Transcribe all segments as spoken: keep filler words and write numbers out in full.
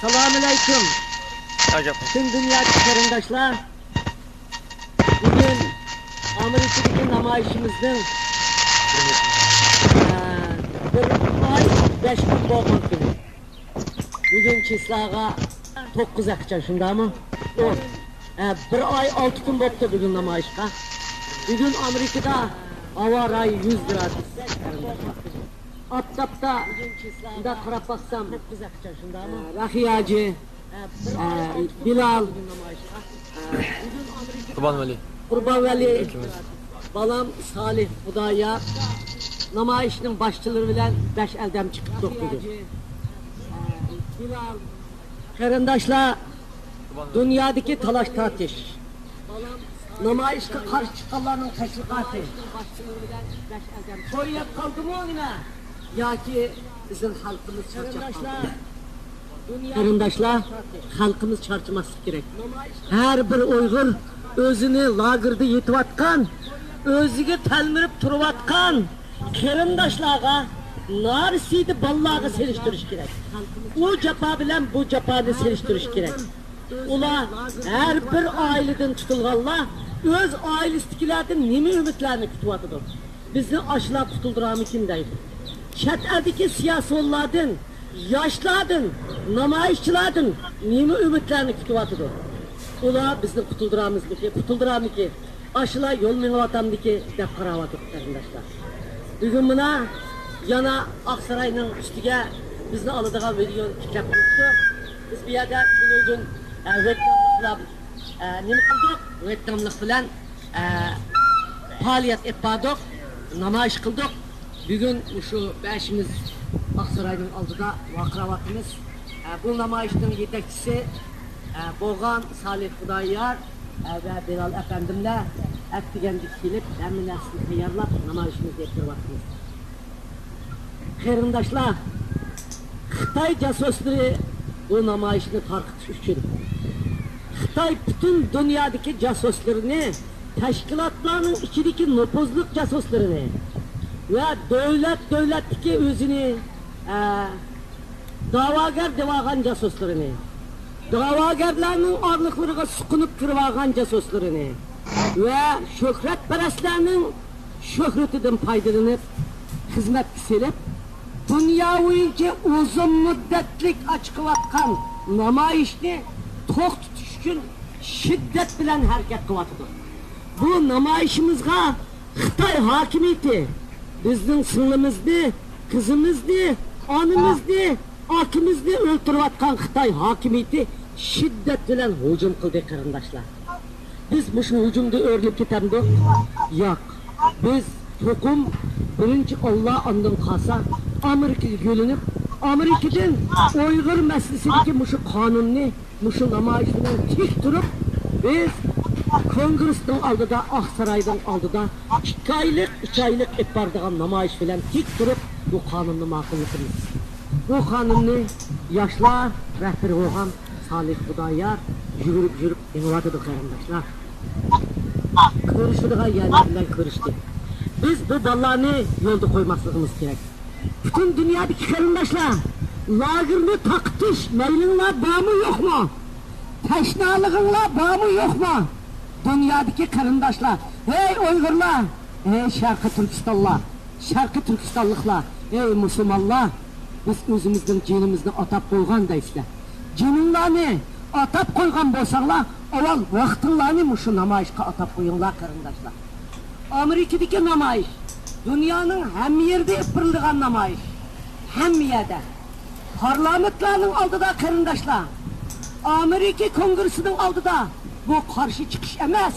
سالامۇئەلەيكۇم. ئەجەب. پۈتۈن دۇنيادىكى قېرىنداشلار، بۈگۈن ئامېرىكىدىكى نامايىشىمىزنىڭ، ئە، بىر ئاي بەش كۈن بولغان كۈنى. بۈگۈن چىسلاغا توققۇز ئەقىچان، شۇنداقمۇ؟ ئون. ئە، بىر ئاي ئالتە كۈن بوپتۇ بۈگۈن نامايىشقا. بۈگۈن ئامېرىكىدا ھاۋا رايى يۈز گرادۇس. ئاپتاپتا مۇنداق قاراپ باقسام، توققۇز ئەقىچان، شۇنداقمۇ؟ ئە، رەخىياجى، ئە، بىلال، قۇربانۋەلى. قۇربانۋەلى. ئىككىمىز. بالام سالىھ خۇدايار نامايىشنىڭ باشچىلىرى بىلەن بەش ئادەم چىقىپ تۇردۇق بۈگۈن. قېرىنداشلار، دۇنيادىكى تالاش-تارتىش، نامايىشقا قارشى چىققانلارنىڭ تەشۋىقاتى. توي يەپ قالدىمۇ نېمە؟ ياكى بىزنىڭ خەلقىمىز چارچاپ قالدىمۇ؟ قېرىنداشلار، خەلقىمىز چارچىماسلىقى كېرەك. ھەر بىر ئۇيغۇر ئۆزىنى لاگېردا يېتىۋاتقان، ئۆزىگە تەلمۈرۈپ تۇرۇۋاتقان قېرىنداشلارغا، نارەسىدە بالىلارغا سېلىشتۇرۇش كېرەك. ئۇ جاپا بىلەن بۇ جاپانى سېلىشتۇرۇش كېرەك. ئۇلار، ھەر بىر ئائىلىدىن تۇتۇلغانلار ئۆز ئائىلىسىدىكىلەردىن نېمە ئۈمىدلەرنى كۈتۈۋاتىدۇ؟ بىزنى ئاشۇلار قۇتۇلدۇرارمىكىن دەيدۇ. چەت ئەلدىكى سىياسىيونلاردىن، ياشلاردىن، نامايىشچىلاردىن نېمە ئۈمىدلەرنى كۈتۈۋاتىدۇ؟ ئۇلار بىزنى قۇتۇلدۇرارمىكى، قۇتۇلدۇرارمىكى، ئاشۇلار يول مېڭىۋاتامدىكى دەپ قاراۋاتىدۇ، قېرىنداشلار. بۈگۈن مانا يەنە ئاقساراينىڭ ئۈستىگە بىزنى ئالىدىغان ۋىدېونى تىكلەپ قويۇپتۇ. بىز بۇ يەردە تۈنۈگۈن، ئە، ۋيېتناملىقلار، ئە، نېمە قىلدۇق؟ ۋيېتناملىق بىلەن، ئە، پائالىيەت ئېلىپ باردۇق، نامايىش قىلدۇق. بۈگۈن مۇشۇ بەشىمىز ئاقساراينىڭ ئالدىدا ۋارقىراۋاتىمىز. ئە، بۇ نامايىشنىڭ يېتەكچىسى، ئە، بولغان سالىھ خۇدايار، ئە، ۋە بىلال ئەپەندىملەر ئەتىگەندە كېلىپ، ھەممە نەرسىنى تەييارلاپ، نامايىشىمىزنى ئېلىپ بېرىۋاتىمىز. قېرىنداشلار، خىتاي جاسۇسلىرى بۇ نامايىشنى تارقىتىش ئۈچۈن، خىتاي پۈتۈن دۇنيادىكى جاسۇسلىرىنى، تەشكىلاتلارنىڭ ئىچىدىكى نوپۇزلۇق جاسۇسلىرىنى ۋە دۆلەت-دۆلەتتىكى ئۆزىنى، ئە، داۋاگەر دەۋالغان جاسۇسلىرىنى، داۋاگەرلەرنىڭ ئارىلىقلىرىغا سۇقۇنۇپ كىرىۋالغان جاسۇسلىرىنى ۋە شۆھرەتپەرەسلەرنىڭ شۆھرىتىدىن پايدىلىنىپ، خىزمەتكە سېلىپ، دۇنيا بويىچە ئۇزۇن مۇددەتلىك ئاچىقىۋاتقان نامايىشنى توختىتىش ئۈچۈن شىددەت بىلەن ھەرىكەت قىلىۋاتىدۇ. بۇ نامايىشىمىزغا خىتاي ھاكىمىيىتى بىزنىڭ سىڭلىمىزنى، قىزىمىزنى، ئانىمىزنى، ئاكىمىزنى ئۆلتۈرۈۋاتقان خىتاي ھاكىمىيىتى شىددەت بىلەن ھۇجۇم قىلدى، قېرىنداشلار. بىز مۇشۇ ھۇجۇمدا ئۆرۈلۈپ كېتەمدۇق؟ ياق. بىز توقۇم بىرىنچى ئاللا، ئاندىن قالسا ئامېرىكىغا يۆلىنىپ، ئامېرىكىدىن ئۇيغۇر مەسىلىسىدىكى مۇشۇ قانۇننى مۇشۇ نامايىش بىلەن تىك تۇرۇپ، بىز كونگرېسنىڭ ئالدىدا، ئاقساراينىڭ ئالدىدا ئىككى ئايلىق، ئۈچ ئايلىق ئېلىپ بارىدىغان نامايىش بىلەن تىك تۇرۇپ، بۇ قانۇننى ماقۇللىدۇق. بۇ قانۇننى ياشلار رەھبىرى بولغان سالىھ خۇدايار يۈگۈرۈپ يۈرۈپ يېڭىۋاتىدۇ، قېرىنداشلار. كۆرۈشىدىغان يەرلەر بىلەن كۆرۈشتى. بىز بۇ بالىلارنى يولدا قويماسلىقىمىز كېرەك. پۈتۈن دۇنيادىكى قېرىنداشلار، لاگېرنى تاقىتىش مەيلىڭلار بارمۇ يوقمۇ؟ تەشنالىقىڭلار بارمۇ يوقمۇ؟ دۇنيادىكى قېرىنداشلار، ھەي ئۇيغۇرلار، ھەي شەرقىي تۈركىستانلار، شەرقىي تۈركىستانلىقلار، ھەي مۇسۇلمانلار، بىز ئۆزىمىزنىڭ جېنىمىزنى ئاتاپ قويغان دەيسىلەر. جېنىڭلارنى ئاتاپ قويغان بولساڭلار، ئاۋۋال ۋاقتىڭلارنى مۇشۇ نامايىشقا ئاتاپ قويۇڭلار، قېرىنداشلار. ئامېرىكىدىكى نامايىش، دۇنيانىڭ ھەممە يېرىدە ئېلىپ بېرىلىدىغان نامايىش، ھەممە يەردە. پارلامېنتلارنىڭ ئالدىدا، قېرىنداشلار، ئامېرىكا كونگرېسسىنىڭ ئالدىدا بۇ قارشى چىقىش ئەمەس،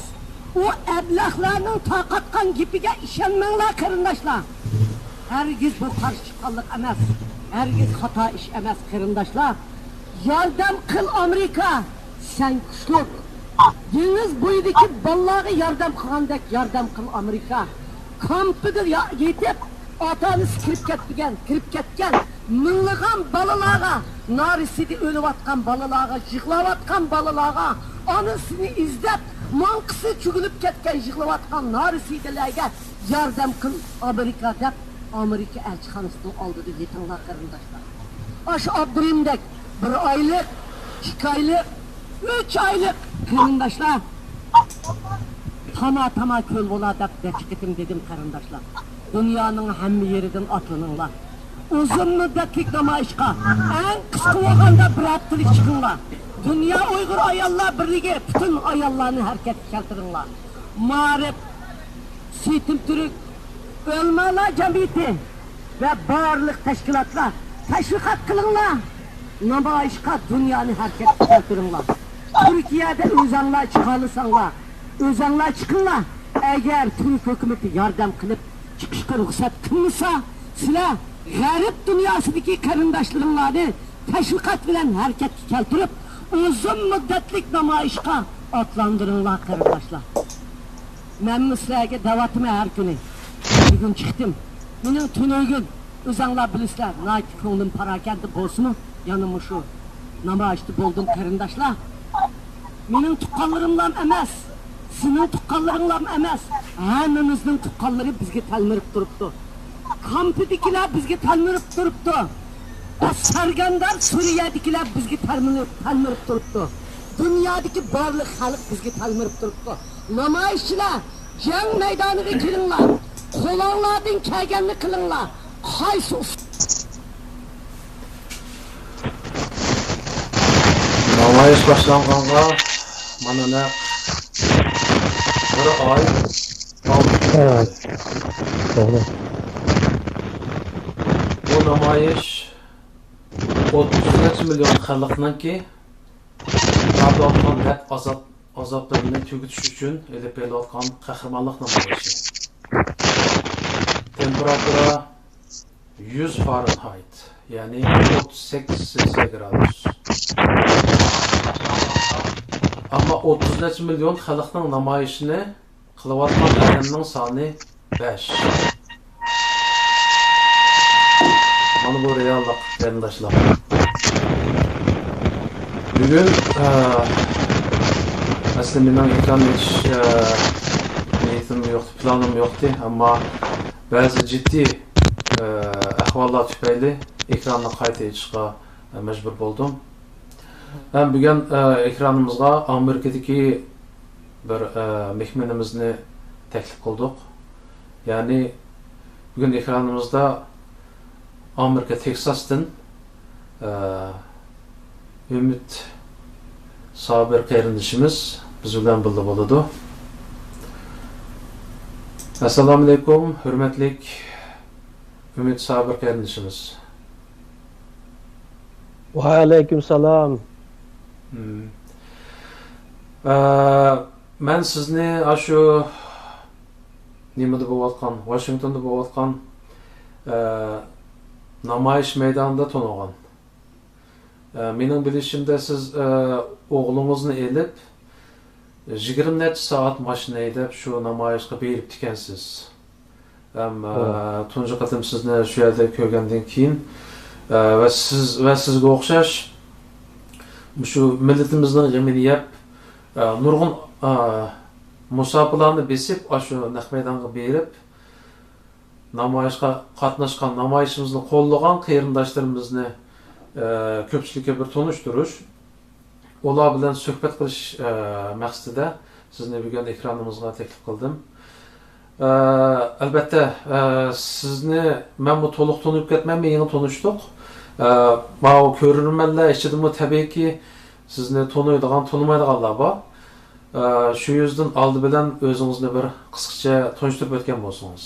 ئۇ ئەبلەخلەرنىڭ تارقاتقان گېپىگە ئىشەنمەڭلار، قېرىنداشلار. ھەرگىز بۇ قارشى چىققانلىق ئەمەس، ھەرگىز خاتا ئىش ئەمەس، قېرىنداشلار. ياردەم قىل، ئامېرىكا، سەن كۈچلۈك. دېڭىز بويىدىكى بالىلارغا ياردەم قىلغاندەك ياردەم قىل، ئامېرىكا. كامپىدا يا-، يېتىپ، ئاتا-ئانىسى كىرىپ كەتمىگەن، كىرىپ كەتكەن مىڭلىغان بالىلارغا، نارەسىدە ئۆلۈۋاتقان بالىلارغا، يىغلاۋاتقان بالىلارغا، ئانىسىنى ئىزدەپ، ماڭقىسى چۈگۈلۈپ كەتكەن، يىغلاۋاتقان نارەسىدىلەرگە ياردەم قىل، ئامېرىكا، دەپ، ئامېرىكا ئەلچىخانىسىنىڭ ئالدىدا يېتىڭلار، قېرىنداشلار. ئاشۇ ئابدۇرېھىمدەك بىر ئايلىق، ئىككى ئايلىق، ئۈچ ئايلىق قېرىنداشلار، تاما-تاما كۆل بولا دەپ نەچچە قېتىم دېدىم، قېرىنداشلار. دۇنيانىڭ ھەممە يېرىدىن ئاتلىنىڭلار. ئۇزۇن مۇددەتلىك نامايىشقا ئەڭ قىسقا بولغاندا بىر ھەپتىلىك چىقىڭلار. دۇنيا ئۇيغۇر ئاياللار بىرلىكى، پۈتۈن ئاياللارنى ھەرىكەتكە كەلتۈرۈڭلار. مائارىپ، سېتىم تۈرك، ئۆلىمالار جەمئىيىتى ۋە بارلىق تەشكىلاتلار، تەشۋىقات قىلىڭلار. نامايىشقا دۇنيانى ھەرىكەتكە كەلتۈرۈڭلار. تۈركىيەدە ئۆزەڭلار چىقالىساڭلار، ئۆزەڭلار چىقىڭلار. ئەگەر تۈرك ھۆكۈمىتى ياردەم قىلىپ چىقىشقا رۇخسەت قىلمىسا، سىلەر غەرب دۇنياسىدىكى قېرىنداشلىرىڭلارنى تەشۋىقات بىلەن ھەرىكەتكە كەلتۈرۈپ، ئۇزۇن مۇددەتلىك نامايىشقا ئاتلاندۇرۇڭلار، قېرىنداشلار. مەنمۇ سىلەرگە دەۋاتىمەن ھەر كۈنى. بۈگۈن چىقتىم. مېنىڭ تۈنۈگۈن، ئۆزەڭلار بىلىسىلەر، ناھايىتى كۆڭلۈم پاراكەندە بولسىمۇ، يەنە مۇشۇ نامايىشتا بولدۇم، قېرىنداشلار. مېنىڭ تۇغقانلىرىملام ئەمەس، سېنىڭ تۇغقانلىرىڭلام ئەمەس، ھەممىمىزنىڭ تۇغقانلىرى بىزگە تەلمۈرۈپ تۇرۇپتۇ. كامپىدىكىلەر بىزگە تەلمۈرۈپ تۇرۇپتۇ. سەرگەردان سۈرىيەدىكىلەر بىزگە تەلمۈرۈپ، تەلمۈرۈپ تۇرۇپتۇ. دۇنيادىكى بارلىق خەلق بىزگە تەلمۈرۈپ تۇرۇپتۇ. نامايىشچىلار، جەڭ مەيدانىغا كېلىڭلار. قولۇڭلاردىن كەلگەننى قىلىڭلار. قايسى ئۇس- نامايىش باشلانغانغا مانا نەق بىر ئاي ئالدى. ھە، توغرا. بۇ نامايىش ئوتتۇز نەچچە مىليون خەلقنىڭكى تارتىۋاتقان دەرد ئازاب، ئازابلىرىنى تۈگىتىش ئۈچۈن ئېلىپ بېرىلىۋاتقان قەھرىمانلىق نامايىشى. تېمپېراتۇرا يۈز فارېنھايت، يەنى ئوتتۇز سەككىز سېلسىيە گرادۇس. ئەمما ئوتتۇز نەچچە مىليون خەلقنىڭ نامايىشىنى قىلىۋاتقان ئادەمنىڭ سانى بەش. مانا بۇ رېئاللىق، قېرىنداشلار. بۈگۈن، ئە، ئەسلى مېنىڭ ئېكران ئېچىش، ئە، نىيىتىم يوق، پىلانىم يوقتى، ئەمما بەزى جىددىي، ئە، ئەھۋاللار تۈپەيلى ئېكراننى قايتا ئېچىشقا، ئە، مەجبۇر بولدۇم. ھەم بۈگۈن، ئە، ئېكرانىمىزغا ئامېرىكىدىكى بىر، ئە، مېھمىنىمىزنى تەكلىپ قىلدۇق. يەنى بۈگۈن ئېكرانىمىزدا ئامېرىكا تېكساستىن، ئە، ئۈمىد سابىر قېرىندىشىمىز بىز بىلەن بىللە بولىدۇ. ئەسسالامۇئەلەيكۇم، ھۆرمەتلىك ئۈمىد سابىر قېرىندىشىمىز. ۋەئەلەيكۇمسالام. مم. ئە، مەن سىزنى ئاشۇ نېمىدە بولۇۋاتقان، ۋاشىنگتوندا بولۇۋاتقان، ئە، نامايىش مەيدانىدا تونۇغان. ئە، مېنىڭ بىلىشىمدە سىز، ئە، ئوغلىڭىزنى ئېلىپ، يىگىرمە نەچچە سائەت ماشىنا ھەيدەپ شۇ نامايىشقا بېرىپتىكەنسىز. ھەم، ئە، تۇنجى قېتىم سىزنى شۇ يەردە كۆرگەندىن كېيىن، ئە، ۋە سىز، ۋە سىزگە ئوخشاش مۇشۇ مىللىتىمىزنىڭ غېمىنى يەپ، ئە، نۇرغۇن، ئە، مۇساپىلارنى بېسىپ، ئاشۇ نەق مەيدانغا بېرىپ، نامايىشقا قاتناشقان، نامايىشىمىزنى قوللىغان قېرىنداشلىرىمىزنى، ئە، كۆپچىلىككە بىر تونۇشتۇرۇش، ئۇلار بىلەن سۆھبەت قىلىش، ئە، مەقسىتىدە سىزنى بۈگۈن ئېكرانىمىزغا تەكلىپ قىلدىم. ئە، ئەلبەتتە، ئە، سىزنى مەنمۇ تولۇق تونۇپ كەتمەيمەن، يېڭى تونۇشتۇق. ئە، ماۋۇ كۆرۈرمەنلەر ئىچىدىمۇ تەبىئىيكى سىزنى تونۇيدىغان، تونۇمايدىغانلار بار. ئە، شۇ يۈزدىن ئالدى بىلەن ئۆزىڭىزنى بىر قىسقىچە تونۇشتۇرۇپ ئۆتكەن بولسىڭىز.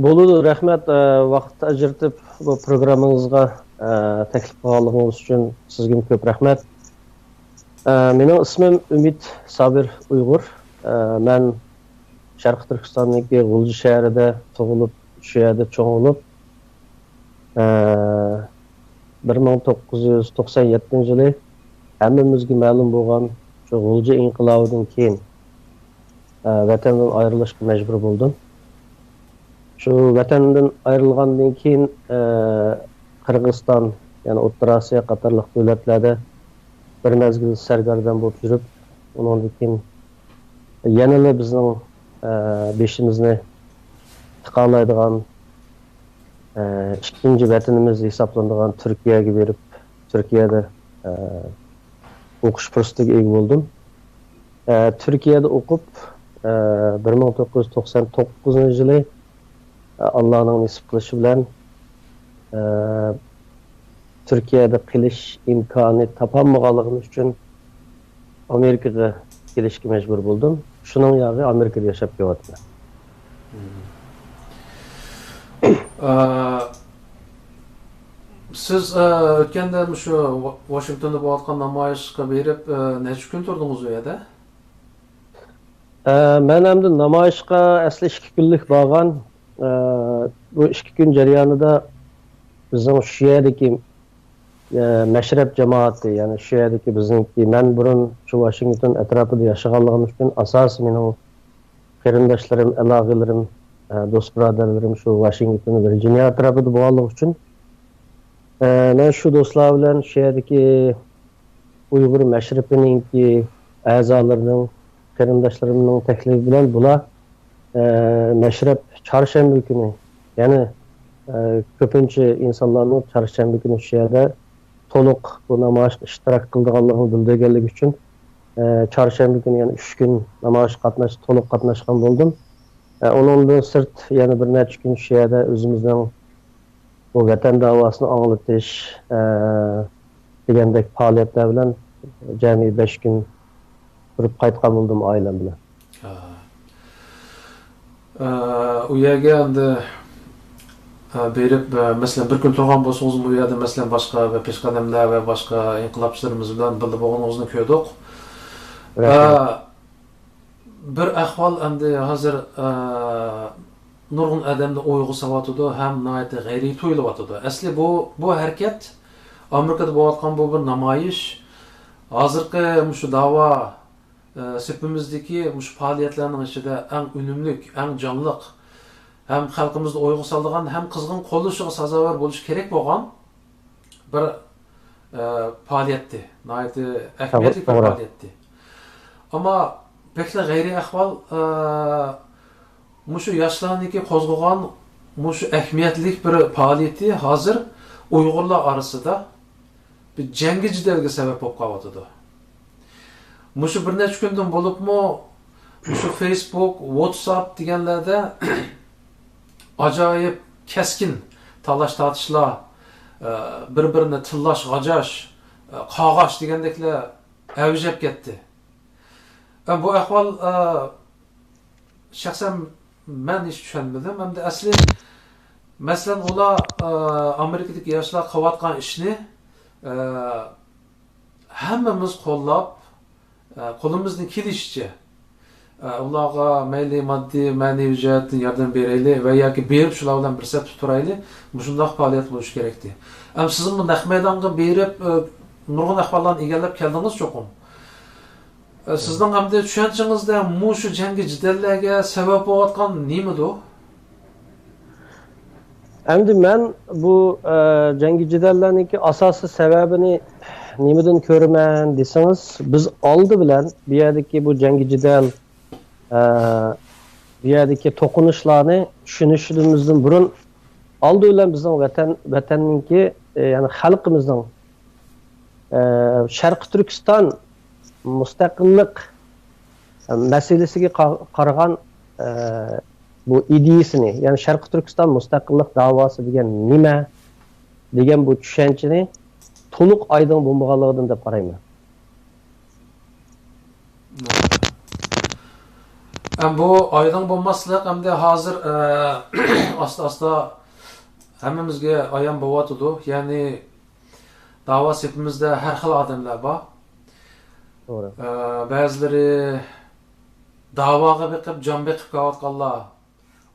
بولىدۇ، رەھمەت، ئە، ۋاقىت ئاجرىتىپ بۇ پروگراممىڭىزغا، ئە، تەكلىپ قىلغانلىقىڭىز ئۈچۈن سىزگىمۇ كۆپ رەھمەت. ئە، مېنىڭ ئىسمىم ئۈمىد سابىر ئۇيغۇر. ئە، مەن شەرقىي تۈركىستاندىكى غۇلجا شەھىرىدە تۇغۇلۇپ، شۇ يەردە چوڭ بولۇپ، ئە، بىر مىڭ توققۇز يۈز توقسان يەتتىنچى يىلى ھەممىمىزگە مەلۇم بولغان شۇ غۇلجا ئىنقىلابىدىن كېيىن، ئە، ۋەتەندىن ئايرىلىشقا مەجبۇر بولدۇم. شۇ ۋەتەندىن ئايرىلغاندىن كېيىن، ئە، قىرغىزىستان، يەنى ئوتتۇرا ئاسىيا قاتارلىق دۆلەتلەردە بىر مەزگىل سەرگەردان بولۇپ يۈرۈپ، ئۇنىڭدىن كېيىن يەنىلا بىزنىڭ، ئە، بېشىمىزنى تىقالايدىغان، ئە، ئىككىنچى ۋەتىنىمىز ھېسابلىنىدىغان تۈركىيەگە بېرىپ، تۈركىيەدە، ئە، ئوقۇش پۇرسىتىگە ئىگە بولدۇم. ئە، تۈركىيەدە ئوقۇپ، ئە، بىر مىڭ توققۇز يۈز توقسان توققۇزىنچى يىلى، ئە، ئاللانىڭ نېسىپ قىلىشى بىلەن، ئە، تۈركىيەدە قېلىش ئىمكانى تاپالمىغانلىقىم ئۈچۈن ئامېرىكىغا كېلىشكە مەجبۇر بولدۇم. شۇنىڭ ياغى ئامېرىكىدا ياشاپ كېلىۋاتىمەن. ئە، سىز، ئە، ئۆتكەندە مۇشۇ ۋا-، ۋاشىنگتوندا بولۇۋاتقان نامايىشقا بېرىپ، ئە، نەچچە كۈن تۇردىڭىز ئۇ يەردە؟ ئە، مەن ئەمدى نامايىشقا ئەسلى ئىككى كۈنلۈك بارغان. ئە، بۇ ئىككى كۈن جەريانىدا بىزنىڭ شۇ يەردىكى، ئە، مەشرەپ جامائىتى، يەنى شۇ يەردىكى بىزنىڭكى، مەن بۇرۇن شۇ ۋاشىنگتون ئەتراپىدا ياشىغانلىقىم ئۈچۈن ئاساسىي مېنىڭ قېرىنداشلىرىم، ئالاقىلىرىم، ئە، دوست بۇرادەرلىرىم شۇ ۋاشىنگتون، ۋىرجىنىيە ئەتراپىدا بولغانلىقى ئۈچۈن، ئە، مەن شۇ دوستلار بىلەن شۇ يەردىكى ئۇيغۇر مەشرىپىنىڭكى ئەزالىرىنىڭ، قېرىنداشلىرىمنىڭ تەكلىپى بىلەن بۇلار، ئە، مەشرەپ چارشەنبە كۈنى، يەنى، ئە، كۆپىنچە ئىنسانلارنىڭ چارشەنبە كۈنى شۇ يەردە تولۇق بۇ نامايىشقا ئىشتىراك قىلىدىغانلىقىنى بىلدۈرگەنلىكى ئۈچۈن، ئە، چارشەنبە كۈنى يەنە ئۈچ كۈن نامايىشقا قاتناش-، تولۇق قاتناشقان بولدۇم. ئە، ئۇنىڭدىن سىرت يەنە بىر نەچچە كۈن شۇ يەردە ئۆزىمىزنىڭ بۇ ۋەتەن داۋاسىنى ئاڭلىتىش، ئە، دېگەندەك پائالىيەتلەر بىلەن جەمئىي بەش كۈن تۇرۇپ قايتقان بولدۇم ئائىلەم بىلەن. ئە، ئۇ يەرگە ئەمدى، ئە، بېرىپ، ئە، مەسىلەن، بىر كۈن تۇرغان بولسىڭىزمۇ، ئۇ يەردە، مەسىلەن، باشقا بىر پېشقەدەملەر ۋە باشقا ئىنقىلابچىلىرىمىز بىلەن بىللە بولغىنىڭىزنى كۆردۇق. ئە، رەھمەت. بىر ئەھۋال ئەمدى ھازىر، ئە، نۇرغۇن ئادەمنى ئويغا سالىۋاتىدۇ ھەم ناھايىتى غەيرىي تۇيۇلۇۋاتىدۇ. ئەسلى بۇ، بۇ ھەرىكەت، ئامېرىكىدا بولۇۋاتقان بۇ بىر نامايىش، ھازىرقى مۇشۇ داۋا، ئە، سېپىمىزدىكى مۇشۇ پائالىيەتلەرنىڭ ئىچىدە ئەڭ ئۈنۈملۈك، ئەڭ جانلىق ھەم خەلقىمىزنى ئويغا سالىدىغان ھەم قىزغىن قوللىشىغا سازاۋەر بولۇشى كېرەك بولغان بىر، ئە، پائالىيەتتى. ناھايىتى ئەھمىيەتلىك بىر پائالىيەتتى. ئەمما بەكلا غەيرىي ئەھۋال، ئە، مۇشۇ ياشلارنىڭكى قوزغىغان مۇشۇ ئەھمىيەتلىك بىر پائالىيىتى ھازىر ئۇيغۇرلار ئارىسىدا بىر جەڭگى جېدەلگە سەۋەب بولۇپ قېلىۋاتىدۇ. مۇشۇ بىر نەچچە كۈندىن بولۇپمۇ مۇشۇ فېيسبۇك، ۋاتساپ دېگەنلەردە ئاجايىپ كەسكىن تالاش-تارتىشلار، ئە، بىر-بىرىنى تىللاش، غاجاش، ئە، قاغاش دېگەندەكلەر ئەۋج ئېلىپ كەتتى. ئە، بۇ ئەھۋال، ئە، شەخسەن مەن ھېچ چۈشەنمىدىم. ئەمدى ئەسلى، مەسىلەن، ئۇلار، ئە، ئامېرىكىدىكى ياشلار قىلىۋاتقان ئىشنى، ئە، ھەممىمىز قوللاپ، ئە، قولىمىزدىن كېلىشىچە، ئە، ئۇلارغا مەيلى ماددىي، مەنىۋى جەھەتتىن ياردەم بېرەيلى ۋە ياكى بېرىپ شۇلار بىلەن بىر سەپتە تۇرايلى، مۇشۇنداق پائالىيەت بولۇشى كېرەكتى. ئەم، سىزمۇ نەق مەيدانغا بېرىپ، ئە، نۇرغۇن ئەھۋاللارنى ئىگىلەپ كەلدىڭىز چوقۇم. ئە، سىزنىڭ ئەمدى چۈشەنچىڭىزدە مۇشۇ جەڭگى جېدەللەرگە سەۋەب بولۇۋاتقان نېمىدۇ؟ ئەمدى مەن بۇ، ئە، جەڭگى جېدەللەرنىڭكى ئاساسىي سەۋەبىنى نېمىدىن كۆرىمەن دېسىڭىز، بىز ئالدى بىلەن بۇ يەردىكى بۇ جەڭگى جېدەل، ئە، بۇ يەردىكى توقۇنۇشلارنى چۈشىنىشىمىزدىن بۇرۇن ئالدى بىلەن بىزنىڭ ۋەتەن، ۋەتەننىڭكى، ئە، يەنى خەلقىمىزنىڭ، ئە، شەرقىي تۈركىستان مۇستەقىللىق مەسىلىسىگە قا-، قارىغان، ئە، بۇ ئىدىيىسىنى، يەنى شەرقىي تۈركىستان مۇستەقىللىق داۋاسى دېگەن نېمە دېگەن بۇ چۈشەنچىنى تولۇق ئايدىڭ بولمىغانلىقىدىن دەپ قارايمەن. ئە، بۇ ئايدىڭ بولماسلىق ئەمدى ھازىر، ئە، ئاستا-ئاستا ھەممىمىزگە ئايان بولۇۋاتىدۇ. يەنى داۋا سېپىمىزدە ھەر خىل ئادەملەر بار. توغرا. ئە، بەزىلىرى داۋاغا بېقىپ، جان بېقىپ كېلىۋاتقانلار،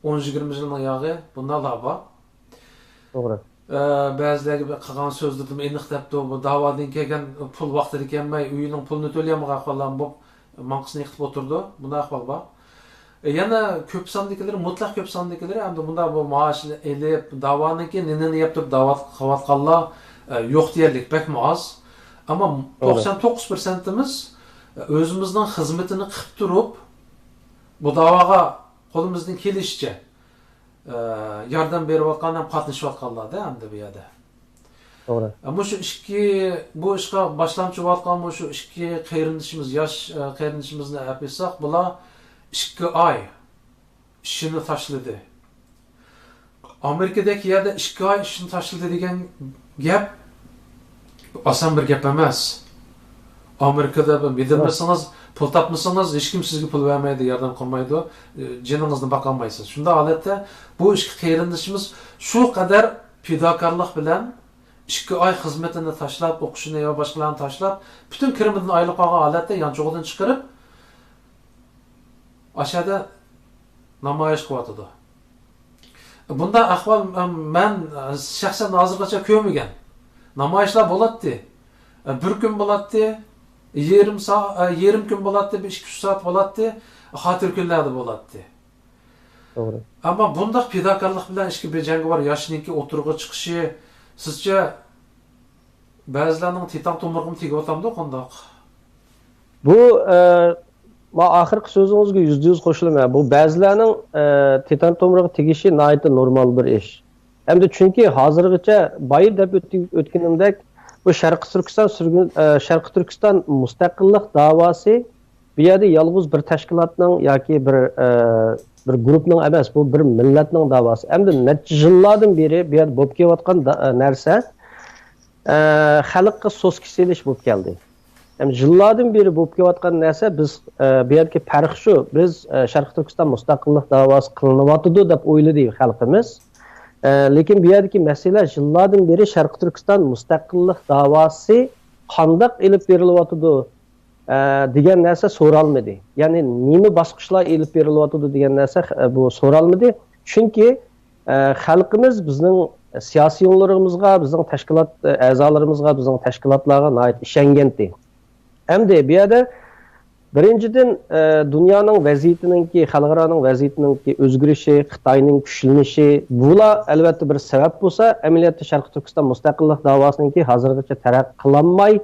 ئون يىگىرمە يىلنىڭ ياغى، بۇنداقلار بار. توغرا. ئە، بەزىلەرگە بىر قىلغان سۆزلىرىدىمۇ ئېنىق دەپتۇ، بۇ داۋادىن كەلگەن پۇل ۋاقتىدا كەلمەي، ئۆيىنىڭ پۇلىنى تۆلىيەلمىگەن ئەھۋاللارمۇ بولۇپ، ماڭقىسىنى يىقىتىپ ئولتۇرىدۇ. بۇنداق ئەھۋال بار. ئە، يەنە كۆپ ساندىكىلىرى، مۇتلەق كۆپ ساندىكىلىرى ئەمدى بۇنداق بۇ مائاشنى ئېلىپ، داۋانىڭكى نېنىنى يەپ تۇرۇپ داۋا قىلىۋاتقانلار، ئە، يوق دېيەرلىك، بەكمۇ ئاز. ئەمما توغرا. توقسان توققۇز پىرسەنتىمىز، ئە، ئۆزىمىزنىڭ خىزمىتىنى قىلىپ تۇرۇپ، بۇ داۋاغا قولىمىزدىن كېلىشىچە، ئە، ياردەم بېرىۋاتقان ھەم قاتنىشىۋاتقانلاردا ئەمدى بۇ يەردە. توغرا. ئە، مۇشۇ ئىككى، بۇ ئىشقا باشلامچى بولۇۋاتقان مۇشۇ ئىككى قېرىندىشىمىز، ياش، ئە، قېرىندىشىمىزنى ئەپ ئېيتساق، بۇلار ئىككى ئاي ئىشىنى تاشلىدى. ئامېرىكىدەك يەردە ئىككى ئاي ئىشىنى تاشلىدى دېگەن گەپ ئاسان بىر گەپ ئەمەس. ئامېرىكىدا بىر بېدىرمىسىڭىز، پۇل تاپمىسىڭىز، ھېچكىم سىزگە پۇل بەرمەيدۇ، ياردەم قىلمايدۇ، جېنىڭىزنى باقالمايسىز. شۇنداق ھالەتتە بۇ ئىككى قېرىندىشىمىز شۇ قەدەر پىداكارلىق بىلەن ئىككى ئاي خىزمىتىنى تاشلاپ، ئوقۇشىنى ۋە باشقىلارنى تاشلاپ، پۈتۈن كىرىمىدىن ئايرىلىپ قالغان ھالەتتە يانچۇقىدىن چىقىرىپ، ئاشۇ يەردە نامايىش قىلىۋاتىدۇ. بۇنداق ئەھۋال، ئە، مەن، ئە، شەخسەن ھازىرغىچە كۆرمىگەن. نامايىشلار بولاتتى. ئە، بىر كۈن بولاتتى، يېرىم سا-، ئە، يېرىم كۈن بولاتتى، بىر ئىككى ئۈچ سائەت بولاتتى، خاتىرە كۈنلەردە بولاتتى. توغرا. ئەمما بۇنداق پىداكارلىق بىلەن ئىككى بىر جەڭگىۋار ياشنىڭكى ئوتتۇرىغا چىقىشى، سىزچە، بەزىلەرنىڭ تىتان تومۇرىغىمۇ تېگىۋاتامدۇ قانداق؟ بۇ، ئە، ما ئاخىرقى سۆزىڭىزگە يۈزدە يۈز قوشۇلىمەن. بۇ بەزىلەرنىڭ، ئە، تىتان تومۇرىغا تېگىشى ناھايىتى نورمال بىر ئىش. ئەمدى چۈنكى ھازىرغىچە بايا دەپ ئۆتتى-، ئۆتكىنىمدەك، بۇ شەرقىي تۈركىستان سۈرگۈن، ئە، شەرقىي تۈركىستان مۇستەقىللىق داۋاسى بۇ يەردە يالغۇز بىر تەشكىلاتنىڭ ياكى بىر، ئە، بىر گۇرۇپنىڭ ئەمەس، بۇ بىر مىللەتنىڭ داۋاسى. ئەمدى نەچچە يىللاردىن بېرى بۇ يەردە بولۇپ كېلىۋاتقان دا-، ئە، نەرسە، ئە، خەلققە سوسكا سېلىش بولۇپ كەلدى. ھەم يىللاردىن بېرى بولۇپ كېلىۋاتقان نەرسە، بىز، ئە، بۇ يەردىكى پەرق شۇ، بىز، ئە، شەرقىي تۈركىستان مۇستەقىللىق داۋاسى قىلىنىۋاتىدۇ دەپ ئويلىدى خەلقىمىز. ئە، لېكىن بۇ يەردىكى مەسىلە يىللاردىن بېرى شەرقىي تۈركىستان مۇستەقىللىق داۋاسى قانداق ئېلىپ بېرىلىۋاتىدۇ، ئە، دېگەن نەرسە سورالمىدى. يەنى نېمە باسقۇچلار ئېلىپ بېرىلىۋاتىدۇ دېگەن نەرسە، ئە، بۇ سورالمىدى. چۈنكى، ئە، خەلقىمىز بىزنىڭ سىياسىيونلىرىمىزغا، بىزنىڭ تەشكىلات، ئە، ئەزالىرىمىزغا، بىزنىڭ تەشكىلاتلارغا ناھايىتى ئىشەنگەنتى. ئەمدى بۇ يەردە بىرىنچىدىن، ئە، دۇنيانىڭ ۋەزىيىتىنىڭكى، خەلقئارانىڭ ۋەزىيىتىنىڭكى ئۆزگىرىشى، خىتاينىڭ كۈچلىنىشى، بۇلار ئەلۋەتتە بىر سەۋەب بولسا، ئەمەلىيەتتە شەرقىي تۈركىستان مۇستەقىللىق داۋاسىنىڭكى ھازىرغىچە تەرەققىي قىلالماي،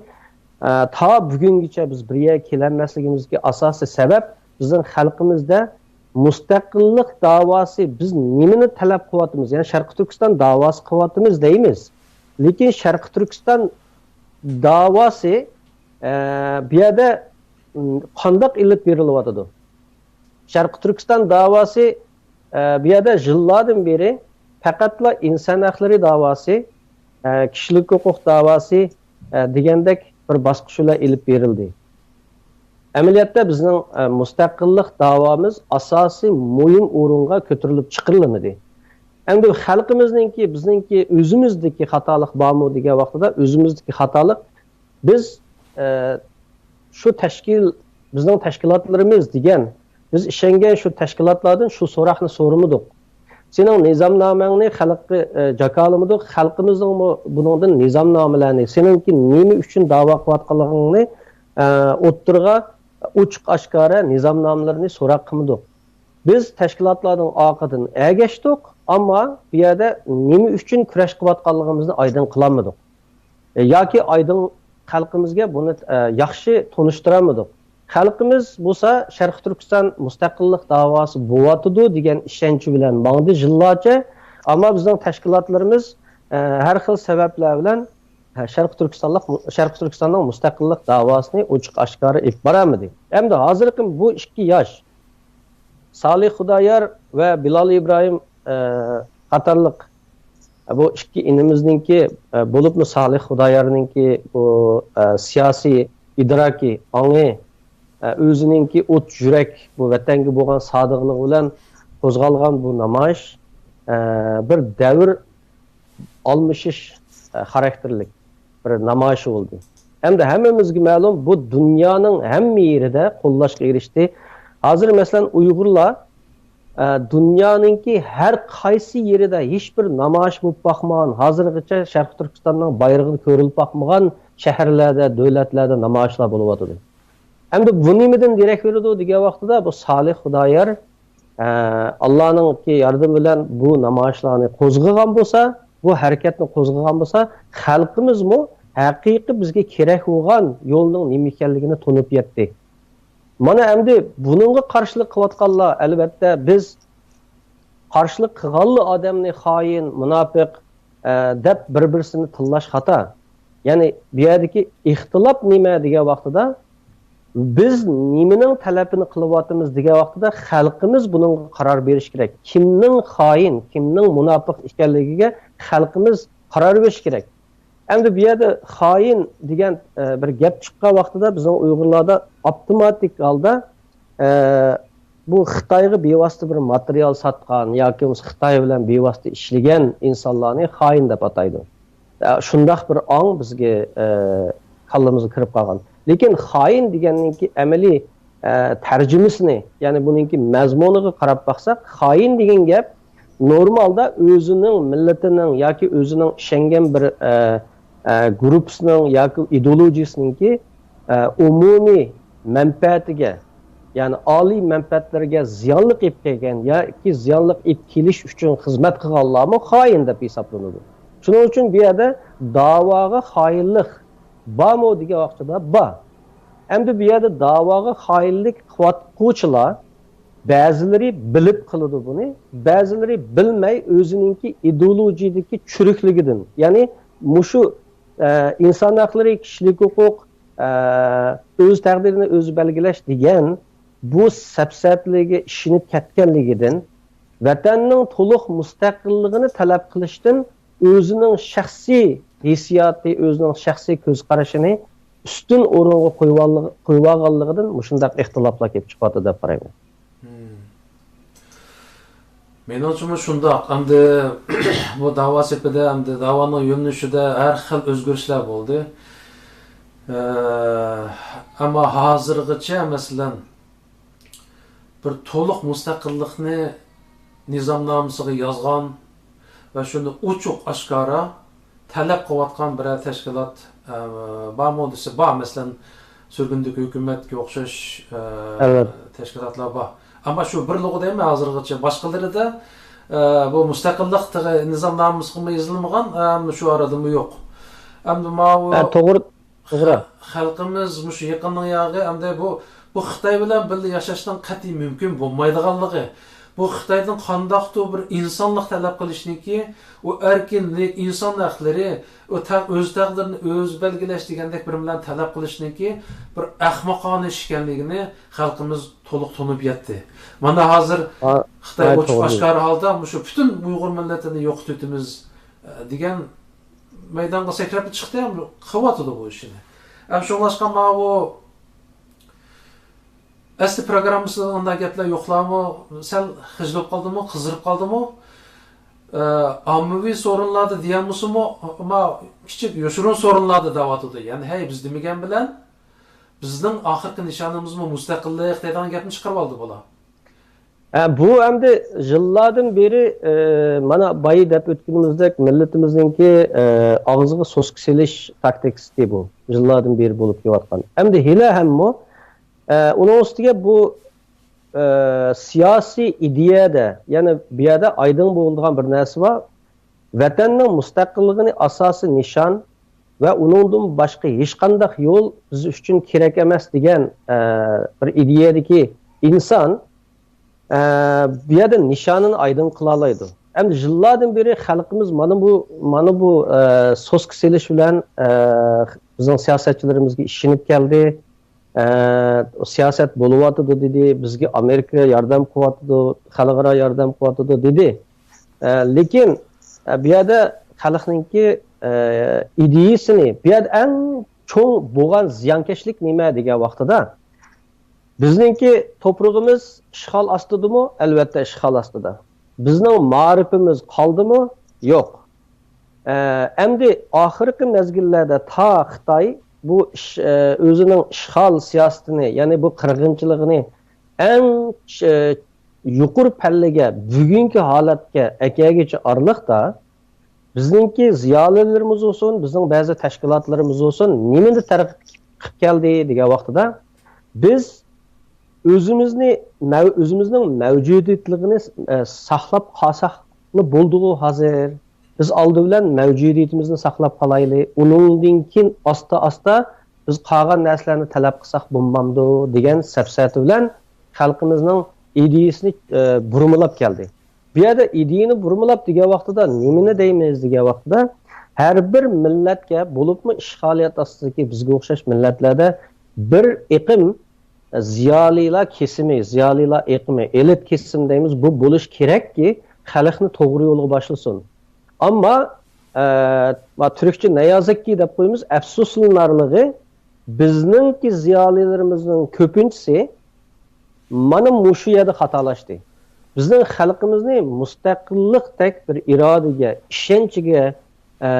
ئە، تا بۈگۈنگىچە بىز بىر يەرگە كېلەلمەسلىكىمىزدىكى ئاساسىي سەۋەب بىزنىڭ خەلقىمىزدە مۇستەقىللىق داۋاسى، بىز نېمىنى تەلەپ قىلىۋاتىمىز؟ يەنى شەرقىي تۈركىستان داۋاسى قىلىۋاتىمىز دەيمىز. لېكىن شەرقىي تۈركىستان داۋاسى، ئە، بۇ يەردە، م، قانداق ئېلىپ بېرىلىۋاتىدۇ؟ شەرقىي تۈركىستان داۋاسى، ئە، بۇ يەردە يىللاردىن بېرى پەقەتلا ئىنسان ھەقلىرى داۋاسى، ئە، كىشىلىك ھوقۇق داۋاسى، ئە، دېگەندەك بىر باسقۇچ بىلەن ئېلىپ بېرىلدى. ئەمەلىيەتتە بىزنىڭ، ئە، مۇستەقىللىق داۋامىز ئاساسىي مۇھىم ئورۇنغا كۆتۈرۈلۈپ چىقىرىلمىدى. ئەمدى خەلقىمىزنىڭكى، بىزنىڭكى ئۆزىمىزدىكى خاتالىق بارمۇ دېگەن ۋاقتىدا، ئۆزىمىزدىكى خاتالىق، بىز، ئە، شۇ تەشكىل، بىزنىڭ تەشكىلاتلىرىمىز دېگەن، بىز ئىشەنگەن شۇ تەشكىلاتلاردىن شۇ سوراقنى سورىمىدۇق. سېنىڭ نىزامنامەڭنى خەلققە، ئە، جاكارلىمىدۇق، خەلقىمىزنىڭمۇ بۇنىڭدىن نىزامنامىلەرنى، سېنىڭكى نېمە ئۈچۈن داۋا قىلىۋاتقانلىقىڭنى، ئە، ئوتتۇرىغا ئوچۇق ئاشكارا نىزامنامىلىرىنى سوراق قىلمىدۇق. بىز تەشكىلاتلاردىن ئارقىدىن ئەگەشتۇق، ئەمما بۇ يەردە نېمە ئۈچۈن كۈرەش قىلىۋاتقانلىقىمىزنى ئايدىڭ قىلالمىدۇق. ئە، ياكى ئايدىڭ خەلقىمىزگە بۇنى، ئە، ياخشى تونۇشتۇرالمىدۇق. خەلقىمىز بولسا شەرقىي تۈركىستان مۇستەقىللىق داۋاسى بولۇۋاتىدۇ دېگەن ئىشەنچى بىلەن ماڭدى يىللارچە. ئەمما بىزنىڭ تەشكىلاتلىرىمىز، ئە، ھەر خىل سەۋەبلەر بىلەن، ئە، شەرقىي تۈركىستانلىق، شەرقىي تۈركىستاننىڭ مۇستەقىللىق داۋاسىنى ئوچۇق ئاشكارا ئېلىپ بارالمىدى. ئەمدى ھازىرقى بۇ ئىككى ياش، سالىھ خۇدايار ۋە بىلال ئىبراھىم، ئە، قاتارلىق بۇ ئىككى ئىنىمىزنىڭكى، ئە، بولۇپمۇ سالىھ خۇدايارنىڭكى بۇ، ئە، سىياسىي ئىدراكى، ئاڭى، ئە، ئۆزىنىڭكى ئوت يۈرەك بۇ ۋەتەنگە بولغان سادىقلىقى بىلەن قوزغالغان بۇ نامايىش، ئە، بىر دەۋر ئالمىشىش، ئە، خاراكتېرلىك بىر نامايىش بولدى. ھەمدە ھەممىمىزگە مەلۇم، بۇ دۇنيانىڭ ھەممە يېرىدە قوللاشقا ئېرىشتى. ھازىر مەسىلەن ئۇيغۇرلار، ئە، دۇنيانىڭكى ھەر قايسى يېرىدە ھېچ بىر نامايىش بولۇپ باقمىغان، ھازىرغىچە شەرقىي تۈركىستاننىڭ بايرىقىدا كۆرۈلۈپ باقمىغان شەھەرلەردە، دۆلەتلەردە نامايىشلار بولۇۋاتىدۇ. ئەمدى بۇ نېمىدىن دېرەك بېرىدۇ دېگەن ۋاقتىدا، بۇ سالىھ خۇدايار، ئە، ئاللانىڭكى ياردىمى بىلەن بۇ نامايىشلارنى قوزغىغان بولسا، بۇ ھەرىكەتنى قوزغىغان بولسا، خەلقىمىزمۇ ھەقىقىي بىزگە كېرەك بولغان يولنىڭ نېمە ئىكەنلىكىنى تونۇپ يەتتى. مانا ئەمدى بۇنىڭغا قارشىلىق قىلىۋاتقانلار، ئەلۋەتتە، بىز قارشىلىق قىلغانلا ئادەمنى خائىن، مۇناپىق، ئە، دەپ بىر-بىرسىنى تىللاش خاتا. يەنى بۇ يەردىكى ئىختىلاپ نېمە دېگەن ۋاقتىدا، بىز نېمىنىڭ تەلىپىنى قىلىۋاتىمىز دېگەن ۋاقتىدا خەلقىمىز بۇنىڭغا قارار بېرىشى كېرەك. كىمنىڭ خائىن، كىمنىڭ مۇناپىق ئىكەنلىكىگە خەلقىمىز قارار بېرىشى كېرەك. ئەمدى بۇ يەردە خائىن دېگەن، ئە، بىر گەپ چىققان ۋاقتىدا بىزنىڭ ئۇيغۇرلاردا ئاپتوماتىك ھالدا، ئە، بۇ خىتايغا بىۋاسىتە بىر ماتېرىيال ساتقان ياكى بولمىسا خىتاي بىلەن بىۋاسىتە ئىشلىگەن ئىنسانلارنى خائىن دەپ ئاتايدۇ. ئە، شۇنداق بىر ئاڭ بىزگە، ئە، كاللىمىزغا كىرىپ قالغان. لېكىن خائىن دېگەننىڭكى ئەمەلىي، ئە، تەرجىمىسىنى، يەنى بۇنىڭكى مەزمۇنىغا قاراپ باقساق، خائىن دېگەن گەپ نورمالدا ئۆزىنىڭ مىللىتىنىڭ ياكى ئۆزىنىڭ ئىشەنگەن بىر، ئە، ئە، گۇرۇپپىسىنىڭ ياكى ئىدېئولوگىيىسىنىڭكى، ئە، ئومۇمىي مەنپەئەتىگە، يەنى ئالىي مەنپەئەتلىرىگە زىيانلىق ئېلىپ كەلگەن ياكى زىيانلىق ئېلىپ كېلىش ئۈچۈن خىزمەت قىلغانلارمۇ خائىن دەپ ھېسابلىنىدۇ. شۇنىڭ ئۈچۈن بۇ يەردە داۋاغا خائىنلىق بارمۇ دېگەن ۋاقتىدا بار. ئەمدى بۇ يەردە داۋاغا خائىنلىق قىلىۋاتقۇچىلار بەزىلىرى بىلىپ قىلىدۇ بۇنى، بەزىلىرى بىلمەي ئۆزىنىڭكى ئىدېئولوگىيىدىكى چۈرۈكلۈكىدىن، يەنى مۇشۇ، ئە، ئىنسان ھەقلىرى، كىشىلىك ھوقۇق، ئە، ئۆز تەقدىرىنى ئۆزى بەلگىلەش دېگەن بۇ سەپسەتىلىكىگە ئىشىنىپ كەتكەنلىكىدىن، ۋەتەننىڭ تولۇق مۇستەقىللىقىنى تەلەپ قىلىشتىن ئۆزىنىڭ شەخسىي ھېسسىياتى، ئۆزىنىڭ شەخسىي كۆز قارىشىنى ئۈستۈن ئورۇنغا قويۇۋالغ-، قويۇۋالغانلىقىدىن مۇشۇنداق ئىختىلاپلار كېلىپ چىقىۋاتىدۇ دەپ قارايمەن. مېنىڭچىمۇ شۇنداق. ئەمدى بۇ داۋا سېپىدە، ئەمدى داۋانىڭ يۆنىلىشىدە ھەر خىل ئۆزگىرىشلەر بولدى. ئە، ئەمما ھازىرغىچە، مەسىلەن، بىر تولۇق مۇستەقىللىقنى نىزامنامىسىغا يازغان ۋە شۇنى ئوچۇق ئاشكارا تەلەپ قىلىۋاتقان بىرەر تەشكىلات، ئە، بارمۇ دېسە بار. مەسىلەن، سۈرگۈندىكى ھۆكۈمەتكە ئوخشاش، ئە، ئەلۋەتتە. تەشكىلاتلار بار. ئەمما شۇ بىرلىغۇ دەيمەن ھازىرغىچە. باشقىلىرىدا، ئە، بۇ مۇستەقىللىق تېخى نىزامنامىسىغىمۇ يېزىلمىغان، ئەم، شۇ ئارىدىمۇ يوق. ئەمدى ماۋۇ ھە، توغرا، توغرا. خە-، خەلقىمىز مۇشۇ يېقىننىڭ ياغى ئەمدى بۇ، بۇ خىتاي بىلەن بىللە ياشاشنىڭ قەتئىي مۇمكىن بولمايدىغانلىقى، بۇ خىتايدىن قانداقتۇر بىر ئىنسانلىق تەلەپ قىلىشنىڭكى، ئۇ ئەركىنلىك، ئىنسان ھەقلىرى، ئۇ تە-، ئۆز تەقدىرىنى ئۆزى بەلگىلەش دېگەندەك بىر بىلەن تەلەپ قىلىشنىڭكى بىر ئەخمىقانە ئىش ئىكەنلىكىنى خەلقىمىز تولۇق تونۇپ يەتتى. مانا ھازىر ھا-، خىتاي ھاي، ئوچۇق توغرا. ئاشكارا ھالدا مۇشۇ پۈتۈن ئۇيغۇر مىللىتىنى يوقىتىۋېتىمىز، ئە، دېگەن مەيدانغا سەكرەپ چىقتى، ھەم قىلىۋاتىدۇ بۇ ئىشنى. ھەم شۇڭلاشقا ماۋۇ ئەسلى پروگراممىسىدا ئۇنداق گەپلەر يوقلارمۇ؟ سەل خىجىل بولۇپ قالدىمۇ، قىزىرىپ قالدىمۇ؟ ئە، ئاممىۋى سورۇنلاردا دېيەلمىسىمۇ، ئەمما كىچىك يوشۇرۇن سورۇنلاردا دەۋاتىدۇ. يەنى، ھەي، بىز دېمىگەن بىلەن بىزنىڭ ئاخىرقى نىشانىمىزمۇ مۇستەقىللىق دەيدىغان گەپنى چىقىرىۋالدى بۇلار. ھە، بۇ ئەمدى يىللاردىن بېرى، ئە، مانا بايا دەپ ئۆتكىنىمىزدەك مىللىتىمىزنىڭكى، ئە، ئاغزىغا سوسكا سېلىش تاكتىكىسى بۇ. يىللاردىن بېرى بولۇپ كېلىۋاتقان. ئەمدى ھېلى ھەممۇ، ئە، ئۇنىڭ ئۈستىگە بۇ، ئە، سىياسىي ئىدىيەدە، يەنى بۇ يەردە ئايدىڭ بولىدىغان بىر نەرسە بار. ۋەتەننىڭ مۇستەقىللىقىنى ئاساسىي نىشان ۋە ئۇنىڭدىن باشقا ھېچقانداق يول بىز ئۈچۈن كېرەك ئەمەس دېگەن، ئە، بىر ئىدىيەدىكى ئىنسان، ئە، بۇ يەردە نىشانىنى ئايدىڭ قىلالايدۇ. ئەمدى يىللاردىن بېرى خەلقىمىز مانا بۇ، مانا بۇ، ئە، سوسكا سېلىش بىلەن، ئە، بىزنىڭ سىياسەتچىلىرىمىزگە ئىشىنىپ كەلدى. ئە، سىياسەت بولۇۋاتىدۇ دېدى، بىزگە ئامېرىكا ياردەم قىلىۋاتىدۇ، خەلقئارا ياردەم قىلىۋاتىدۇ دېدى. ئە، لېكىن، ئە، بۇ يەردە خەلقنىڭكى، ئە، ئىدىيىسىنى، بۇ يەردە ئەڭ چوڭ بولغان زىيانكەشلىك نېمە دېگەن ۋاقتىدا، بىزنىڭكى توپرىقىمىز ئىشغال ئاستىدىمۇ؟ ئەلۋەتتە ئىشغال ئاستىدا. بىزنىڭ مائارىپىمىز قالدىمۇ؟ يوق. ئە، ئەمدى ئاخىرقى مەزگىللەردە تا خىتاي بۇ ئىش-، ئە، ئۆزىنىڭ ئىشغال سىياسىتىنى، يەنى بۇ قىرغىنچىلىقىنى، ئەڭ، ئە، يۇقىرى پەللىگە، بۈگۈنكى ھالەتكە ئەكەلگۈچى ئارىلىقتا بىزنىڭكى زىيالىيلىرىمىز بولسۇن، بىزنىڭ بەزى تەشكىلاتلىرىمىز بولسۇن، نېمىنى تەرغىب قىلىپ كەلدى دېگەن ۋاقتىدا، بىز ئۆزىمىزنى، مەۋ-، ئۆزىمىزنىڭ مەۋجۇدىيەتلىكىنى، ئە، ساقلاپ قالساقمۇ بولدىغۇ ھازىر. بىز ئالدى بىلەن مەۋجۇدىيىتىمىزنى ساقلاپ قالايلى. ئۇنىڭدىن كېيىن ئاستا-ئاستا بىز قالغان نەرسىلەرنى تەلەپ قىلساق بولمامدۇ دېگەن سەپسەتە بىلەن خەلقىمىزنىڭ ئىدىيىسىنى، ئە، بۇرمىلاپ كەلدى. بۇ يەردە ئىدىيىنى بۇرمىلاپ دېگەن ۋاقتىدا نېمىنى دەيمىز دېگەن ۋاقتىدا، ھەر بىر مىللەتكە، بولۇپمۇ ئىشغالىيەت ئاستىدىكى بىزگە ئوخشاش مىللەتلەردە بىر ئېقىم زىيالىيلار كېسىمى، زىيالىيلار ئېقىمى، ئېلىت كېسىم دەيمىز، بۇ بولۇش كېرەككى، خەلقنى توغرا يولغا باشلىسۇن. ئەمما، ئە، ما تۈركچە نەيازەككى دەپ قويىمىز، ئەپسۇسلىنارلىقى، بىزنىڭكى زىيالىيلىرىمىزنىڭ كۆپىنچىسى مانا مۇشۇ يەردە خاتالاشتى. بىزنىڭ خەلقىمىزنى مۇستەقىللىقتەك بىر ئىرادىگە، ئىشەنچىگە، ئە،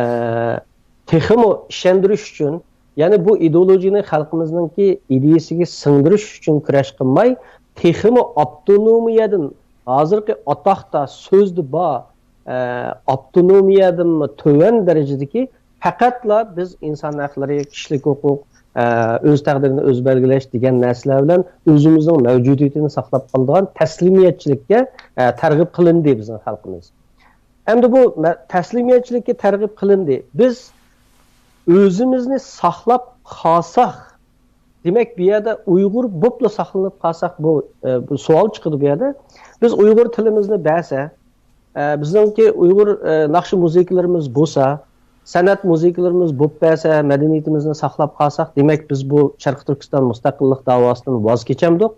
تېخىمۇ ئىشەندۈرۈش ئۈچۈن، يەنى بۇ ئىدېئولوگىيەنى خەلقىمىزنىڭكى ئىدىيىسىگە سىڭدۈرۈش ئۈچۈن كۈرەش قىلماي، تېخىمۇ ئاپتونومىيەدىن، ھازىرقى ئاتاقتا، سۆزدە بار، ئە، ئاپتونومىيەدىنمۇ تۆۋەن دەرىجىدىكى، پەقەتلا بىز ئىنسان ھەقلىرى، كىشىلىك ھوقۇق، ئە، ئۆز تەقدىرىنى ئۆزى بەلگىلەش دېگەن نەرسىلەر بىلەن ئۆزىمىزنىڭ مەۋجۇدىيىتىنى ساقلاپ قالىدىغان تەسلىمىيەتچىلىككە، ئە، تەرغىب قىلىندى بىزنىڭ خەلقىمىز. ئەمدى بۇ مە-، تەسلىمىيەتچىلىككە تەرغىب قىلىندى. بىز ئۆزىمىزنى ساقلاپ قالساق، دېمەك، بۇ يەردە ئۇيغۇر بولۇپلا ساقلىنىپ قالساق، بۇ، ئە، بۇ سوئال چىقىدۇ بۇ يەردە. بىز ئۇيغۇر تىلىمىزنى بەرسە، ئە، بىزنىڭكى ئۇيغۇر، ئە، ناخشا مۇزىكىلىرىمىز بولسا، سەنئەت مۇزىكىلىرىمىز بولۇپ بەرسە، مەدەنىيىتىمىزنى ساقلاپ قالساق، دېمەك، بىز بۇ شەرقىي تۈركىستان مۇستەقىللىق داۋاسىدىن ۋاز كېچەمدۇق؟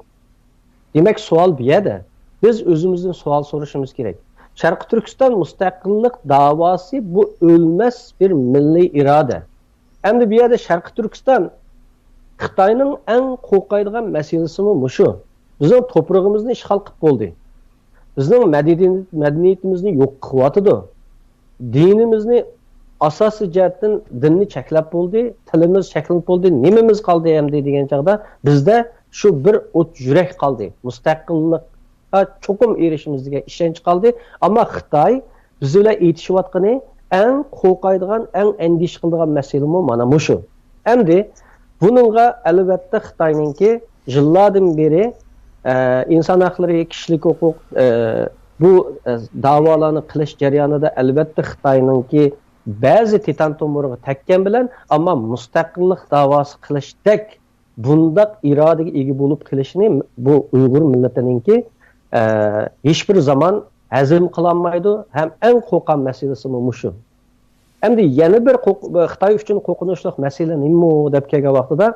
دېمەك، سوئال بۇ يەردە. بىز ئۆزىمىزدىن سوئال سورىشىمىز كېرەك. شەرقىي تۈركىستان مۇستەقىللىق داۋاسى بۇ ئۆلمەس بىر مىللىي ئىرادە. ئەمدى بۇ يەردە شەرقىي تۈركىستان خىتاينىڭ ئەڭ قورقايدىغان مەسىلىسىمۇ مۇشۇ. بىزنىڭ توپرىقىمىزنى ئىشغال قىلىپ بولدى. بىزنىڭ مەدەنىيىتىمىزنى يوق قىلىۋاتىدۇ. دىنىمىزنى ئاساسىي جەھەتتىن دىننى چەكلەپ بولدى، تىلىمىز چەكلىنىپ بولدى، نېمىمىز قالدى ئەمدى دېگەن چاغدا بىزدە شۇ بىر ئوت يۈرەك قالدى. مۇستەقىللىققا چوقۇم ئېرىشىمىز دېگەن ئىشەنچ قالدى. ئەمما خىتاي بىز بىلەن ئېيتىشىۋاتقىنى ئەڭ قورقايدىغان، ئەڭ ئەندىشە قىلىدىغان مەسىلىمۇ مانا مۇشۇ. ئەمدى بۇنىڭغا ئەلۋەتتە خىتاينىڭكى يىللاردىن بېرى، ئە، ئىنسان ھەقلىرى، كىشىلىك ھوقۇق، ئە، بۇ، ئە، داۋالارنى قىلىش جەريانىدا ئەلۋەتتە خىتاينىڭكى بەزى تىتان تومۇرىغا تەگكەن بىلەن، ئەمما مۇستەقىللىق داۋاسى قىلىشتەك بۇنداق ئىرادىگە ئىگە بولۇپ قېلىشىنى بۇ ئۇيغۇر مىللىتىنىڭكى، ئە، ھېچبىر زامان ھەزىم قىلالمايدۇ ھەم ئەڭ قورققان مەسىلىسىمۇ مۇشۇ. ئەمدى يەنە بىر قورق-، خىتاي ئۈچۈن قورقۇنچلۇق مەسىلە نېمە دەپ كەلگەن ۋاقتىدا،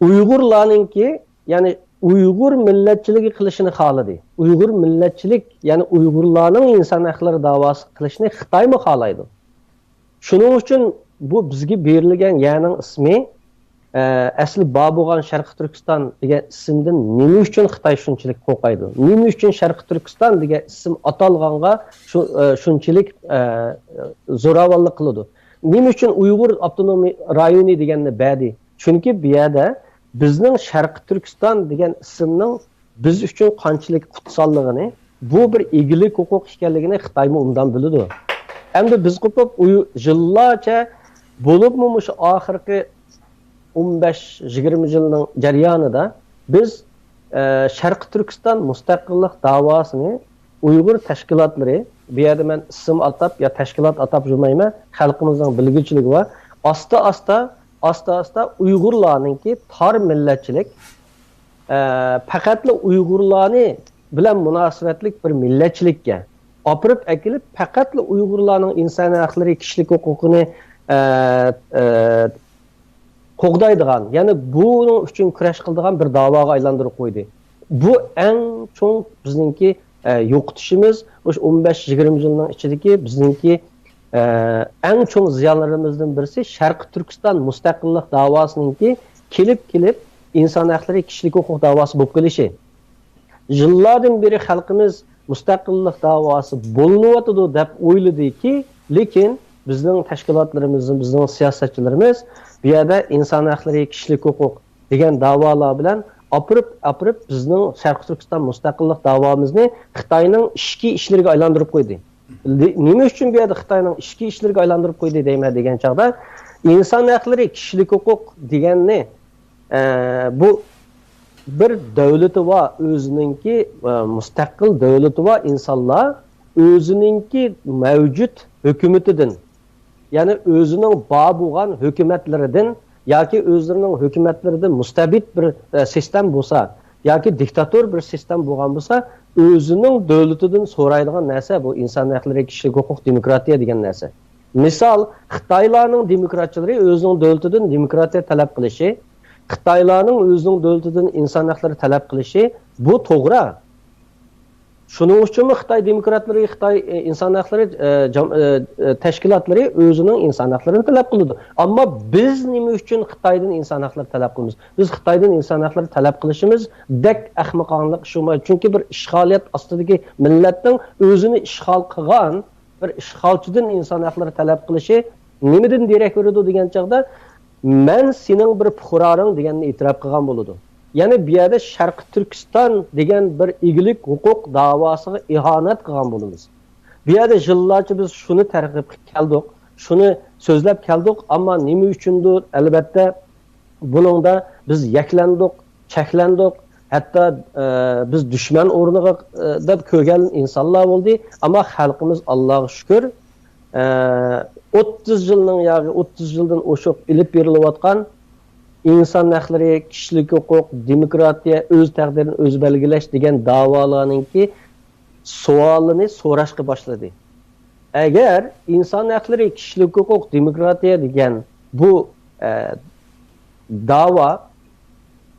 ئۇيغۇرلارنىڭكى، يەنى ئۇيغۇر مىللەتچىلىكى قىلىشىنى خالىدى. ئۇيغۇر مىللەتچىلىك، يەنى ئۇيغۇرلارنىڭ ئىنسان ھەقلىرى داۋاسى قىلىشىنى خىتايمۇ خالايدۇ. شۇنىڭ ئۈچۈن بۇ بىزگە بېرىلگەن يەرنىڭ ئىسمى، ئە، ئەسلى بار بولغان شەرقىي تۈركىستان دېگەن ئىسىمدىن نېمە ئۈچۈن خىتاي شۇنچىلىك قورقايدۇ؟ نېمە ئۈچۈن شەرقىي تۈركىستان دېگەن ئىسىم ئاتالغانغا شۇ، ئە، شۇنچىلىك، ئە، زوراۋانلىق قىلىدۇ؟ نېمە ئۈچۈن ئۇيغۇر ئاپتونوم رايونى دېگەننى بەردى؟ چۈنكى بۇ يەردە بىزنىڭ شەرقىي تۈركىستان دېگەن ئىسىمنىڭ بىز ئۈچۈن قانچىلىك قۇتساللىقىنى، بۇ بىر ئىگىلىك ھوقۇق ئىكەنلىكىنى خىتايمۇ ئوبدان بىلىدۇ. ئەمدى بىز قوپۇپ ئۇ يىللارچە، بولۇپمۇ مۇشۇ ئاخىرقى ئون بەش يىگىرمە يىلنىڭ جەريانىدا بىز، ئە، شەرقىي تۈركىستان مۇستەقىللىق داۋاسىنى ئۇيغۇر تەشكىلاتلىرى، بۇ يەردە مەن ئىسىم ئاتاپ يا تەشكىلات ئاتاپ يۈرمەيمەن، خەلقىمىزنىڭ بىلگۈچىلىكى بار، ئاستا-ئاستا، ئاستا-ئاستا ئۇيغۇرلارنىڭكى تار مىللەتچىلىك، ئە، پەقەتلا ئۇيغۇرلارنى بىلەن مۇناسىۋەتلىك بىر مىللەتچىلىككە ئاپىرىپ ئەكېلىپ، پەقەتلا ئۇيغۇرلارنىڭ ئىنسان ھەقلىرى، كىشىلىك ھوقۇقىنى، ئە، ئە، قوغدايدىغان، يەنى بۇنىڭ ئۈچۈن كۈرەش قىلىدىغان بىر داۋاغا ئايلاندۇرۇپ قويدى. بۇ ئەڭ چوڭ بىزنىڭكى، ئە، يوقىتىشىمىز، مۇشۇ ئون بەش يىگىرمە يىلنىڭ ئىچىدىكى بىزنىڭكى، ئە، ئەڭ چوڭ زىيانلىرىمىزدىن بىرسى شەرقىي تۈركىستان مۇستەقىللىق داۋاسىنىڭكى كېلىپ كېلىپ ئىنسان ھەقلىرى، كىشىلىك ھوقۇق داۋاسى بولۇپ قېلىشى. يىللاردىن بېرى خەلقىمىز مۇستەقىللىق داۋاسى بولۇنۇۋاتىدۇ دەپ ئويلىدىكى، لېكىن بىزنىڭ تەشكىلاتلىرىمىز، بىزنىڭ سىياسەتچىلىرىمىز بۇ يەردە ئىنسان ھەقلىرى، كىشىلىك ھوقۇق دېگەن داۋالار بىلەن ئاپىرىپ، ئاپىرىپ بىزنىڭ شەرقىي تۈركىستان مۇستەقىللىق داۋامىزنى خىتاينىڭ ئىچكى ئىشلىرىگە ئايلاندۇرۇپ قويدى. نېمە ئۈچۈن بۇ يەردە خىتاينىڭ ئىچكى ئىشلىرىگە ئايلاندۇرۇپ قويدى دەيمەن دېگەن چاغدا، ئىنسان ھەقلىرى، كىشىلىك ھوقۇق دېگەننى، ئە، بۇ بىر دۆلىتى بار، ئۆزىنىڭكى، ئە، مۇستەقىل دۆلىتى بار ئىنسانلار ئۆزىنىڭكى مەۋجۇت ھۆكۈمىتىدىن، يەنى ئۆزىنىڭ بار بولغان ھۆكۈمەتلىرىدىن ياكى ئۆزلىرىنىڭ ھۆكۈمەتلىرىدىن مۇستەبىت بىر، ئە، سىستېم بولسا ياكى دىكتاتور بىر سىستېم بولغان بولسا، ئۆزىنىڭ دۆلىتىدىن سورايدىغان نەرسە بۇ ئىنسان ھەقلىرى، كىشىلىك ھوقۇق، دېموكراتىيە دېگەن نەرسە. مىسال، خىتايلارنىڭ دېموكراتچىلىرى ئۆزىنىڭ دۆلىتىدىن دېموكراتىيە تەلەپ قىلىشى، خىتايلارنىڭ ئۆزىنىڭ دۆلىتىدىن ئىنسان ھەقلىرى تەلەپ قىلىشى، بۇ توغرا. شۇنىڭ ئۈچۈنمۇ خىتاي دېموكراتلىرى، خىتاي، ئى، ئىنسان ھەقلىرى، ئى، جام-، ئى، ئى، تەشكىلاتلىرى ئۆزىنىڭ ئىنسان ھەقلىرىنى تەلەپ قىلىدۇ. ئەمما بىز نېمە ئۈچۈن خىتايدىن ئىنسان ھەقلىرى تەلەپ قىلىمىز؟ بىز خىتايدىن ئىنسان ھەقلىرى تەلەپ قىلىشىمىز دەك ئەخمىقانىلىق شۇ. چۈنكى بىر ئىشغالىيەت ئاستىدىكى مىللەتنىڭ ئۆزىنى ئىشغال قىلغان بىر ئىشغالچىدىن ئىنسان ھەقلىرى تەلەپ قىلىشى نېمىدىن دېرەك بېرىدۇ دېگەن چاغدا، «مەن سېنىڭ بىر پۇقراڭ» دېگەننى ئېتىراپ قىلغان بولىدۇ. يەنى بۇ يەردە شەرقىي تۈركىستان دېگەن بىر ئىگىلىك ھوقۇق داۋاسىغا ئىھانەت قىلغان بولىمىز. بۇ يەردە يىللارچە بىز شۇنى تەرغىب قىلىپ كەلدۇق، شۇنى سۆزلەپ كەلدۇق، ئەمما نېمە ئۈچۈندۇر، ئەلۋەتتە، بۇنىڭدا بىز يەكلەندۇق، چەكلەندۇق، ھەتتا، ئە، بىز دۈشمەن ئورنىغا، ئە، دەپ كۆرگەن ئىنسانلار بولدى. ئەمما خەلقىمىز، ئاللاغا شۈكۈر، ئە، ئوتتۇز يىلنىڭ ياكى ئوتتۇز يىلدىن ئوشۇق ئېلىپ بېرىلىۋاتقان ئىنسان ھەقلىرى، كىشىلىك ھوقۇق، دېموكراتىيە، ئۆز تەقدىرىنى ئۆزى بەلگىلەش دېگەن داۋالارنىڭكى سوئالىنى سوراشقا باشلىدى. ئەگەر ئىنسان ھەقلىرى، كىشىلىك ھوقۇق، دېموكراتىيە دېگەن بۇ، ئە، داۋا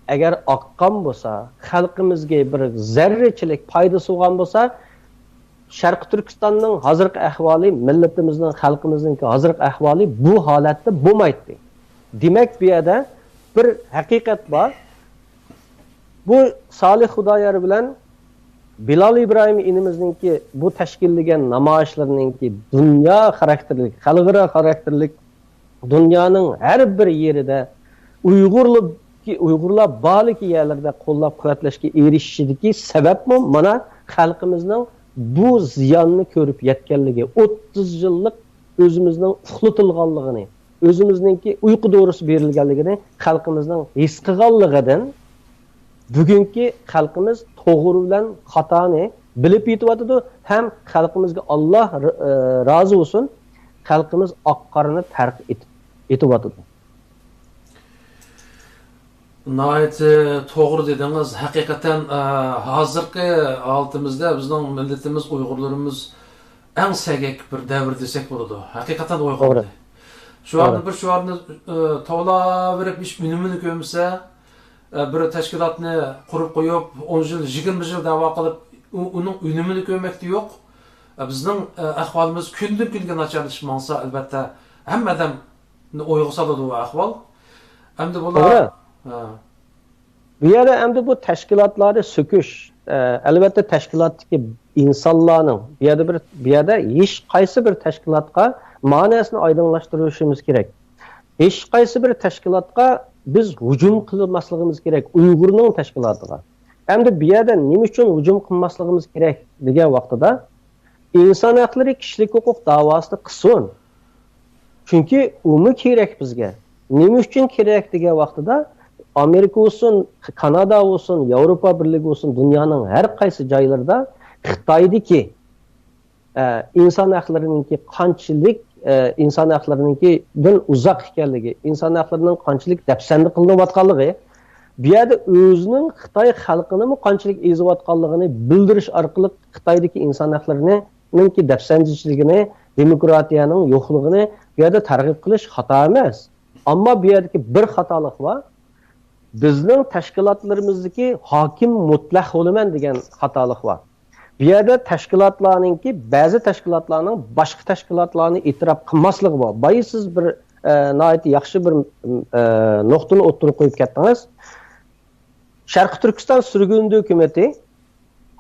ئەگەر ئاققان بولسا، خەلقىمىزگە بىر زەررىچىلىك پايدىسى بولغان بولسا، شەرقىي تۈركىستاننىڭ ھازىرقى ئەھۋالى، مىللىتىمىزنىڭ، خەلقىمىزنىڭكى ھازىرقى ئەھۋالى بۇ ھالەتتە بولمايتتى. دېمەك، بۇ يەردە بىر ھەقىقەت بار. بۇ سالىھ خۇدايار بىلەن بىلال ئىبراھىم ئىنىمىزنىڭكى بۇ تەشكىللىگەن نامايىشلىرىنىڭكى دۇنيا خاراكتېرلىك، خەلقئارا خاراكتېرلىك، دۇنيانىڭ ھەر بىر يېرىدە ئۇيغۇرلار، ئۇيغۇرلار بارلىكى يەرلىرىدە قوللاپ قۇۋۋەتلەشكە ئېرىشىشىدىكى سەۋەبمۇ مانا خەلقىمىزنىڭ بۇ زىياننى كۆرۈپ يەتكەنلىكى، ئوتتۇز يىللىق ئۆزىمىزنىڭ ئۇخلىتىلغانلىقىنى، ئۆزىمىزنىڭكى ئۇيقۇ دورىسى بېرىلگەنلىكىنى خەلقىمىزنىڭ ھېس قىلغانلىقىدىن، بۈگۈنكى خەلقىمىز توغرا بىلەن خاتانى بىلىپ يېتىۋاتىدۇ ھەم خەلقىمىزگە ئاللا ر-، ئى، رازى بولسۇن، خەلقىمىز ئاق قارىنى پەرق ئېتىپ، ئېتىۋاتىدۇ. ناھايىتى توغرا دېدىڭىز. ھەقىقەتەن، ئە، ھازىرقى ھالىتىمىزدە بىزنىڭ مىللىتىمىز، ئۇيغۇرلىرىمىز ئەڭ سەگەك بىر دەۋر دېسەك بولىدۇ. ھەقىقەتەن ئويغاندى. شۇ ھالدا بىر شوئارنى، ئە، توۋلاۋېرىپ ھېچ ئۈنۈمىنى كۆرمىسە، ئە، بىر تەشكىلاتنى قۇرۇپ قويۇپ، ئون يىل، يىگىرمە يىل دەۋا قىلىپ، ئۇ-، ئۇنىڭ ئۈنۈمىنى كۆرمەكتە يوق. ئە، بىزنىڭ، ئە، ئەھۋالىمىز كۈندىن كۈنگە ناچارلىشىپ ماڭسا، ئەلۋەتتە، ھەممە ئادەمنى ئويغا سالىدۇ بۇ ئەھۋال. ئەمدى بۇلار، توغرا. ھە. بۇ يەردە ئەمدى بۇ تەشكىلاتلارنى سۆكۈش، ئە، ئەلۋەتتە، تەشكىلاتتىكى ئىنسانلارنىڭ، بۇ يەردە بىر، بۇ يەردە ھېچ قايسى بىر تەشكىلاتقا مەنىسىنى ئايدىڭلاشتۇرۇشىمىز كېرەك. ھېچ قايسى بىر تەشكىلاتقا بىز ھۇجۇم قىلماسلىقىمىز كېرەك، ئۇيغۇرنىڭ تەشكىلاتىغا. ئەمدى بۇ يەردە نېمە ئۈچۈن ھۇجۇم قىلماسلىقىمىز كېرەك دېگەن ۋاقتىدا، ئىنسان ھەقلىرى، كىشىلىك ھوقۇق داۋاسىنى قىلسۇن. چۈنكى ئۇمۇ كېرەك بىزگە. نېمە ئۈچۈن كېرەك دېگەن ۋاقتىدا، ئامېرىكا بولسۇن، كانادا بولسۇن، ياۋروپا بىرلىكى بولسۇن، دۇنيانىڭ ھەر قايسى جايلىرىدا خىتايدىكى، ئە، ئىنسان ھەقلىرىنىڭكى قانچىلىك، ئە، ئىنسان ھەقلىرىنىڭكىدىن ئۇزاق ئىكەنلىكى، ئىنسان ھەقلىرىنىڭ قانچىلىك دەپسەندە قىلىنىۋاتقانلىقى، بۇ يەردە ئۆزىنىڭ خىتاي خەلقىنىمۇ قانچىلىك ئېزىۋاتقانلىقىنى بىلدۈرۈش ئارقىلىق خىتايدىكى ئىنسان ھەقلىرىنىڭكى دەپسەندىچىلىكىنى، دېموكراتىيەنىڭ يوقلۇقىنى بۇ يەردە تەرغىب قىلىش خاتا ئەمەس. ئەمما بۇ يەردىكى بىر خاتالىق بار. بىزنىڭ تەشكىلاتلىرىمىزدىكى ھاكىم مۇتلەق بولىمەن دېگەن خاتالىق بار. بۇ يەردە تەشكىلاتلارنىڭكى، بەزى تەشكىلاتلارنىڭ باشقا تەشكىلاتلارنى ئېتىراپ قىلماسلىقى بار. بايا سىز بىر، ئە، ناھايىتى ياخشى بىر، ئە، نۇقتىنى ئوتتۇرىغا قويۇپ كەتتىڭىز. شەرقىي تۈركىستان سۈرگۈندە ھۆكۈمىتى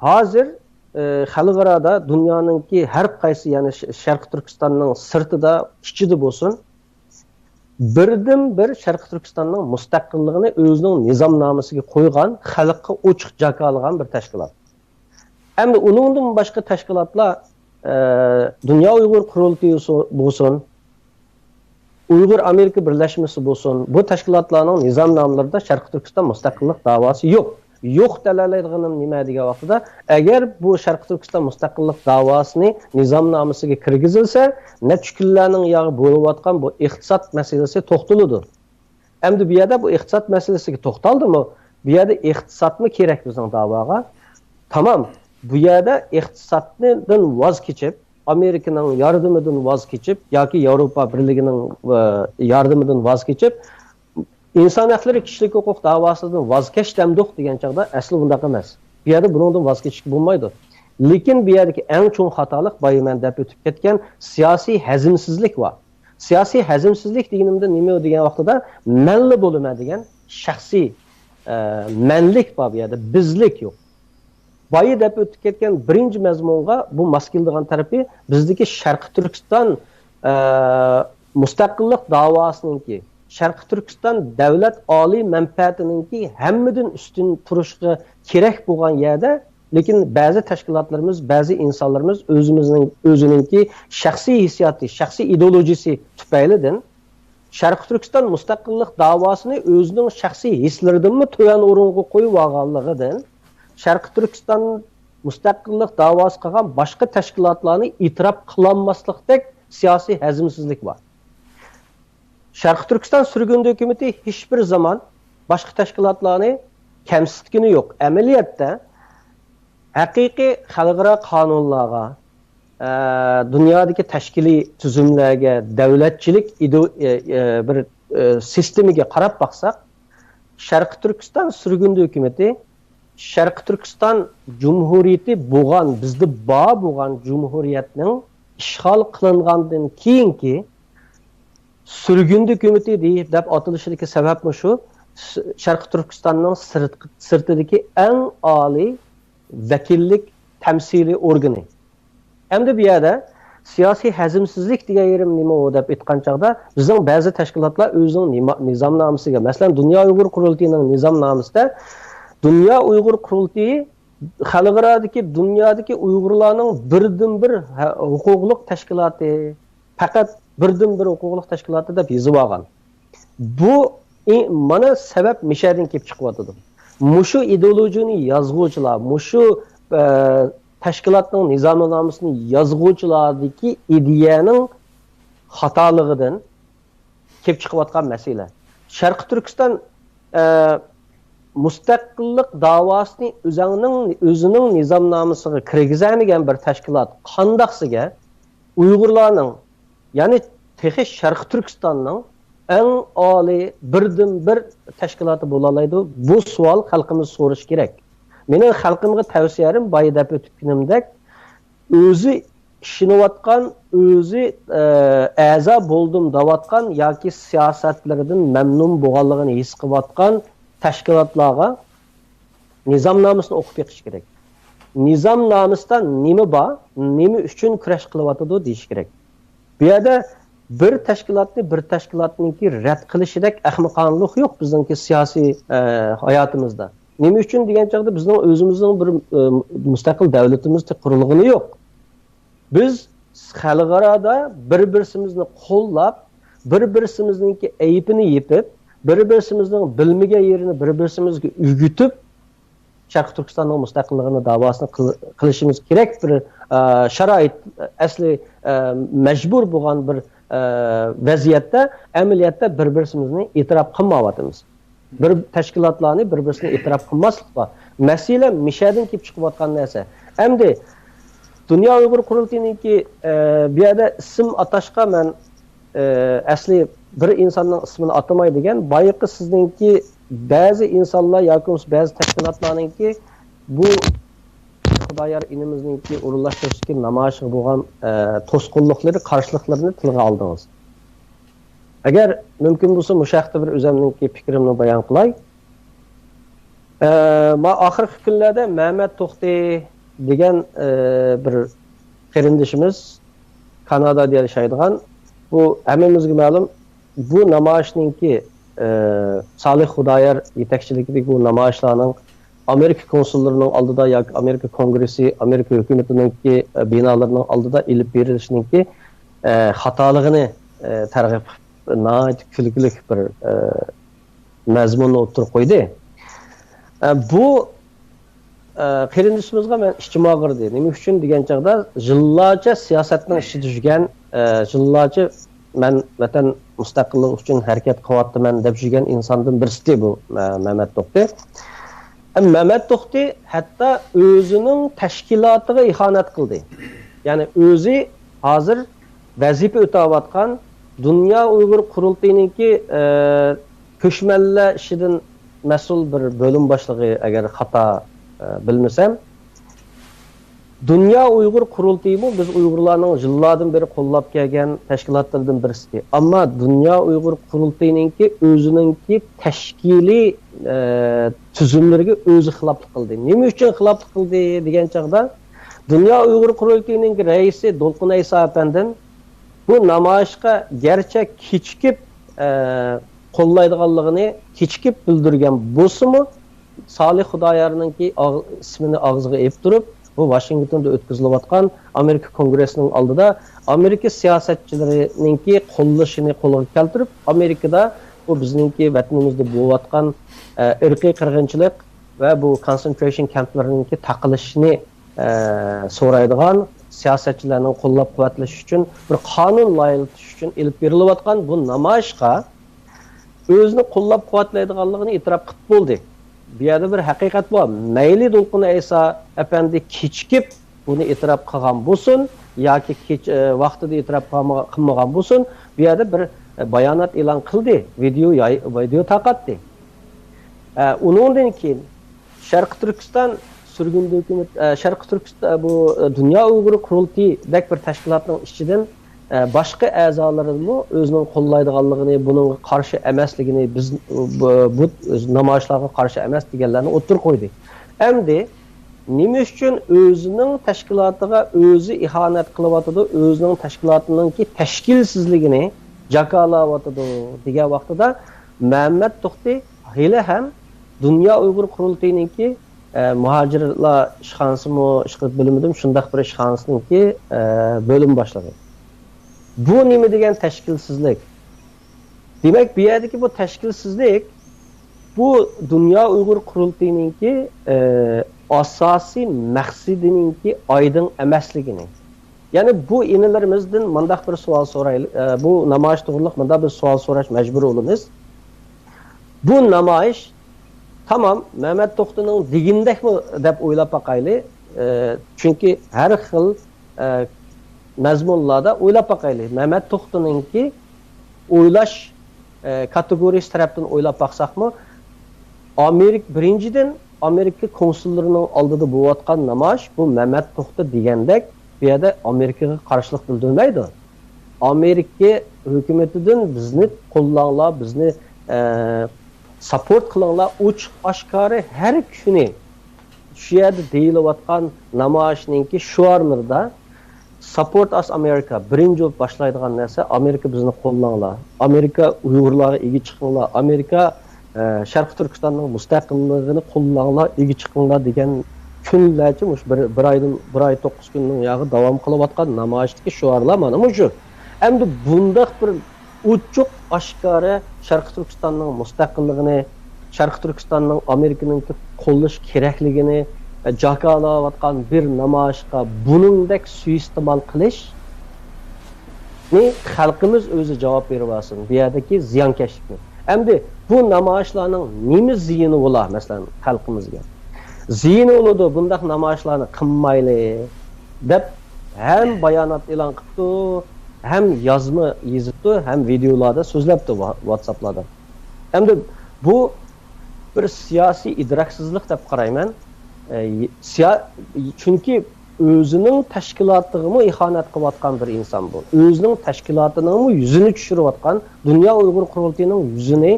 ھازىر، ئە، خەلقئارادا، دۇنيانىڭكى ھەر قايسى، يەنى ش-، شەرقىي تۈركىستاننىڭ سىرتىدا، ئىچىدە بولسۇن، بىردىنبىر شەرقىي تۈركىستاننىڭ مۇستەقىللىقىنى ئۆزىنىڭ نىزامنامىسىگە قويغان، خەلققە ئوچۇق جاكارلىغان بىر تەشكىلات. ئەمدى ئۇنىڭدىن باشقا تەشكىلاتلار، ئە، دۇنيا ئۇيغۇر قۇرۇلتىيى سو-، بولسۇن، ئۇيغۇر ئامېرىكا بىرلەشمىسى بولسۇن، بۇ تەشكىلاتلارنىڭ نىزامنامىلىرىدا شەرقىي تۈركىستان مۇستەقىللىق داۋاسى يوق. يوق دەلەيلەيدىغىنىم نېمە دېگەن ۋاقتىدا، ئەگەر بۇ شەرقىي تۈركىستان مۇستەقىللىق داۋاسىنى نىزامنامىسىگە كىرگۈزۈلسە، نەچچە كۈنلەرنىڭ ياغى بولۇۋاتقان بۇ ئىقتىساد مەسىلىسى توختىلىدۇ. ئەمدى بۇ يەردە بۇ ئىقتىساد مەسىلىسىگە توختالدىمۇ؟ بۇ يەردە ئىقتىسادمۇ كېرەك بىزنىڭ داۋاغا. تامام. بۇ يەردە ئىقتىسادتىن ۋاز كېچىپ، ئامېرىكىنىڭ ياردىمىدىن ۋاز كېچىپ ياكى ياۋروپا بىرلىكىنىڭ، ئە، ياردىمىدىن ۋاز كېچىپ، ئىنسان ھەقلىرى، كىشىلىك ھوقۇق داۋاسىدىن ۋاز كەچ دەمدۇق دېگەن چاغدا، ئەسلى ئۇنداق ئەمەس. بۇ يەردە بۇنىڭدىن ۋاز كېچىشكە بولمايدۇ. لېكىن بۇ يەردىكى ئەڭ چوڭ خاتالىق، بايا مەن دەپ ئۆتۈپ كەتكەن سىياسىي ھەزىمسىزلىك بار. سىياسىي ھەزىمسىزلىك دېگىنىمدە نېمە دېگەن ۋاقتىدا، مەنلا بولىمەن دېگەن شەخسىي، ئە، مەنلىك بار بۇ يەردە، بىزلىك يوق. بايا دەپ ئۆتۈپ كەتكەن بىرىنچى مەزمۇنغا بۇ ماس كېلىدىغان تەرىپى، بىزدىكى شەرقىي تۈركىستان، ئە، مۇستەقىللىق داۋاسىنىڭكى، شەرقىي تۈركىستان دۆلەت ئالىي مەنپەئەتىنىڭكى ھەممىدىن ئۈستۈن تۇرۇشقا كېرەك بولغان يەردە، لېكىن بەزى تەشكىلاتلىرىمىز، بەزى ئىنسانلىرىمىز ئۆزىمىزنىڭ، ئۆزىنىڭكى شەخسىي ھېسسىياتى، شەخسىي ئىدېئولوگىيىسى تۈپەيلىدىن شەرقىي تۈركىستان مۇستەقىللىق داۋاسىنى ئۆزىنىڭ شەخسىي ھېسلىرىدىنمۇ تۆۋەن ئورۇنغا قويۇپ ئالغانلىقىدىن، شەرقىي تۈركىستان مۇستەقىللىق داۋاسى قىلغان باشقا تەشكىلاتلارنى ئېتىراپ قىلالماسلىقتەك سىياسىي ھەزىمسىزلىك بار. شەرقىي تۈركىستان سۈرگۈندە ھۆكۈمىتى ھېچبىر زامان باشقا تەشكىلاتلارنى كەمسىتكىنى يوق. ئەمەلىيەتتە ھەقىقىي خەلقئارا قانۇنلارغا، ئە، دۇنيادىكى تەشكىلىي تۈزۈملەرگە، دۆلەتچىلىك ئىدو-، ئە، ئە، بىر، ئە، سىستېمىگە قاراپ باقساق، شەرقىي تۈركىستان سۈرگۈندە ھۆكۈمىتى شەرقىي تۈركىستان جۇمھۇرىيىتى بولغان، بىزدە بار بولغان جۇمھۇرىيەتنىڭ ئىشغال قىلىنغاندىن كېيىنكى سۈرگۈندە ھۆكۈمىتى دەپ ئاتىلىشىدىكى سەۋەبمۇ شۇ، ش-، شەرقىي تۈركىستاننىڭ سىرت-، سىرتىدىكى ئەڭ ئالىي ۋەكىللىك تەمسىلىي ئورگىنى. ئەمدى بۇ يەردە سىياسىي ھەزىمسىزلىك دېگەن يېرىم نېمە ئۇ دەپ ئېيتقان چاغدا، بىزنىڭ بەزى تەشكىلاتلار ئۆزىنىڭ نىما-، نىزامنامىسىگە، مەسىلەن، دۇنيا ئۇيغۇر قۇرۇلتىيىنىڭ نىزامنامىسىدا دۇنيا ئۇيغۇر قۇرۇلتىيى خەلقئارادىكى، دۇنيادىكى ئۇيغۇرلارنىڭ بىردىنبىر ھە-، ھوقۇقلۇق تەشكىلاتى، پەقەت بىردىنبىر ھوقۇقلۇق تەشكىلاتى دەپ يېزىۋالغان. بۇ ئى-، مانا سەۋەب مىشەدىن كېلىپ چىقىۋاتىدۇ. مۇشۇ ئىدېئولوگىيىنى يازغۇچىلار، مۇشۇ، ئە، تەشكىلاتنىڭ نىزامنامىسىنى يازغۇچىلاردىكى ئىدىيەنىڭ خاتالىقىدىن كېلىپ چىقىۋاتقان مەسىلە. شەرقىي تۈركىستان، ئە، مۇستەقىللىق داۋاسىنى ئۆزەڭنىڭ، ئۆزىنىڭ نىزامنامىسىغا كىرگۈزەلمىگەن بىر تەشكىلات قانداقسىگە ئۇيغۇرلارنىڭ، يەنى تېخى شەرقىي تۈركىستاننىڭ ئەڭ ئالىي بىردىنبىر تەشكىلاتى بولالايدۇ؟ بۇ سوئال خەلقىمىز سورىشى كېرەك. مېنىڭ خەلقىمگە تەۋسىيەم، بايا دەپ ئۆتكىنىمدەك، ئۆزى ئىشىنىۋاتقان، ئۆزى، ئە، ئەزا بولدۇم دەۋاتقان ياكى سىياسەتلىرىدىن مەمنۇن بولغانلىقىنى ھېس قىلىۋاتقان تەشكىلاتلارغا نىزامنامىسىنى ئوقۇپ بېقىش كېرەك. نىزامنامىسىدا نېمە بار، نېمە ئۈچۈن كۈرەش قىلىۋاتىدۇ دېيىش كېرەك. بۇ يەردە بىر تەشكىلاتنى بىر تەشكىلاتنىڭكى رەت قىلىشىدەك ئەخمىقانىلىق يوق بىزنىڭكى سىياسىي، ئە، ھاياتىمىزدا. نېمە ئۈچۈن دېگەن چاغدا بىزنىڭ ئۆزىمىزنىڭ بىر، ئە، مۇستەقىل دۆلىتىمىز قۇرۇلغىنى يوق. بىز خەلقئارادا بىر-بىرسىمىزنى قوللاپ، بىر-بىرسىمىزنىڭكى ئەيىبىنى يېپىپ، بىر-بىرسىمىزنىڭ بىلمىگەن يېرىنى بىر-بىرسىمىزگە ئۆگىتىپ، شەرقىي تۈركىستاننىڭ مۇستەقىللىقىنى داۋاسىنى قىل-، قىلىشىمىز كېرەك بىر، ئە، شارائىت، ئەسلى، ئە، مەجبۇر بولغان بىر، ئە، ۋەزىيەتتە ئەمەلىيەتتە بىر-بىرسىمىزنى ئېتىراپ قىلمايۋاتىمىز. بىر تەشكىلاتلارنى بىر-بىرسىنى ئېتىراپ قىلماسلىق بار. مەسىلە مىشەدىن كېلىپ چىقىۋاتقان نەرسە. ئەمدى دۇنيا ئۇيغۇر قۇرۇلتىيىنىڭكى، ئە، بۇ يەردە ئىسىم ئاتاشقا مەن، ئە، ئەسلى بىر ئىنساننىڭ ئىسمىنى ئاتىماي دېگەن، بايىقى سىزنىڭكى بەزى ئىنسانلار ياكى بولمىسا بەزى تەشكىلاتلارنىڭكى بۇ خۇدايار ئىنىمىزنىڭكى ئورۇنلاشتۇرۇشتىكى نامايىشىغا بولغان، ئە، توسقۇنلۇقلىرى، قارشىلىقلىرىنى تىلغا ئالدىڭىز. ئەگەر مۇمكىن بولسا، مۇشۇ ھەقتە بىر ئۆزۈمنىڭكى پىكرىمنى بايان قىلاي. ئە، ما ئاخىرقى كۈنلەردە مەمەت توختى دېگەن، ئە، بىر قېرىندىشىمىز كانادادا ياشايدىغان. بۇ ھەممىمىزگە مەلۇم، بۇ نامايىشنىڭكى، ئە، سالىھ خۇدايار يېتەكچىلىكىدىكى بۇ نامايىشلارنىڭ ئامېرىكا كونسۇللىرىنىڭ ئالدىدا ياكى ئامېرىكا كونگرېسسى، ئامېرىكا ھۆكۈمىتىنىڭكى، ئە، بىنالىرىنىڭ ئالدىدا ئېلىپ بېرىلىشىنىڭكى، ئە، خاتالىقىنى، ئە، تەرغىب قىلىپ، ناھايىتى كۈلكىلىك بىر، ئە، مەزمۇننى ئوتتۇرىغا قويدى. ئە، بۇ، ئە، قېرىندىشىمىزغا مەن ئىچىم ئاغرىدى. نېمە ئۈچۈن دېگەن چاغدا، يىللارچە سىياسەتنىڭ ئىچىدە يۈرگەن، ئە، يىللارچە مەن ۋەتەن مۇستەقىللىقى ئۈچۈن ھەرىكەت قىلىۋاتىمەن دەپ يۈرگەن ئىنساندىن بىرسى بۇ، ئە، مەمەت توختى. ئە، مەمەت توختى ھەتتا ئۆزىنىڭ تەشكىلاتىغا ئىخانەت قىلدى. يەنى ئۆزى ھازىر ۋەزىپە ئۆتەۋاتقان دۇنيا ئۇيغۇر قۇرۇلتىيىنىڭكى، ئە، كۆچمەنلەر ئىشىدىن مەسئۇل بىر بۆلۈم باشلىقى، ئەگەر خاتا، ئە، بىلمىسەم. دۇنيا ئۇيغۇر قۇرۇلتىيىمۇ بىز ئۇيغۇرلارنىڭ يىللاردىن بېرى قوللاپ كەلگەن تەشكىلاتلىرىدىن بىرسى. ئەمما دۇنيا ئۇيغۇر قۇرۇلتىيىنىڭكى ئۆزىنىڭكى تەشكىلىي، ئە، تۈزۈملىرىگە ئۆزى خىلاپلىق قىلدى. نېمە ئۈچۈن خىلاپلىق قىلدى دېگەن چاغدا، دۇنيا ئۇيغۇر قۇرۇلتىيىنىڭ رەئىسى دولقۇن ئەيسا ئەپەندىم بۇ نامايىشقا گەرچە كېچىكىپ، ئە، قوللايدىغانلىقىنى كېچىكىپ بىلدۈرگەن بولسىمۇ، سالىھ خۇدايارنىڭكى ئاغ-، ئىسمىنى ئاغزىغا ئېلىپ تۇرۇپ، بۇ ۋاشىنگتوندا ئۆتكۈزۈلۈۋاتقان ئامېرىكا كونگرېسسىنىڭ ئالدىدا ئامېرىكا سىياسەتچىلىرىنىڭكى قوللىشىنى قولىغا كەلتۈرۈپ، ئامېرىكىدا بۇ بىزنىڭكى ۋەتىنىمىزدە بولۇۋاتقان، ئە، ئىرقىي قىرغىنچىلىق ۋە بۇ كونسېنترېيشن كەمپلىرىنىڭكى تاقىلىشىنى، ئە، سورايدىغان، سىياسەتچىلەرنىڭ قوللاپ قۇۋۋەتلىشى ئۈچۈن بىر قانۇن لايىھىلىتىش ئۈچۈن ئېلىپ بېرىلىۋاتقان بۇ نامايىشقا ئۆزىنى قوللاپ قۇۋۋەتلەيدىغانلىقىنى ئېتىراپ قىلىپ بولدى. بۇ يەردە بىر ھەقىقەت بار. مەيلى دولقۇن ئەيسا ئەپەندى كېچىكىپ بۇنى ئېتىراپ قىلغان بولسۇن ياكى كېچ-، ئە، ۋاقتىدا ئېتىراپ قىلما-، قىلمىغان بولسۇن، بۇ يەردە بىر، ئە، بايانات ئېلان قىلدى، ۋىدېئو ياي-، ۋىدېئو تارقاتتى. ئە، ئۇنىڭدىن كېيىن شەرقىي تۈركىستان سۈرگۈندە ھۆكۈمەت، ئە، شەرقىي تۈركىستان، بۇ، ئە، دۇنيا ئۇيغۇر قۇرۇلتىيىدەك بىر تەشكىلاتنىڭ ئىچىدىن، ئە، باشقا ئەزالىرىمۇ ئۆزىنىڭ قوللايدىغانلىقىنى، بۇنىڭغا قارشى ئەمەسلىكىنى، بىز بۇ، بۇ نامايىشلارغا قارشى ئەمەس دېگەنلەرنى ئوتتۇرىغا قويدى. ئەمدى نېمە ئۈچۈن ئۆزىنىڭ تەشكىلاتىغا ئۆزى ئىھانەت قىلىۋاتىدۇ، ئۆزىنىڭ تەشكىلاتىنىڭكى تەشكىلسىزلىكىنى جاكارلاۋاتىدۇ دېگەن ۋاقتىدا، مەمەت توختى ھېلىھەم دۇنيا ئۇيغۇر قۇرۇلتىيىنىڭكى، ئە، مۇھاجىرلار ئىشخانىسىمۇ، ئىشقىلىپ بىلمىدىم، شۇنداق بىر ئىشخانىسىنىڭكى، ئە، بۆلۈم باشلىقى. بۇ نېمە دېگەن تەشكىلسىزلىك؟ دېمەك، بۇ يەردىكى بۇ تەشكىلسىزلىك، بۇ دۇنيا ئۇيغۇر قۇرۇلتىيىنىڭكى، ئە، ئاساسىي مەقسىتىنىڭكى ئايدىڭ ئەمەسلىكىنى. يەنى بۇ ئىنىلىرىمىزدىن مۇنداق بىر سوئال سورايلى، ئە، بۇ نامايىش توغرىلىق مۇنداق بىر سوئال سوراش مەجبۇرى بولىمىز. بۇ نامايىش تامام مەمەت توختىنىڭ دېگىنىدەكمۇ دەپ ئويلاپ باقايلى. ئە، چۈنكى ھەر خىل، ئە، مەزمۇنلاردا ئويلاپ باقايلى. مەمەت توختىنىڭكى ئويلاش، ئە، كاتېگورىيىسى تەرەپتىن ئويلاپ باقساقمۇ، ئامېرىكا، بىرىنچىدىن، ئامېرىكا كونسۇللىرىنىڭ ئالدىدا بولۇۋاتقان نامايىش، بۇ مەمەت توختى دېگەندەك، بۇ يەردە ئامېرىكىغا قارشىلىق بىلدۈرمەيدۇ. ئامېرىكا ھۆكۈمىتىدىن بىزنى قوللاڭلار، بىزنى، ئە، ساپورت قىلىڭلار، ئوچۇق ئاشكارا ھەر كۈنى شۇ يەردە دېيىلىۋاتقان نامايىشنىڭكى شوئارلىرىدا ساپورت ئاس ئامېرىكا، بىرىنچى بولۇپ باشلايدىغان نەرسە، ئامېرىكا بىزنى قوللاڭلار، ئامېرىكا ئۇيغۇرلارغا ئىگە چىقىڭلار، ئامېرىكا، ئە، شەرقىي تۈركىستاننىڭ مۇستەقىللىقىنى قوللاڭلار، ئىگە چىقىڭلار دېگەن كۈنلەرچە مۇشۇ بىر، بىر ئايدىن، بىر ئاي توققۇز كۈننىڭ ياغى داۋام قىلىۋاتقان نامايىشتىكى شوئارلار مانا مۇشۇ. ئەمدى بۇنداق بىر ئوچۇق ئاشكارا شەرقىي تۈركىستاننىڭ مۇستەقىللىقىنى، شەرقىي تۈركىستاننىڭ ئامېرىكىنىڭ قوللىشى كېرەكلىكىنى، ئە، جاكارلاۋاتقان بىر نامايىشقا بۇنىڭدەك سۇيىئىستېمال قىلىشنى خەلقىمىز ئۆزى جاۋاب بېرىۋالسۇن، بۇ يەردىكى زىيانكەشلىكنى. ئەمدى بۇ نامايىشلارنىڭ نېمە زىيىنى بولا، مەسىلەن، خەلقىمىزگە؟ زىيىنى بولىدۇ، بۇنداق نامايىشلارنى قىلمايلى، دەپ ھەم بايانات ئېلان قىپتۇ، ھەم يازما يېزىپتۇ، ھەم ۋىدېئولاردا سۆزلەپتۇ، ۋا-، ۋاتساپلاردا. ئەمدى بۇ بىر سىياسىي ئىدراكسىزلىق دەپ قارايمەن. ئە، سىيا-، چۈنكى ئۆزىنىڭ تەشكىلاتىغىمۇ ئىخانەت قىلىۋاتقان بىر ئىنسان بۇ. ئۆزىنىڭ تەشكىلاتىنىڭمۇ يۈزىنى چۈشۈرۈۋاتقان، دۇنيا ئۇيغۇر قۇرۇلتىيىنىڭ يۈزىنى،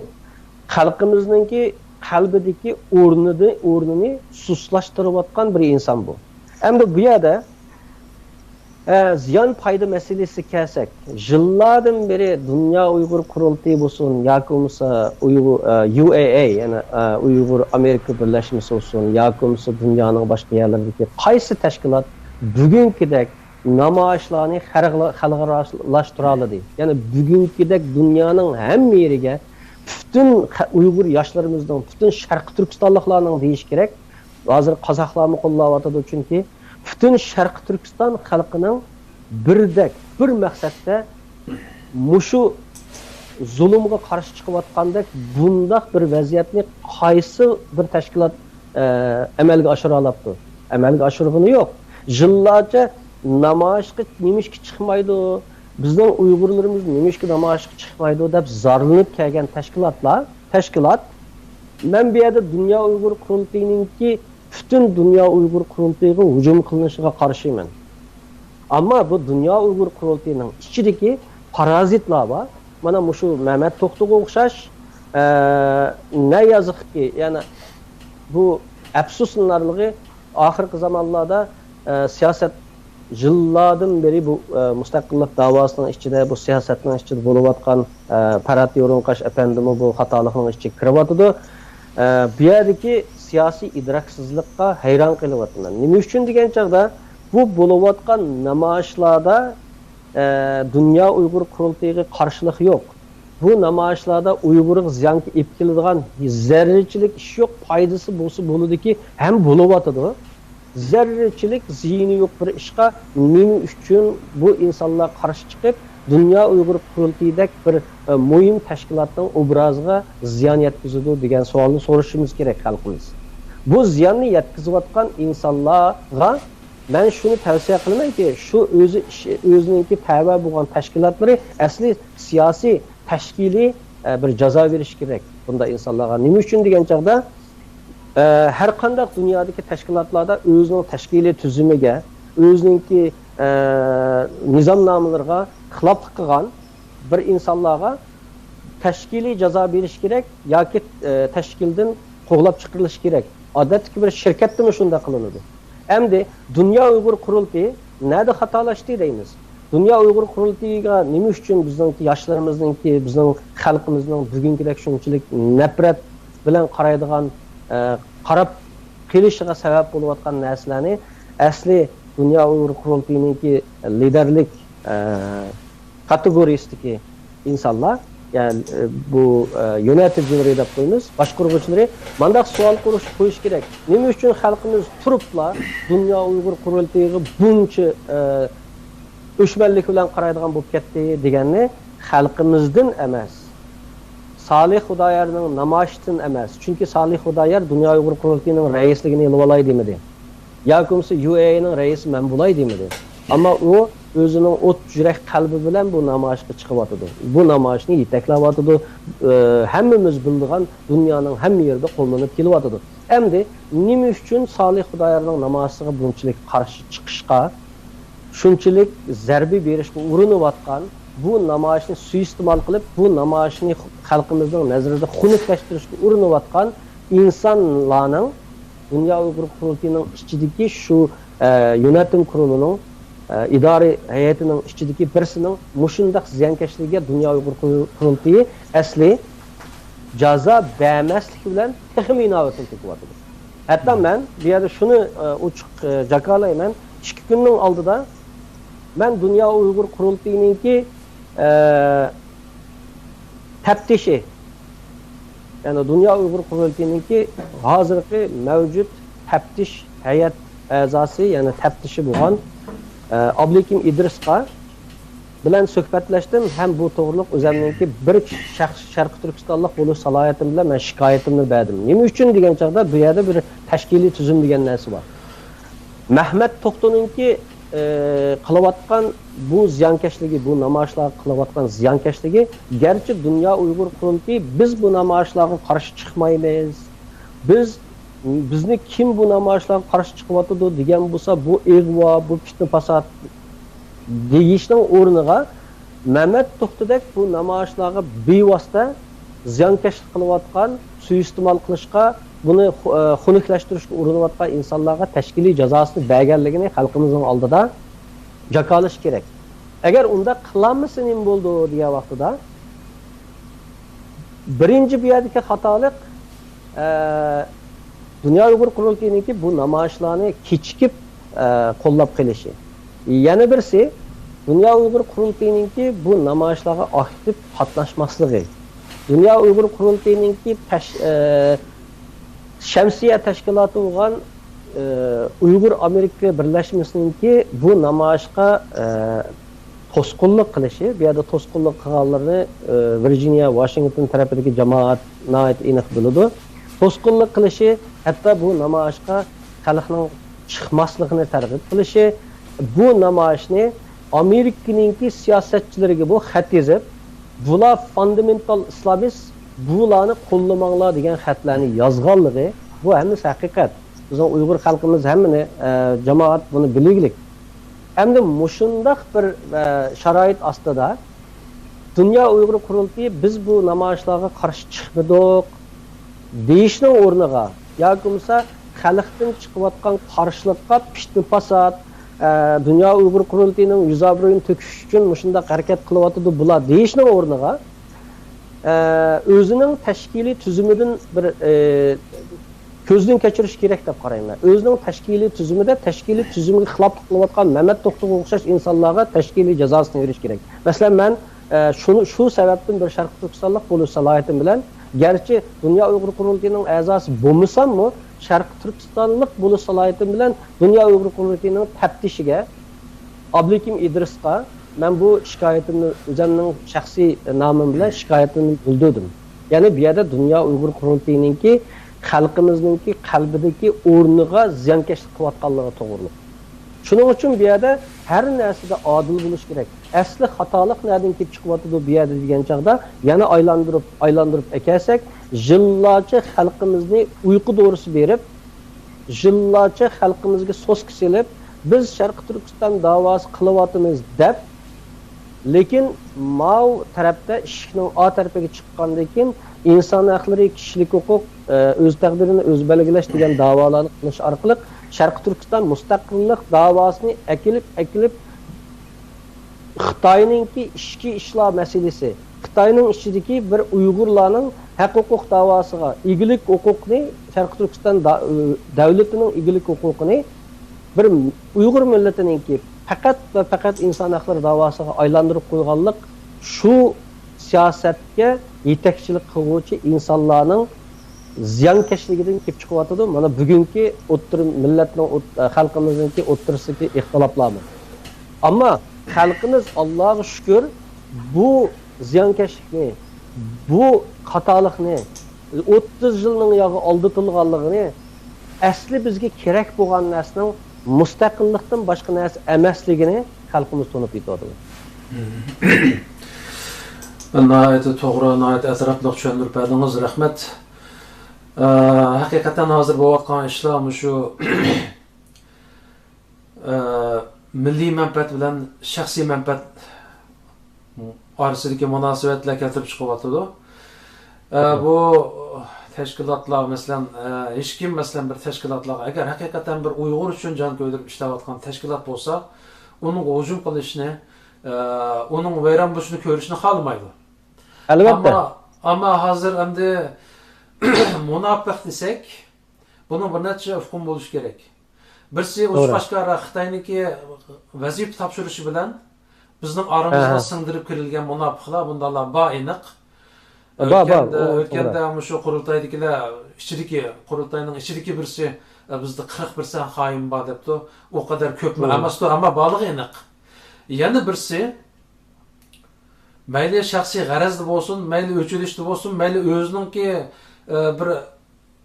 خەلقىمىزنىڭكى قەلبىدىكى ئورنىدى-، ئورنىنى سۇسلاشتۇرۇۋاتقان بىر ئىنسان بۇ. ئەمدى بۇ يەردە ئە، زىيان پايدا مەسىلىسىگە كەلسەك، يىللاردىن بېرى دۇنيا ئۇيغۇر قۇرۇلتىيى بولسۇن ياكى بولمىسا ئۇيغۇر، ئە، يۇ ئېي ئېي، يەنى، ئە، ئۇيغۇر ئامېرىكا بىرلەشمىسى بولسۇن ياكى بولمىسا دۇنيانىڭ باشقا يەرلىرىدىكى قايسى تەشكىلات بۈگۈنكىدەك نامايىشلارنى خەلقلە-، خەلقئارالاشتۇرالىدى؟ يەنى بۈگۈنكىدەك دۇنيانىڭ ھەممە يېرىگە پۈتۈن خە-، ئۇيغۇر ياشلىرىمىزنىڭ، پۈتۈن شەرقىي تۈركىستانلىقلارنىڭ دېيىش كېرەك، ھازىر قازاقلارمۇ قوللاۋاتىدۇ، چۈنكى پۈتۈن شەرقىي تۈركىستان خەلقىنىڭ بىردەك، بىر مەقسەتتە مۇشۇ زۇلۇمغا قارشى چىقىۋاتقاندەك بۇنداق بىر ۋەزىيەتنى قايسى بىر تەشكىلات، ئە، ئەمەلگە ئاشۇرالاپتۇ؟ ئەمەلگە ئاشۇرغىنى يوق. يىللارچە نامايىشقا نېمىشقا چىقمايدۇ، بىزنىڭ ئۇيغۇرلىرىمىز نېمىشقا نامايىشقا چىقمايدۇ دەپ زارلىنىپ كەلگەن تەشكىلاتلار، تەشكىلات، مەن بۇ يەردە دۇنيا ئۇيغۇر قۇرۇلتىيىنىڭكى پۈتۈن دۇنيا ئۇيغۇر قۇرۇلتىيىغا ھۇجۇم قىلىنىشىغا قارشىمەن. ئەمما بۇ دۇنيا ئۇيغۇر قۇرۇلتىيىنىڭ ئىچىدىكى پارازىتلار بار. مانا مۇشۇ مەمەت توختىغا ئوخشاش، ئە، نە يازىقكى، يەنى بۇ ئەپسۇسلىنارلىقى، ئاخىرقى زامانلاردا، ئە، سىياسەت يىللاردىن بېرى بۇ، ئە، مۇستەقىللىق داۋاسىنىڭ ئىچىدە، بۇ سىياسەتنىڭ ئىچىدە بولۇۋاتقان، ئە، پەرھات يورۇنقاش ئەپەندىمۇ بۇ خاتالىقنىڭ ئىچىگە كىرىۋاتىدۇ. ئە، بۇ يەردىكى سىياسىي ئىدراكسىزلىققا ھەيران قېلىۋاتىمەن. نېمە ئۈچۈن دېگەن چاغدا، بۇ بولۇۋاتقان نامايىشلاردا، ئە، دۇنيا ئۇيغۇر قۇرۇلتىيىغا قارشىلىق يوق. بۇ نامايىشلاردا ئۇيغۇرغا زىيانغا ئېلىپ كېلىدىغان زەررىچىلىك ئىش يوق، پايدىسى بولسا بولىدۇكى، ھەم بولۇۋاتىدۇ. زەررىچىلىك زىيىنى يوق بىر ئىشقا نېمە ئۈچۈن بۇ ئىنسانلار قارشى چىقىپ، دۇنيا ئۇيغۇر قۇرۇلتىيىدەك بىر، ئە، مۇھىم تەشكىلاتنىڭ ئوبرازىغا زىيان يەتكۈزىدۇ دېگەن سوئالنى سورىشىمىز كېرەك خەلقىمىز. بۇ زىياننى يەتكۈزۈۋاتقان ئىنسانلارغا مەن شۇنى تەۋسىيە قىلىمەنكى، شۇ ئۆزى ئىش-، ئۆزىنىڭكى تەۋە بولغان تەشكىلاتلىرى ئەسلى سىياسىي، تەشكىلىي، ئە، بىر جازا بېرىش كېرەك بۇنداق ئىنسانلارغا. نېمە ئۈچۈن دېگەن چاغدا، ئە، ھەر قانداق دۇنيادىكى تەشكىلاتلاردا ئۆزىنىڭ تەشكىلىي تۈزۈمىگە، ئۆزىنىڭكى، ئە، نىزامنامىلىرىغا خىلاپلىق قىلغان بىر ئىنسانلارغا تەشكىلىي جازا بېرىش كېرەك ياكى، ئە، تەشكىلدىن قوغلاپ چىقىرىلىش كېرەك. ئادەتتىكى بىر شىركەتتىمۇ شۇنداق قىلىنىدۇ. ئەمدى دۇنيا ئۇيغۇر قۇرۇلتىيى نەدە خاتالاشتى دەيمىز؟ دۇنيا ئۇيغۇر قۇرۇلتىيىغا نېمە ئۈچۈن بىزنىڭكى ياشلىرىمىزنىڭكى، بىزنىڭ خەلقىمىزنىڭ بۈگۈنكىدەك شۇنچىلىك نەپرەت بىلەن قارايدىغان، ئە، قاراپ قېلىشىغا سەۋەب بولۇۋاتقان نەرسىلەرنى ئەسلى دۇنيا ئۇيغۇر قۇرۇلتىيىنىڭكى لىدەرلىك، ئە، كاتېگورىيىسىدىكى ئىنسانلار، يەنى، ئە، بۇ، ئە، يۆنەتكۈچىلىرى دەپ قويىمىز، باشقۇرغۇچىلىرى مانداق سوئال قويۇش، قويۇش كېرەك. نېمە ئۈچۈن خەلقىمىز تۇرۇپلا دۇنيا ئۇيغۇر قۇرۇلتىيىغا بۇنچە، ئە، ئۆچمەنلىك بىلەن قارايدىغان بولۇپ كەتتى دېگەننى خەلقىمىزدىن ئەمەس، سالىھ خۇدايارنىڭ نامايىشىدىن ئەمەس. چۈنكى سالىھ خۇدايار دۇنيا ئۇيغۇر قۇرۇلتىيىنىڭ رەئىسلىكىنى ئېلىۋالاي دېمىدى. ياكى بولمىسا يۇ ئېي ئېينىڭ رەئىسى مەن بولاي دېمىدى. ئەمما ئۇ ئۆزىنىڭ ئوت يۈرەك قەلبى بىلەن بۇ نامايىشقا چىقىۋاتىدۇ. بۇ نامايىشنى يېتەكلەۋاتىدۇ. ئە، ھەممىمىز بىلىدىغان دۇنيانىڭ ھەممە يېرىدە قوللىنىپ كېلىۋاتىدۇ. ئەمدى نېمە ئۈچۈن سالىھ خۇدايارنىڭ نامايىشىغا بۇنچىلىك قارشى چىقىشقا، شۇنچىلىك زەربە بېرىشكە ئۇرۇنۇۋاتقان، بۇ نامايىشنى سۇيىئىستېمال قىلىپ، بۇ نامايىشنى خەلقىمىزنىڭ نەزىرىدە خۇنۈكلەشتۈرۈشكە ئۇرۇنۇۋاتقان ئىنسانلارنىڭ دۇنيا ئۇيغۇر قۇرۇلتىيىنىڭ ئىچىدىكى شۇ، ئە، يۆنەتتىم قۇرۇلىنىڭ، ئە، ئىدارە ھەيئىتىنىڭ ئىچىدىكى بىرسىنىڭ مۇشۇنداق زىيانكەشلىكىگە دۇنيا ئۇيغۇر قۇرۇ-، قۇرۇلتىيى ئەسلى جازا بەرمەسلىكى بىلەن تېخىمۇ ئىناۋىتىنى تۆكۈۋاتىدۇ. ھەتتا مەن بۇ يەردە شۇنى، ئە، ئوچۇق، ئە، جاكارلايمەن. ئىككى كۈننىڭ ئالدىدا مەن دۇنيا ئۇيغۇر قۇرۇلتىيىنىڭكى، ئە، تەپتىشى، يەنى دۇنيا ئۇيغۇر قۇرۇلتىيىنىڭكى ھازىرقى مەۋجۇت تەپتىش ھەيئەت ئەزاسى، يەنى تەپتىشى بولغان، ئە، ئابلىكىم ئىدرىسقا بىلەن سۆھبەتلەشتىم ھەم بۇ توغرۇلۇق ئۆزەمنىڭكى بىر شەخس، شەرقىي تۈركىستانلىق بولۇش سالاھىيىتىم بىلەن مەن شىكايىتىمنى بەردىم. نېمە ئۈچۈن دېگەن چاغدا بۇ يەردە بىر تەشكىلىي تۈزۈم دېگەن نەرسە بار. مەھمەت توختىنىڭكى، ئى، قىلىۋاتقان بۇ زىيانكەشلىكى، بۇ نامايىشلارغا قىلىۋاتقان زىيانكەشلىكى، گەرچە دۇنيا ئۇيغۇر قۇرۇلتىيى بىز بۇ نامايىشلارغا قارشى چىقمايمىز، بىز، بىزنى كىم بۇ نامايىشلارغا قارشى چىقىۋاتىدۇ دېگەن بولسا، بۇ ئىغۋا، بۇ پىتنە-پاسات دېيىشنىڭ ئورنىغا، مەمەت توختىدەك بۇ نامايىشلارغا بىۋاسىتە زىيانكەشلىك قىلىۋاتقان، سۇيىئىستېمال قىلىشقا، بۇنى خۇ-، ئە، خۇنۈكلەشتۈرۈشكە ئۇرۇنۇۋاتقان ئىنسانلارغا تەشكىلىي جازاسىنى بەرگەنلىكىنى خەلقىمىزنىڭ ئالدىدا جاكارلىشى كېرەك. ئەگەر ئۇنداق قىلالمىسا نېمە بولىدۇ دېگەن ۋاقتىدا، بىرىنچى بۇ يەردىكى خاتالىق، ئە، دۇنيا ئۇيغۇر قۇرۇلتىيىنىڭكى بۇ نامايىشلارنى كېچىكىپ، ئە، قوللاپ قېلىشى. يەنە بىرسى، دۇنيا ئۇيغۇر قۇرۇلتىيىنىڭكى بۇ نامايىشلارغا ئاكتىپ قاتناشماسلىقى. دۇنيا ئۇيغۇر قۇرۇلتىيىنىڭكى تەش-، ئە، شەمسىيە تەشكىلاتى بولغان، ئە، ئۇيغۇر ئامېرىكا بىرلەشمىسىنىڭكى بۇ نامايىشقا، ئە، توسقۇنلۇق قىلىشى، بۇ يەردە توسقۇنلۇق قىلغانلىرىنى، ئە، ۋىرجىنىيە، ۋاشىنگتون تەرىپىدىكى جامائەت ناھايىتى ئېنىق بىلىدۇ. توسقۇنلۇق قىلىشى، ھەتتا بۇ نامايىشقا خەلقنىڭ چىقماسلىقىنى تەرغىب قىلىشى، بۇ نامايىشنى ئامېرىكىنىڭكى سىياسەتچىلىرىگە بۇ خەت يېزىپ، بۇلار فاندامېنتال ئىسلامىست، بۇلارنى قوللىماڭلار دېگەن خەتلەرنى يازغانلىقى، بۇ ھەممىسى ھەقىقەت. بىزنىڭ ئۇيغۇر خەلقىمىز ھەممىنى، ئە، جامائەت بۇنى بىلگۈلۈك. ئەمدى مۇشۇنداق بىر، ئە، شارائىت ئاستىدا دۇنيا ئۇيغۇر قۇرۇلتىيى بىز بۇ نامايىشلارغا قارشى چىقمىدۇق دېيىشنىڭ ئورنىغا ياكى بولمىسا خەلقتىن چىقىۋاتقان قارشىلىققا پىتنە-پاسات، ئە، دۇنيا ئۇيغۇر قۇرۇلتىيىنىڭ يۈز-ئابرۇيىنى تۆكۈش ئۈچۈن مۇشۇنداق ھەرىكەت قىلىۋاتىدۇ بۇلار دېيىشنىڭ ئورنىغا، ئە، ئۆزىنىڭ تەشكىلىي تۈزۈمىدىن بىر، ئە، كۆزدىن كەچۈرۈش كېرەك دەپ قارايمەن. ئۆزىنىڭ تەشكىلىي تۈزۈمىدە تەشكىلىي تۈزۈمگە خىلاپلىق قىلىۋاتقان مەمەت توختىغا ئوخشاش ئىنسانلارغا تەشكىلىي جازاسىنى بېرىش كېرەك. مەسىلەن، مەن، ئە، شۇنى، شۇ سەۋەبتىن بىر شەرقىي تۈركىستانلىق بولۇش سالاھىيىتىم بىلەن، گەرچە دۇنيا ئۇيغۇر قۇرۇلتىيىنىڭ ئەزاسى بولمىساممۇ، شەرقىي تۈركىستانلىق بولۇش سالاھىيىتىم بىلەن دۇنيا ئۇيغۇر قۇرۇلتىيىنىڭ تەپتىشىگە ئابلىكىم ئىدرىسقا مەن بۇ شىكايىتىمنى ئۆزۈمنىڭ شەخسىي نامىم بىلەن شىكايىتىمنى بىلدۈردۈم. يەنى بۇ يەردە دۇنيا ئۇيغۇر قۇرۇلتىيىنىڭكى خەلقىمىزنىڭكى قەلبىدىكى ئورنىغا زىيانكەشلىك قىلىۋاتقانلىقى توغرۇلۇق. شۇنىڭ ئۈچۈن بۇ يەردە ھەر نەرسىدە ئادىل بولۇش كېرەك. ئەسلى خاتالىق نەدىن كېلىپ چىقىۋاتىدۇ بۇ يەردە دېگەن چاغدا يەنە ئايلاندۇرۇپ، ئايلاندۇرۇپ ئەكەلسەك، يىللارچە خەلقىمىزنى ئۇيقۇ دورىسى بېرىپ، يىللارچە خەلقىمىزگە سوسكا سېلىپ، بىز شەرقىي تۈركىستان داۋاسى قىلىۋاتىمىز دەپ، لېكىن ماۋۇ تەرەپتە، ئىشىكنىڭ ئا تەرىپىگە چىققاندىن كېيىن، ئىنسان ھەقلىرى، كىشىلىك ھوقۇق، ئە، ئۆز تەقدىرىنى ئۆزى بەلگىلەش دېگەن داۋالارنى قىلىش ئارقىلىق شەرقىي تۈركىستان مۇستەقىللىق داۋاسىنى ئەكېلىپ، ئەكېلىپ، خىتاينىڭكى ئىچكى ئىشلار مەسىلىسى، خىتاينىڭ ئىچىدىكى بىر ئۇيغۇرلارنىڭ ھەق ھوقۇق داۋاسىغا، ئىگىلىك ھوقۇقنى شەرقىي تۈركىستان دا-، دەۋلىتىنىڭ ئىگىلىك ھوقۇقىنى بىر ئۇيغۇر مىللىتىنىڭكى پەقەت ۋە پەقەت ئىنسان ھەقلىرى داۋاسىغا ئايلاندۇرۇپ قويغانلىق شۇ سىياسەتكە يېتەكچىلىك قىلغۇچى ئىنسانلارنىڭ زىيانكەشلىكىدىن كېلىپ چىقىۋاتىدۇ. مانا بۈگۈنكى ئوتتۇرا مىللەتنىڭ ئوت-، خەلقىمىزنىڭكى ئوتتۇرىسىدىكى ئىختىلاپلارمۇ. ئەمما خەلقىمىز، ئاللاغا شۈكۈر، بۇ زىيانكەشلىكنى، بۇ خاتالىقنى، ئوتتۇز يىلنىڭ ياغى ئالدىتىلغانلىقىنى، ئەسلى بىزگە كېرەك بولغان نەرسىنىڭ مۇستەقىللىقتىن باشقا نەرسە ئەمەسلىكىنى خەلقىمىز تونۇپ يېتىۋاتىدۇ. ناھايىتى توغرا، ناھايىتى ئەتراپلىق چۈشەندۈرۈپ بەردىڭىز، رەھمەت. ئە، ھەقىقەتەن ھازىر بولۇۋاتقان ئىشلار مۇشۇ، ئە، مىللىي مەنپەئەت بىلەن شەخسىي مەنپەئەت ئارىسىدىكى مۇناسىۋەتلەر كەلتۈرۈپ چىقىۋاتىدۇ. ئە، بۇ تەشكىلاتلار، مەسىلەن، ئە، ھېچكىم، مەسىلەن، بىر تەشكىلاتلارغا، ئەگەر ھەقىقەتەن بىر ئۇيغۇر ئۈچۈن جان كۆيدۈرۈپ ئىشلەۋاتقان تەشكىلات بولسا، ئۇنىڭغا ھۇجۇم قىلىشنى، ئە، ئۇنىڭ ۋەيران بولۇشىنى كۆرۈشنى خالىمايدۇ. ئەلۋەتتە. ئەمما، ئەمما ھازىر ئەمدى مۇناپىق دېسەك، بۇنىڭ بىر نەچچە ئۇقۇم بولۇشى كېرەك. بىرسى، توغرا، ئوچۇق-ئاشكارا خىتاينىڭكى ۋەزىپە تاپشۇرۇشى بىلەن بىزنىڭ ئارىمىزغا، ھە، ھە، سىڭدۈرۈپ كىرىلگەن مۇناپىقلار، بۇنداقلار بار ئېنىق. بار، بار، ئۆتكەندە، ئۇ ئۆتكەندە توغرا. مۇشۇ قۇرۇلتايدىكىلەر ئىچىدىكى، قۇرۇلتاينىڭ ئىچىدىكى بىرسى، ئە، بىزدە قىرىق پىرسەنت خائىن بار دەپتۇ. ئۇ قەدەر كۆپمۇ، مم، ئەمەستۇ، ئەمما بارلىقى ئېنىق. يەنە بىرسى، مەيلى شەخسىي غەرەزدە بولسۇن، مەيلى ئۆچ ئېلىشتا بولسۇن، مەيلى ئۆزىنىڭكى، ئە، بىر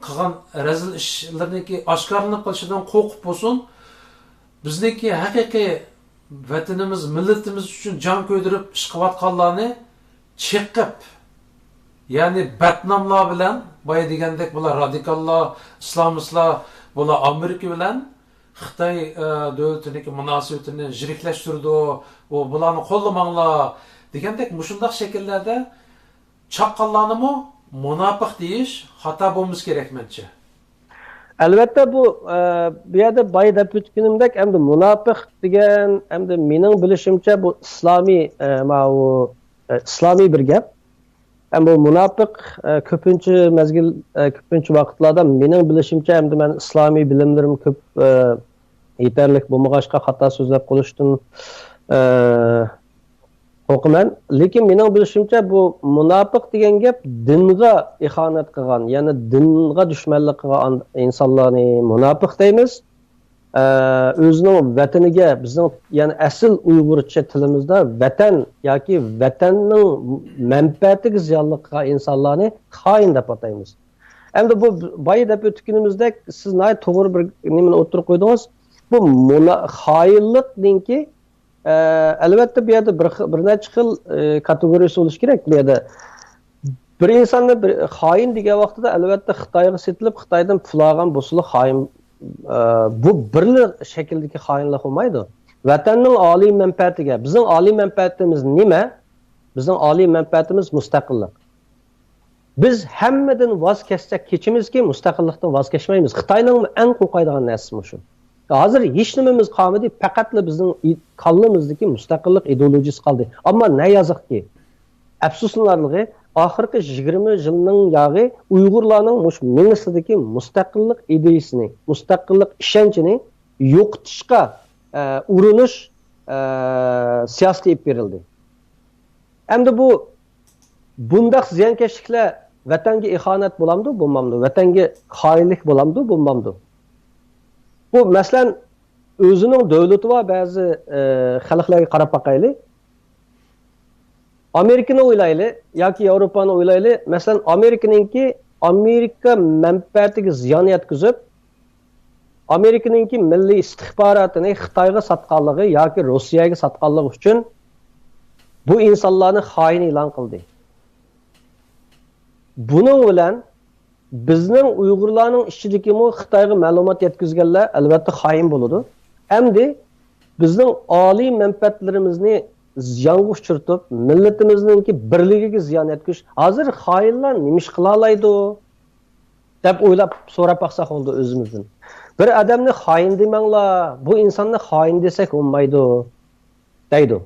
قىلغان رەزىل ئىشلىرىنىڭكى ئاشكارىلىنىپ قېلىشىدىن قورقۇپ بولسۇن، بىزنىڭكى ھەقىقىي ۋەتىنىمىز، مىللىتىمىز ئۈچۈن جان كۆيدۈرۈپ ئىش قىلىۋاتقانلارنى چېقىپ، يەنى بەتناملار بىلەن، بايا دېگەندەك، بۇلار رادىكاللار، ئىسلامىستلار، بۇلار ئامېرىكا بىلەن خىتاي، ئە، دۆلىتىنىڭكى مۇناسىۋىتىنى يىرىكلەشتۈرىدۇ، ئۇ، بۇلارنى قوللىماڭلار دېگەندەك مۇشۇنداق شەكىللەردە چاققانلارنىمۇ مۇناپىق دېيىش خاتا بولمىسا كېرەك، مەنچە. ئەلۋەتتە، بۇ، ئە، بۇ يەردە بايا دەپ ئۆتكىنىمدەك، ئەمدى مۇناپىق دېگەن، ئەمدى مېنىڭ بىلىشىمچە، بۇ ئىسلامىي، ئە، ماۋۇ، ئە، ئىسلامىي بىر گەپ. ئەمدى بۇ مۇناپىق، ئە، كۆپىنچە مەزگىل، ئە، كۆپىنچە ۋاقىتلاردا مېنىڭ بىلىشىمچە، ئەمدى مەن ئىسلامىي بىلىملىرىم كۆپ، ئە، يېتەرلىك بولمىغاچقا، خاتا سۆزلەپ قولۇشتىن، ئە، قورقىمەن. لېكىن مېنىڭ بىلىشىمچە، بۇ مۇناپىق دېگەن گەپ دىنغا ئىخانەت قىلغان، يەنى دىنغا دۈشمەنلىك قىلغان ئىنسانلارنى مۇناپىق دەيمىز. ئە، ئۆزىنىڭ ۋەتىنىگە، بىزنىڭ، يەنى ئەسلى ئۇيغۇرچە تىلىمىزدا ۋەتەن ياكى ۋەتەننىڭ مەنپەئەتىگە زىيانلىق قىلغان ئىنسانلارنى خائىن دەپ ئاتايمىز. ئەمدى بۇ بايا دەپ ئۆتكىنىمىزدەك، سىز ناھايىتى توغرا بىر نېمىنى ئوتتۇرىغا قويدىڭىز. بۇ مۇنا-، خائىنلىقنىڭكى، ئە، ئەلۋەتتە، بۇ يەردە بىر خىل، بىر نەچچە خىل، ئە، كاتېگورىيەسى بولۇشى كېرەك. بۇ يەردە بىر ئىنساننى بىر خائىن دېگەن ۋاقتىدا، ئەلۋەتتە، خىتايغا سېتىلىپ، خىتايدىن پۇل ئالغان بولسىلا خائىن، ئە، بۇ بىرلا شەكىلدىكى خائىنلىق بولمايدۇ. ۋەتەننىڭ ئالىي مەنپەئەتىگە، بىزنىڭ ئالىي مەنپەئەتىمىز نېمە؟ بىزنىڭ ئالىي مەنپەئەتىمىز مۇستەقىللىق. بىز ھەممىدىن ۋاز كەچسەك كېچىمىزكى، مۇستەقىللىقتىن ۋاز كەچمەيمىز. خىتاينىڭ ئەڭ قورقايدىغان نەرسىسى مۇشۇ. ھازىر ھېچنېمىمىز قالمىدى، پەقەتلا بىزنىڭ ئى-، كاللىمىزدىكى مۇستەقىللىق ئىدېئولوگىيىسى قالدى. ئەمما نە يازىقكى، ئەپسۇسلىنارلىقى، ئاخىرقى يىگىرمە يىلنىڭ ياغى ئۇيغۇرلارنىڭ مۇشۇ مېڭىسىدىكى مۇستەقىللىق ئىدىيىسىنى، مۇستەقىللىق ئىشەنچىنى يوقىتىشقا، ئە، ئۇرۇنۇش، ئە، سىياسىتى ئېلىپ بېرىلدى. ئەمدى بۇ، بۇنداق زىيانكەشلىكلەر ۋەتەنگە ئىخانەت بولامدۇ، بولمامدۇ؟ ۋەتەنگە خائىنلىك بولامدۇ، بولمامدۇ؟ بۇ، مەسىلەن، ئۆزىنىڭ دۆلىتى بار بەزى، ئە، خەلقلەرگە قاراپ باقايلى. ئامېرىكىنى ئويلايلى ياكى ياۋروپانى ئويلايلى. مەسىلەن، ئامېرىكىنىڭكى، ئامېرىكا مەنپەئەتىگە زىيان يەتكۈزۈپ، ئامېرىكىنىڭكى مىللىي ئىستىخباراتىنى خىتايغا ساتقانلىقى ياكى روسىيەگە ساتقانلىقى ئۈچۈن بۇ ئىنسانلارنى خائىن ئېلان قىلدى. بۇنىڭ بىلەن بىزنىڭ ئۇيغۇرلارنىڭ ئىچىدىكىمۇ خىتايغا مەلۇمات يەتكۈزگەنلەر ئەلۋەتتە خائىن بولىدۇ. ئەمدى بىزنىڭ ئالىي مەنپەئەتلىرىمىزنى زىيانغا ئۇچرىتىپ، مىللىتىمىزنىڭكى بىرلىكىگە زىيان يەتكۈزۈش، ھازىر خائىنلار نېمە ئىش قىلالايدۇ؟ دەپ ئويلاپ، سوراپ باقساق بولىدۇ ئۆزىمىزدىن. بىر ئادەمنى خائىن دېمەڭلار، بۇ ئىنساننى خائىن دېسەك بولمايدۇ، دەيدۇ.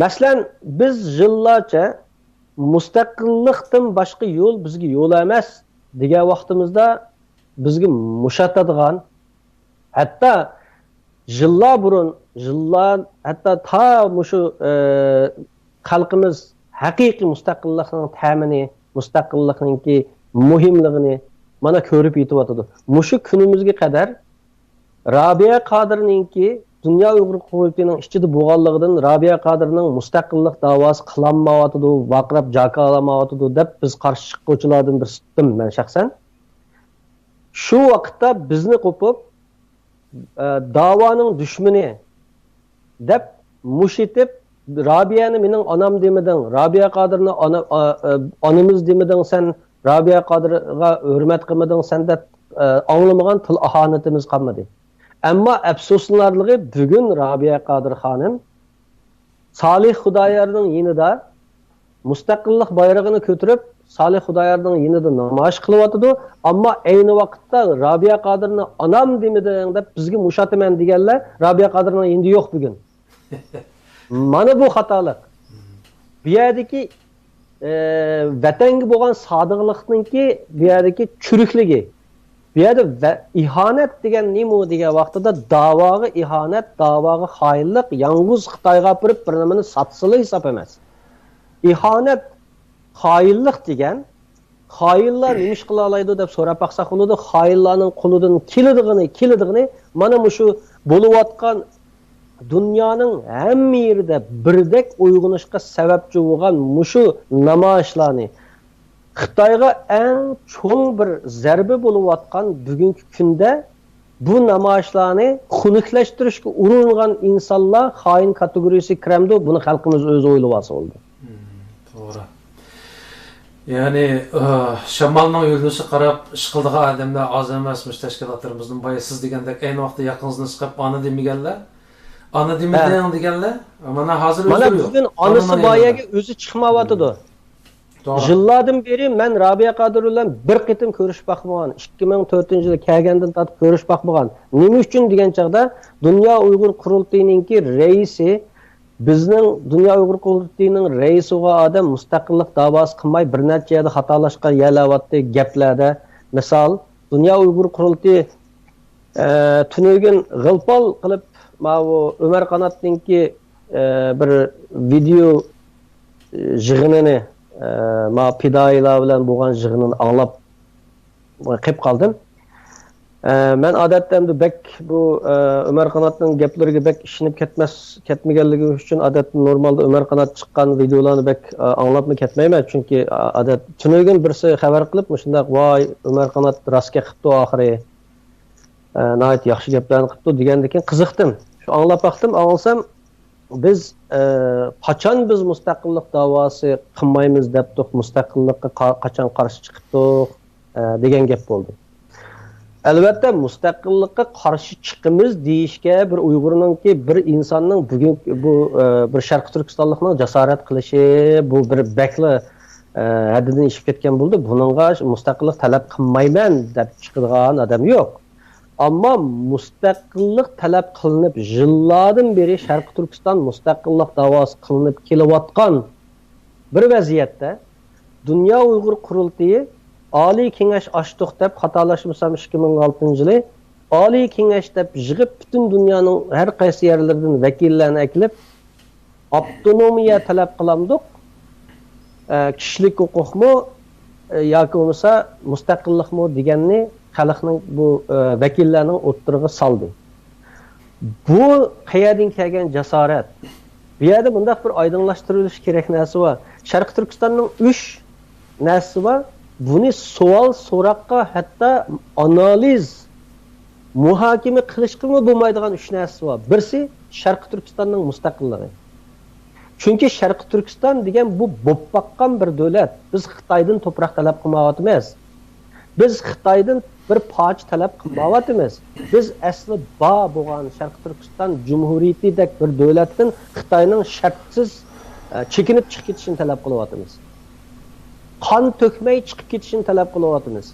مەسىلەن، بىز يىللارچە مۇستەقىللىقتىن باشقا يول بىزگە يول ئەمەس دېگەن ۋاقتىمىزدا، بىزگە مۇشاتادىغان، ھەتتا يىللار بۇرۇن، يىللار، ھەتتا تا مۇشۇ، ئە، خەلقىمىز ھەقىقىي مۇستەقىللىقنىڭ تەمىنى، مۇستەقىللىقنىڭكى مۇھىملىقىنى مانا كۆرۈپ يېتىۋاتىدۇ. مۇشۇ كۈنىمىزگە قەدەر رابىيە قادىرنىڭكى دۇنيا ئۇيغۇر قۇرۇلتىيىنىڭ ئىچىدە بولغانلىقىدىن، رابىيە قادىرنىڭ مۇستەقىللىق داۋاسى قىلالمايۋاتىدۇ، ۋارقىراپ جاكارلىمايۋاتىدۇ دەپ بىز قارشى چىققۇچىلاردىن بىرسىدىم مەن شەخسەن. شۇ ۋاقىتتا بىزنى قوپۇپ، ئە، داۋانىڭ دۈشمىنى دەپ مۇش ئېتىپ، رابىيەنى مېنىڭ ئانام دېمىدىڭ، رابىيە قادىرنى ئانا-، ئا-، ئا-، ئانىمىز دېمىدىڭ سەن، رابىيە قادىرغا ھۆرمەت قىلمىدىڭ سەن دەپ، ئە، ئاڭلىمىغان تىل ئاھانىتىمىز قالمىدى. ئەمما ئەپسۇسلىنارلىقى، بۈگۈن رابىيە قادىر خانىم سالىھ خۇدايارنىڭ يېنىدا، مۇستەقىللىق بايرىقىنى كۆتۈرۈپ، سالىھ خۇدايارنىڭ يېنىدا نامايىش قىلىۋاتىدۇ. ئەمما ئەينى ۋاقىتتا رابىيە قادىرنى ئانام دېمىدىڭ دەپ بىزگە مۇش ئاتىمەن دېگەنلەر رابىيە قادىرنىڭ يېنىدا يوق بۈگۈن. مانا بۇ خاتالىق. بۇ يەردىكى، ئە، ۋەتەنگە بولغان سادىقلىقنىڭكى بۇ يەردىكى چۈرۈكلۈكى. بۇ يەردە ۋە-، ئىھانەت دېگەن نېمە دېگەن ۋاقتىدا، داۋاغا ئىھانەت، داۋاغا خائىنلىق، يالغۇز خىتايغا ئاپىرىپ بىر نېمىنى ساتسىلا ھېساب ئەمەس. ئىھانەت، خائىنلىق دېگەن، خائىنلار نېمە ئىش قىلالايدۇ دەپ سوراپ باقساق بولىدۇ. خائىنلارنىڭ قولىدىن كېلىدىغىنى، كېلىدىغىنى مانا مۇشۇ بولۇۋاتقان دۇنيانىڭ ھەممە يېرىدە بىردەك ئويغىنىشقا سەۋەبچى بولغان مۇشۇ نامايىشلارنى، خىتايغا ئەڭ چوڭ بىر زەربە بولۇۋاتقان بۈگۈنكى كۈندە بۇ نامايىشلارنى خۇنۈكلەشتۈرۈشكە ئۇرۇنغان ئىنسانلار خائىن كاتېگورىيىسىگە كىرەمدۇ؟ بۇنى خەلقىمىز ئۆزى ئويلىۋالسا بولدى. مم، توغرا. يەنى، ئاھ، شامالنىڭ يۆنىلىشىگە قاراپ ئىش قىلىدىغان ئادەملەر ئاز ئەمەس، مۇشۇ تەشكىلاتلىرىمىزدىن بايا سىز دېگەندەك ئەينى ۋاقىتتا ياقىڭىزدىن چىقىپ ئانا دېمىگەنلەر، ئانا دېمىدىڭ دېگەنلەر، مانا ھازىر مانا ئۆزلىرى يوق. بۈگۈن ئانىسى بار يەرگە ئۆزى چىقمايۋاتىدۇ. يىللاردىن بېرى مەن رابىيە قادىر بىلەن بىر قېتىم كۆرۈشۈپ باقمىغان، ئىككى مىڭ تۆتىنچى يىلى كەلگەندىن تارتىپ كۆرۈشۈپ باقمىغان. نېمە ئۈچۈن دېگەن چاغدا، دۇنيا ئۇيغۇر قۇرۇلتىيىنىڭكى رەئىسى، بىزنىڭ دۇنيا ئۇيغۇر قۇرۇلتىيىنىڭ رەئىسى بولغان ئادەم مۇستەقىللىق داۋاسى قىلماي، بىر نەچچە يەردە خاتالاشقان يەرلەر بارتتى گەپلەردە. مىسال، دۇنيا ئۇيغۇر قۇرۇلتىيى، ئە، تۈنۈگۈن غىلپال قىلىپ، ماۋۇ ئۆمەر قاناتنىڭكى، ئە، بىر ۋىدېو، ئە، يىغىنىنى، ئە، ما پىدائىيلار بىلەن بولغان يىغىنىنى ئاڭلاپ قېلىپ قالدىم. ئە، مەن ئادەتتە ئەمدى بەك بۇ، ئە، ئۆمەر قاناتنىڭ گەپلىرىگە بەك ئىشىنىپ كەتمەس، كەتمىگەنلىكىم ئۈچۈن ئادەتتە نورمالدا ئۆمەر قانات چىققان ۋىدېئولارنى بەك، ئە، ئاڭلاپمۇ كەتمەيمەن. چۈنكى، ئە، ئادەت تۈنۈگۈن بىرسى خەۋەر قىلىپ مۇشۇنداق، ۋاي، ئۆمەر قانات راستكە قىپتۇ ئاخىرى. ئە، ناھايىتى ياخشى گەپلەرنى قىپتۇ دېگەندىكىن قىزىقتىم. شۇ ئاڭلاپ باقتىم، ئاڭلىسام، بىز، ئە، قاچان بىز مۇستەقىللىق داۋاسى قىلمايمىز دەپتۇق، مۇستەقىللىققا قا-، قاچان قارشى چىقىپتۇق، ئە، دېگەن گەپ بولدى. ئەلۋەتتە، مۇستەقىللىققا قارشى چىقىمىز دېيىشكە بىر ئۇيغۇرنىڭكى، بىر ئىنساننىڭ بۈگۈنكى بۇ، ئە، بىر شەرقىي تۈركىستانلىقنىڭ جاسارەت قىلىشى، بۇ بىر بەكلا، ئە، ھەددىدىن ئېشىپ كەتكەن بولدى. بۇنىڭغا مۇستەقىللىق تەلەپ قىلمايمەن دەپ چىقىدىغان ئادەم يوق. ئەمما مۇستەقىللىق تەلەپ قىلىنىپ، يىللاردىن بېرى شەرقىي تۈركىستان مۇستەقىللىق داۋاسى قىلىنىپ كېلىۋاتقان بىر ۋەزىيەتتە، دۇنيا ئۇيغۇر قۇرۇلتىيى ئالىي كېڭەش ئاچتۇق دەپ، خاتالاشمىسام، ئىككى مىڭ ئالتىنچى يىلى ئالىي كېڭەش دەپ يىغىپ، پۈتۈن دۇنيانىڭ ھەر قايسى يەرلىرىدىن ۋەكىللەرنى ئەكېلىپ، ئاپتونومىيە تەلەپ قىلامدۇق، ئە، كىشىلىك ھوقۇقمۇ، ئە، ياكى بولمىسا مۇستەقىللىقمۇ دېگەننى خەلقنىڭ بۇ، ئە، ۋەكىللەرنىڭ ئوتتۇرىغا سالدى. بۇ قەيەردىن كەلگەن جاسارەت؟ بۇ يەردە مۇنداق بىر ئايدىڭلاشتۇرۇلۇشى كېرەك نەرسە بار. شەرقىي تۈركىستاننىڭ ئۈچ نەرسىسى بار. بۇنى سوئال سوراققا، ھەتتا ئانالىز، مۇھاكىمە قىلىشقىمۇ بولمايدىغان ئۈچ نەرسىسى بار. بىرسى شەرقىي تۈركىستاننىڭ مۇستەقىللىقى. چۈنكى شەرقىي تۈركىستان دېگەن بۇ بولۇپ باققان بىر دۆلەت. بىز خىتايدىن توپراق تەلەپ قىلمايۋاتىمىز. بىز خىتايدىن بىر پارچە تەلەپ قىلمايۋاتىمىز. بىز ئەسلى بار بولغان شەرقىي تۈركىستان جۇمھۇرىيىتىدەك بىر دۆلەتتىن خىتاينىڭ شەرتسىز، ئە، چېكىنىپ چىقىپ كېتىشىنى تەلەپ قىلىۋاتىمىز. قان تۆكمەي چىقىپ كېتىشىنى تەلەپ قىلىۋاتىمىز.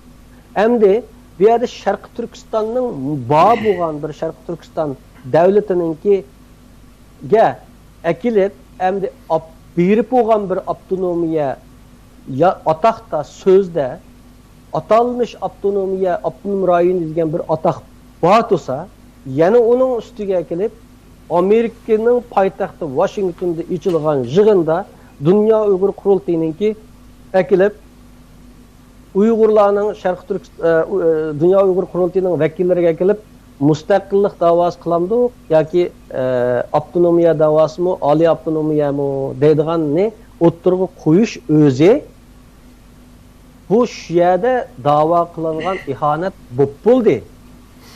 ئەمدى بۇ يەردە شەرقىي تۈركىستاننىڭ بار بولغان بىر شەرقىي تۈركىستان دۆلىتىنىڭكى گە ئەكېلىپ، ئەمدى ئاپ-، بېرىپ بولغان بىر ئاپتونومىيە، يا ئاتاقتا، سۆزدە ئاتالمىش ئاپتونومىيە، ئاپتونوم رايون دېگەن بىر ئاتاق بار تۇرسا، يەنە ئۇنىڭ ئۈستىگە ئەكېلىپ، ئامېرىكىنىڭ پايتەختى ۋاشىنگتوندا ئېچىلغان يىغىندا دۇنيا ئۇيغۇر قۇرۇلتىيىنىڭكى ئەكېلىپ، ئۇيغۇرلارنىڭ شەرقىي تۈركىست-، ئە، ئۇ، ئە، دۇنيا ئۇيغۇر قۇرۇلتىيىنىڭ ۋەكىللىرىگە ئەكېلىپ، مۇستەقىللىق داۋاسى قىلامدۇق ياكى، ئە، ئاپتونومىيە داۋاسىمۇ، ئالىي ئاپتونومىيەمۇ دەيدىغاننى ئوتتۇرىغا قويۇش ئۆزى، بۇ شۇ يەردە داۋا قىلىنغان ئىھانەت بولۇپ بولدى.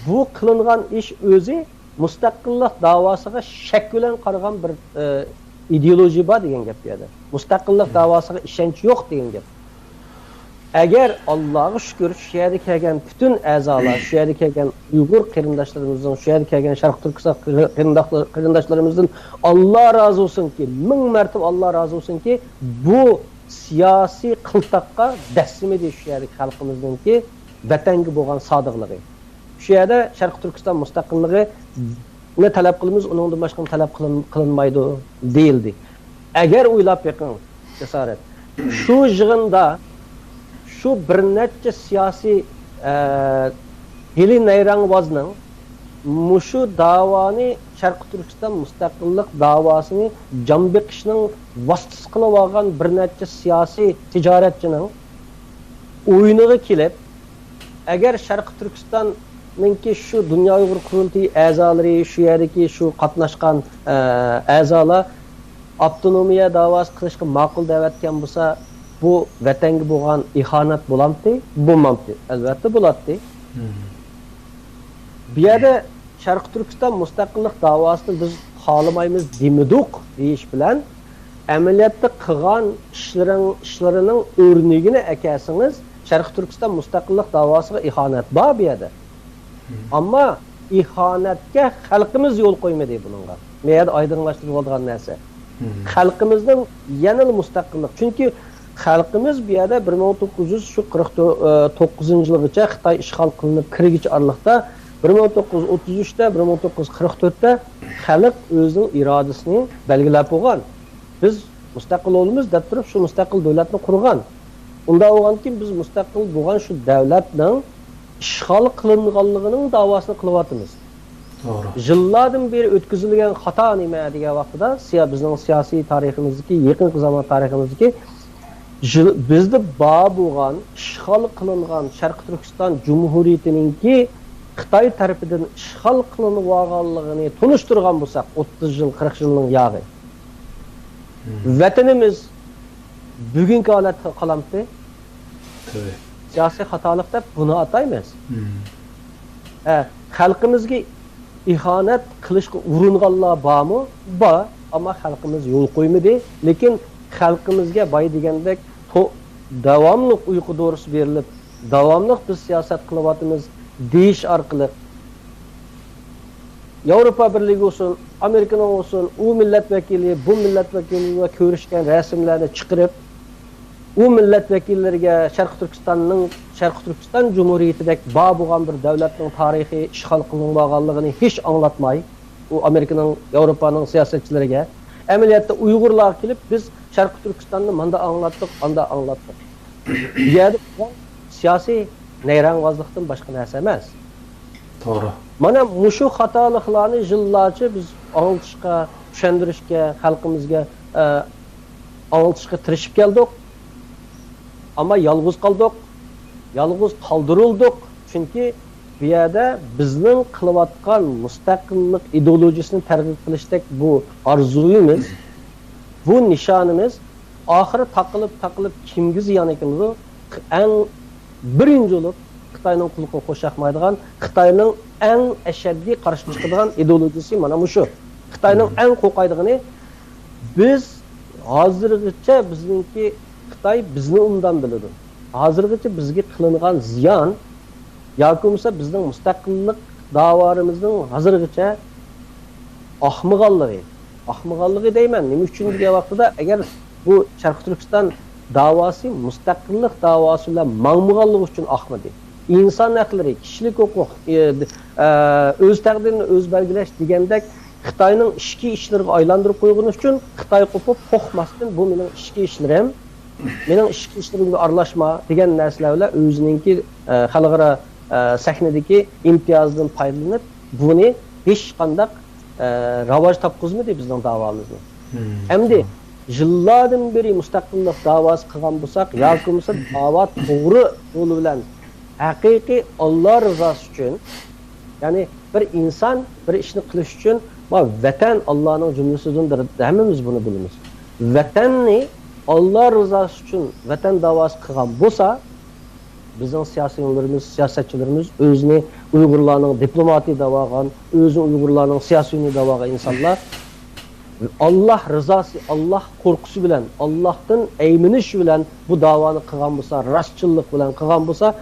بۇ قىلىنغان ئىش ئۆزى مۇستەقىللىق داۋاسىغا شەك بىلەن قارىغان بىر، ئە، ئىدېئولوگىيە بار دېگەن گەپ بۇ يەردە. مۇستەقىللىق داۋاسىغا ئىشەنچ يوق دېگەن گەپ. ئەگەر، ئاللاغا شۈكۈر، شۇ يەردە كەلگەن پۈتۈن ئەزالار، شۇ يەردە كەلگەن ئۇيغۇر قېرىنداشلىرىمىزنىڭ، شۇ يەردە كەلگەن شەرقىي تۈركىستان قېرىنداشلار-، قېرىنداشلىرىمىزدىن ئاللا رازى بولسۇنكى، مىڭ مەرتىبە ئاللا رازى بولسۇنكى، بۇ سىياسىي قىلتاققا دەسسىمىدى شۇ يەردىكى خەلقىمىزنىڭكى ۋەتەنگە بولغان سادىقلىقى. شۇ يەردە شەرقىي تۈركىستان مۇستەقىللىقىنى تەلەپ قىلىمىز، ئۇنىڭدىن باشقىنى تەلەپ قىلىن-، قىلىنمايدۇ دېيىلدى. ئەگەر ئويلاپ بېقىڭ، جاسارەت، شۇ يىغىندا شۇ بىر نەچچە سىياسىي، ئە، ھىيلە نەيرەڭۋازنىڭ مۇشۇ داۋانى، شەرقىي تۈركىستان مۇستەقىللىق داۋاسىنى جان بېقىشنىڭ ۋاسىتىسى قىلىۋالغان بىر نەچچە سىياسىي تىجارەتچىنىڭ ئويۇنىغا كېلىپ، ئەگەر شەرقىي تۈركىستاننىڭكى شۇ دۇنيا ئۇيغۇر قۇرۇلتىيى ئەزالىرى، شۇ يەردىكى شۇ قاتناشقان، ئە، ئەزالار ئاپتونومىيە داۋاسى قىلىشقا ماقۇل دەۋەتكەن بولسا، بۇ ۋەتەنگە بولغان ئىھانەت بولامتى؟ بولمامتى؟ ئەلۋەتتە بولاتتى. بۇ يەردە شەرقىي تۈركىستان مۇستەقىللىق داۋاسىنى بىز خالىمايمىز دېمىدۇق دېيىش بىلەن، ئەمەلىيەتتە قىلغان ئىشلىرىڭ-، ئىشلىرىنىڭ ئۆرنىكىنى ئەكەلسىڭىز، شەرقىي تۈركىستان مۇستەقىللىق داۋاسىغا ئىھانەت بار بۇ يەردە. ئەمما ئىھانەتكە خەلقىمىز يول قويمىدى بۇنىڭغا. بۇ يەردە ئايدىڭلاشتۇرۇۋالىدىغان نەرسە. خەلقىمىزنىڭ يەنىلا مۇستەقىللىق. چۈنكى خەلقىمىز بۇ يەردە بىر مىڭ توققۇز يۈز شۇ قىرىق توققۇزىنچى يىلغىچە، خىتاي ئىشغال قىلىنىپ كىرگۈچە ئارىلىقتا، بىر مىڭ توققۇز يۈز ئوتتۇز ئۈچتە، بىر مىڭ توققۇز يۈز قىرىق تۆتتە خەلق ئۆزىنىڭ ئىرادىسىنى بەلگىلەپ بولغان. بىز مۇستەقىل بولىمىز دەپ تۇرۇپ، شۇ مۇستەقىل دۆلەتنى قۇرغان. ئۇنداق بولغاندىكىن، بىز مۇستەقىل بولغان شۇ دۆلەتنىڭ ئىشغال قىلىنغانلىقىنىڭ داۋاسىنى قىلىۋاتىمىز. توغرا. يىللاردىن بېرى ئۆتكۈزۈلگەن خاتا نېمە دېگەن ۋاقتىدا، سىيا-، بىزنىڭ سىياسىي تارىخىمىزدىكى، يېقىنقى زامان تارىخىمىزدىكى، يىل-، بىزدە بار بولغان، ئىشغال قىلىنغان شەرقىي تۈركىستان جۇمھۇرىيىتىنىڭكى خىتاي تەرىپىدىن ئىشغال قىلىنىۋالغانلىقىنى تونۇشتۇرغان بولساق، ئوتتۇز يىل، قىرىق يىلنىڭ ياغى. ۋەتىنىمىز بۈگۈنكى ھالەتتە قالامتى؟ سىياسىي خاتالىق دەپ بۇنى ئاتايمىز. ھە، خەلقىمىزگە ئىھانەت قىلىشقا ئۇرۇنغانلار بارمۇ؟ بار. ئەمما خەلقىمىز يول قويمىدى. لېكىن خەلقىمىزگە باي دېگەندەك تو-، داۋاملىق ئۇيقۇ دورىسى بېرىلىپ، داۋاملىق بىز سىياسەت قىلىۋاتىمىز دېيىش ئارقىلىق، ياۋروپا بىرلىكى بولسۇن، ئامېرىكىنىڭ بولسۇن، ئۇ مىللەت ۋەكىلى، بۇ مىللەت ۋەكىلى بىلەن كۆرۈشكەن رەسىملەرنى چىقىرىپ، ئۇ مىللەت ۋەكىللىرىگە شەرقىي تۈركىستاننىڭ، شەرقىي تۈركىستان جۇمھۇرىيىتىدەك بار بولغان بىر دۆلەتنىڭ تارىخىي ئىشغال قىلىنىۋالغانلىقىنى ھېچ ئاڭلاتماي، ئۇ ئامېرىكىنىڭ، ياۋروپانىڭ سىياسەتچىلىرىگە، ئەمەلىيەتتە ئۇيغۇرلارغا كېلىپ، بىز شەرقىي تۈركىستاننى ماندا ئاڭلاتتۇق، ئاندا ئاڭلاتتۇق. بۇ يەردە بولغان سىياسىي نەيرەڭۋازلىقتىن باشقا نەرسە ئەمەس. توغرا. مانا مۇشۇ خاتالىقلارنى يىللارچە بىز ئاڭلىتىشقا، چۈشەندۈرۈشكە، خەلقىمىزگە، ئە، ئاڭلىتىشقا تىرىشىپ كەلدۇق. ئەمما يالغۇز قالدۇق. يالغۇز قالدۇرۇلدۇق. چۈنكى بۇ يەردە بىزنىڭ قىلىۋاتقان مۇستەقىللىق ئىدېئولوگىيىسىنى تەرغىب قىلىشتەك بۇ ئارزۇيىمىز، بۇ نىشانىمىز ئاخىرى تاقىلىپ، تاقىلىپ كىمگە زىيان ئەكېلىدۇ؟ ئەڭ بىرىنچى بولۇپ خىتاينىڭ قۇلىقىغا خوش ياقمايدىغان، خىتاينىڭ ئەڭ ئەشەددىي قارشى چىقىدىغان ئىدېئولوگىيىسى مانا مۇشۇ. خىتاينىڭ ئەڭ قورقايدىغىنى، بىز ھازىرغىچە بىزنىڭكى خىتاي بىزنى ئوبدان بىلىدۇ. ھازىرغىچە بىزگە قىلىنغان زىيان ياكى بولمىسا بىزنىڭ مۇستەقىللىق داۋالىرىمىزنىڭ ھازىرغىچە ئاقمىغانلىقى، ئاقمىغانلىقى دەيمەن، نېمە ئۈچۈن دېگەن ۋاقتىدا، ئەگەر بۇ شەرقىي تۈركىستان داۋاسى مۇستەقىللىق داۋاسى بىلەن ماڭمىغانلىقى ئۈچۈن ئاقمىدى. ئىنسان ھەقلىرى، كىشىلىك ھوقۇق، ئى، ئى، ئۆز تەقدىرىنى ئۆزى بەلگىلەش دېگەندەك خىتاينىڭ ئىچكى ئىشلىرىغا ئايلاندۇرۇپ قويغىنى ئۈچۈن خىتاي قوپۇپ، قورقماستىن، بۇ مېنىڭ ئىچكى ئىشلىرىم، مېنىڭ ئىچكى ئىشلىرىمغا ئارىلاشما دېگەن نەرسىلەر بىلەن ئۆزىنىڭكى، ئە، خەلقئارا، ئە، سەھنىدىكى ئىمتىيازىدىن پايدىلىنىپ، بۇنى ھېچقانداق، ئە، راۋاج تاپقۇزمىدى بىزنىڭ داۋامىزنى. ئەمدى يىللاردىن بېرى مۇستەقىللىق داۋاسى قىلغان بولساق، ياكى بولمىسا داۋا توغرا يول بىلەن ھەقىقىي ئاللا رىزاسى ئۈچۈن، يەنى بىر ئىنسان بىر ئىشنى قىلىش ئۈچۈن، ما، ۋەتەن ئاللانىڭ جۈملىسىدىندۇر، ھەممىمىز بۇنى بىلىمىز. ۋەتەننى ئاللا رىزاسى ئۈچۈن ۋەتەن داۋاسى قىلغان بولسا، بىزنىڭ سىياسىيونلىرىمىز، سىياسەتچىلىرىمىز، ئۆزىنى ئۇيغۇرلارنىڭ دىپلوماتى دەۋالغان، ئۆزىنى ئۇيغۇرلارنىڭ سىياسىيونى دەۋالغان ئىنسانلار، ئاللا رىزاسى، ئاللا قورقۇسى بىلەن، ئاللاھتىن ئەيمىنىش بىلەن بۇ داۋانى قىلغان بولسا، راستچىللىق بىلەن قىلغان بولسا،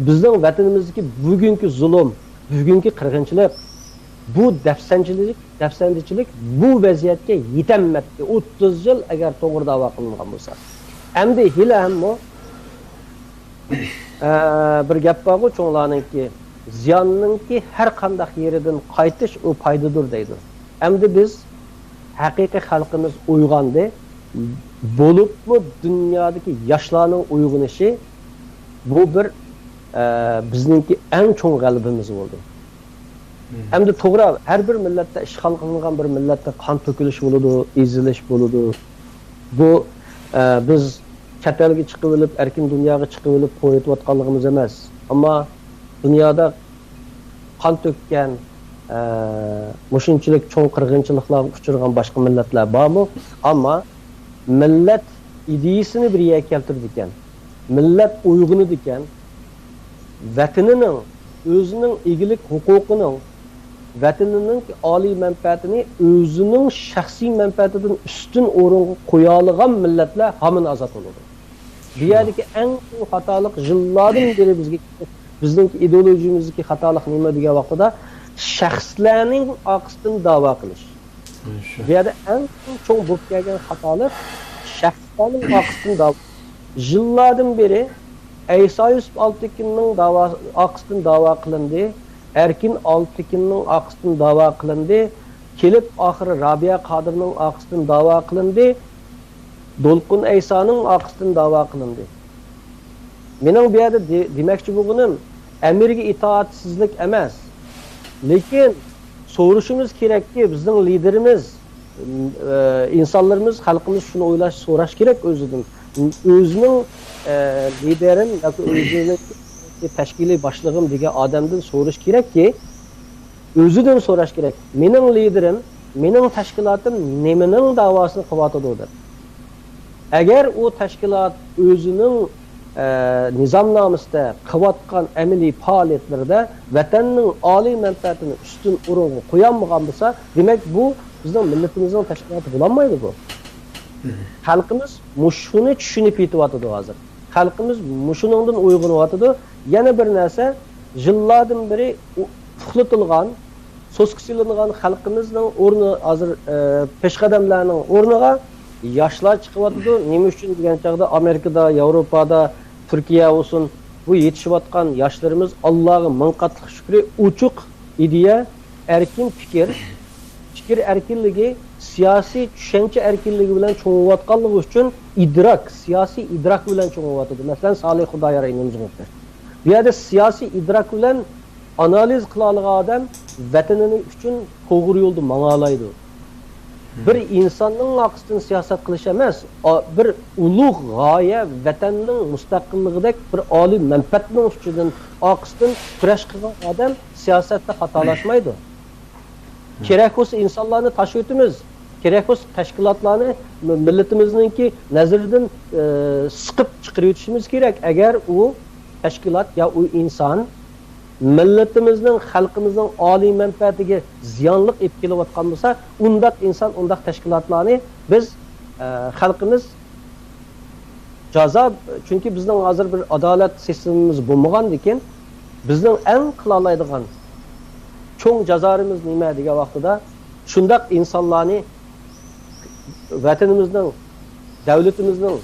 بىزنىڭ ۋەتىنىمىزدىكى بۈگۈنكى زۇلۇم، بۈگۈنكى قىرغىنچىلىق، بۇ دەپسەندىچىلىك، دەپسەندىچىلىك بۇ ۋەزىيەتكە يېتەلمەيتتى، ئوتتۇز يىل ئەگەر توغرا داۋا قىلىنغان بولسا. ئەمدى ھېلىھەممۇ، ئە، بىر گەپ بارغۇ چوڭلارنىڭكى، زىياننىڭكى ھەر قانداق يېرىدىن قايتىش ئۇ پايدىدۇر دەيدۇ. ئەمدى بىز ھەقىقىي خەلقىمىز ئويغاندى، بولۇپمۇ دۇنيادىكى ياشلارنىڭ ئويغىنىشى، بۇ بىر، ئە، بىزنىڭكى ئەڭ چوڭ غەلىبىمىز بولدى. ئەمدى توغرا، ھەر بىر مىللەتتە، ئىشغال قىلىنغان بىر مىللەتتە قان تۆكۈلۈش بولىدۇ، ئېزىلىش بولىدۇ. بۇ، ئە، بىز چەت ئەلگە چىقىۋېلىپ، ئەركىن دۇنياغا چىقىۋېلىپ قويۇۋېتىۋاتقانلىقىمىز ئەمەس. ئەمما دۇنيادا قان تۆككەن، ئە، مۇشۇنچىلىك چوڭ قىرغىنچىلىقلارغا ئۇچرىغان باشقا مىللەتلەر بارمۇ؟ ئەمما مىللەت ئىدىيىسىنى بىر يەرگە كەلتۈرىدىكەن. مىللەت ئويغىنىدىكەن، ۋەتىنىنىڭ، ئۆزىنىڭ ئىگىلىك ھوقۇقىنىڭ، ۋەتىنىنىڭ ئالىي مەنپەئەتىنى ئۆزىنىڭ شەخسىي مەنپەئەتىدىن ئۈستۈن ئورۇنغا قويالىغان مىللەتلەر ھامان ئازاد بولىدۇ. بۇ يەردىكى ئەڭ چوڭ خاتالىق يىللاردىن بېرى بىزگە، بىزنىڭكى ئىدېئولوگىيىمىزدىكى خاتالىق نېمە دېگەن ۋاقتىدا، شەخسلەرنىڭ ئارقىسىدىن داۋا قىلىش. بۇ يەردە ئەڭ چوڭ بولۇپ كەلگەن خاتالىق شەخسلەرنىڭ ئارقىسىدىن داۋا. يىللاردىن بېرى ئەيسا يۈسۈپ ئالتىكىننىڭ داۋا-، ئارقىسىدىن داۋا قىلىندى، ئەركىن ئالتىكىننىڭ ئارقىسىدىن داۋا قىلىندى، كېلىپ ئاخىرى رابىيە قادىرنىڭ ئارقىسىدىن داۋا قىلىندى، دولقۇن ئەيسانىڭ ئارقىسىدىن داۋا قىلىندى. مېنىڭ بۇ يەردە دې-، دېمەكچى بولغىنىم، ئەمىرگە ئىتائەتسىزلىك ئەمەس. لېكىن سورىشىمىز كېرەككى، بىزنىڭ لىدېرىمىز، ئىنسانلىرىمىز، خەلقىمىز شۇنى ئويلاش، سوراش كېرەك ئۆزىدىن. ئۆزىنىڭ، ئە، لىدېرىم ياكى ئۆزىنىڭ تەشكىلىي باشلىقىم دېگەن ئادەمدىن سورىشى كېرەككى، ئۆزىدىن سوراش كېرەك. مېنىڭ لىدېرىم، مېنىڭ تەشكىلاتىم نېمىنىڭ داۋاسىنى قىلىۋاتىدۇ دەپ. ئەگەر ئۇ تەشكىلات ئۆزىنىڭ، ئە، نىزامنامىسىدە قىلىۋاتقان ئەمەلىي پائالىيەتلىرىدە ۋەتەننىڭ ئالىي مەنپەئەتىنى ئۈستۈن ئورۇنغا قويالمىغان بولسا، دېمەك، بۇ بىزنىڭ مىللىتىمىزنىڭ تەشكىلاتى بولالمايدۇ بۇ. خەلقىمىز مۇشۇنى چۈشىنىپ يېتىۋاتىدۇ ھازىر. خەلقىمىز مۇشۇنىڭدىن ئويغىنىۋاتىدۇ. يەنە بىر نەرسە، يىللاردىن بېرى ئۇ-، ئۇخلىتىلغان، سوسكا سېلىنغان خەلقىمىزنىڭ ئورنى ھازىر، ئە، پېشقەدەملەرنىڭ ئورنىغا ياشلار چىقىۋاتىدۇ. نېمە ئۈچۈن دېگەن چاغدا ئامېرىكىدا، ياۋروپادا، تۈركىيە بولسۇن، بۇ يېتىشىۋاتقان ياشلىرىمىز ئاللاغا مىڭ قاتلىق شۈكرى، ئوچۇق ئىدىيە، ئەركىن پىكىر، پىكىر ئەركىنلىكى، سىياسىي چۈشەنچە ئەركىنلىكى بىلەن چوڭىيىۋاتقانلىقى ئۈچۈن ئىدراك، سىياسىي ئىدراك بىلەن چوڭىيىۋاتىدۇ. مەسىلەن، سالىھ خۇدايار ئىنىمىزغا ئوخشاش. بۇ يەردە سىياسىي ئىدراك بىلەن ئانالىز قىلالىغان ئادەم ۋەتىنى ئۈچۈن توغرا يولدا ماڭالايدۇ. بىر ئىنساننىڭ ئارقىسىدىن سىياسەت قىلىش ئەمەس، ئا-، بىر ئۇلۇغ غايە، ۋەتەننىڭ مۇستەقىللىقىدەك بىر ئالىي مەنپەئەتنىڭ ئۈستىدىن ئارقىسىدىن كۈرەش قىلغان ئادەم سىياسەتتە خاتالاشمايدۇ. كېرەك بولسا ئىنسانلارنى تاشلىۋېتىمىز، كېرەك بولسا تەشكىلاتلارنى م-، مىللىتىمىزنىڭكى نەزىرىدىن، ئە، سىقىپ چىقىرىۋېتىشىمىز كېرەك، ئەگەر ئۇ تەشكىلات يا ئۇ ئىنسان مىللىتىمىزنىڭ، خەلقىمىزنىڭ ئالىي مەنپەئەتىگە زىيانلىق ئېلىپ كېلىۋاتقان بولسا، ئۇنداق ئىنسان، ئۇنداق تەشكىلاتلارنى بىز، ئە، خەلقىمىز جازا، چۈنكى بىزنىڭ ھازىر بىر ئادالەت سىستېمىمىز بولمىغاندىكىن، بىزنىڭ ئەڭ قىلالايدىغان چوڭ جازارىمىز نېمە دېگەن ۋاقتىدا، شۇنداق ئىنسانلارنى ۋەتىنىمىزنىڭ، دۆلىتىمىزنىڭ،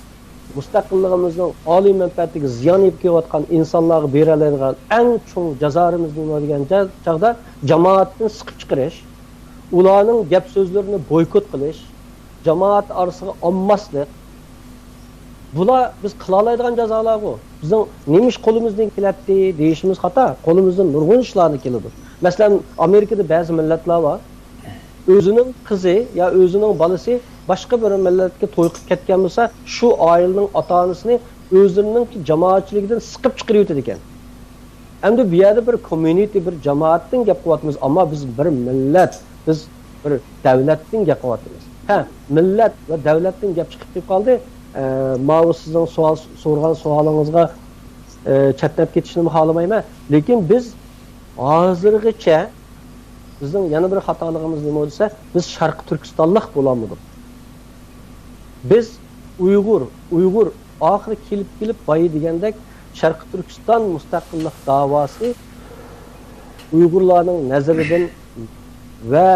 مۇستەقىللىقىمىزنىڭ ئالىي مەنپەئەتىگە زىيان ئېلىپ كېلىۋاتقان ئىنسانلارغا بېرەلەيدىغان ئەڭ چوڭ جازارىمىز نېمە دېگەن جا-، چاغدا، جامائەتتىن سىقىپ چىقىرىش، ئۇلارنىڭ گەپ سۆزلىرىنى بويكوت قىلىش، جامائەت ئارىسىغا ئالماسلىق، بۇلار بىز قىلالايدىغان جازالارغۇ. بىزنىڭ نېمە ئىش قولىمىزدىن كېلەتتى دېيىشىمىز خاتا. قولىمىزدىن نۇرغۇن ئىشلارنى كېلىدۇ. مەسىلەن، ئامېرىكىدا بەزى مىللەتلەر بار. ئۆزىنىڭ قىزى يا ئۆزىنىڭ بالىسى باشقا بىر مىللەتكە توي قىلىپ كەتكەن بولسا، شۇ ئائىلىنىڭ ئاتا-ئانىسىنى ئۆزلىرىنىڭ جامائەتچىلىكىدىن سىقىپ چىقىرىۋېتىدىكەن. ئەمدى بۇ يەردە بىر كومميۇنىتى، بىر جامائەتتىن گەپ قىلىۋاتىمىز، ئەمما بىز بىر مىللەت، بىز بىر دۆلەتتىن گەپ قىلىۋاتىمىز. ھە، مىللەت ۋە دۆلەتتىن گەپ چىقىپ كېلىپ قالدى. ئە، ماۋۇ سىزنىڭ سوئال سورىغان سوئالىڭىزغا، ئە، چەتنەپ كېتىشنىمۇ خالىمايمەن. لېكىن بىز ھازىرغىچە بىزنىڭ يەنە بىر خاتالىقىمىز نېمە دېسە، بىز شەرقىي تۈركىستانلىق بولالمىدۇق. بىز ئۇيغۇر، ئۇيغۇر ئاخىرى كېلىپ كېلىپ بايى دېگەندەك، شەرقىي تۈركىستان مۇستەقىللىق داۋاسى ئۇيغۇرلارنىڭ نەزىرىدىن ۋە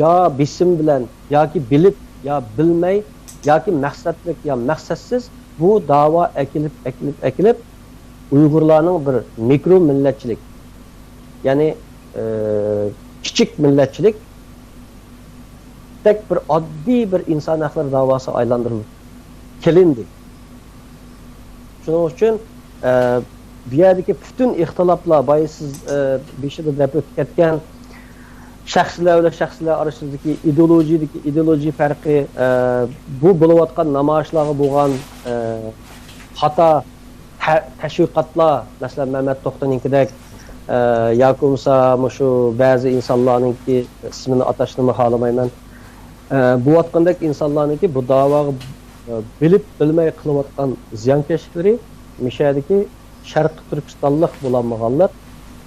يا بېسىم بىلەن ياكى بىلىپ يا بىلمەي ياكى مەقسەتلىك يا مەقسەتسىز بۇ داۋا ئەكېلىپ، ئەكېلىپ، ئەكېلىپ، ئۇيغۇرلارنىڭ بىر مىكرو مىللەتچىلىك، يەنى، ئى، كىچىك مىللەتچىلىكتەك بىر ئاددىي بىر ئىنسان ھەقلىرى داۋاسىغا ئايلاندۇرۇلۇپ كېلىندى. شۇنىڭ ئۈچۈن، ئى، بۇ يەردىكى پۈتۈن ئىختىلاپلار، بايا سىز، ئى، بېشىدا دەپ ئۆتۈپ كەتكەن شەخسلەر بىلەن شەخسلەر ئارىسىدىكى ئىدېئولوگىيەدىكى ئىدېئولوگىيە پەرقى، ئە، بۇ بولۇۋاتقان نامايىشلارغا بولغان، ئە، خاتا تە-، تەشۋىقاتلار، مەسىلەن، مەمەت توختىنىڭكىدەك، ئە، ياكى بولمىسا مۇشۇ بەزى ئىنسانلارنىڭكى ئىسمىنى ئاتاشنىمۇ خالىمايمەن. ئە، بولۇۋاتقاندەك ئىنسانلارنىڭكى بۇ داۋاغا، ئە، بىلىپ بىلمەي قىلىۋاتقان زىيانكەشلىكلىرى مۇشۇ يەردىكى شەرقىي تۈركىستانلىق بولالمىغانلىق،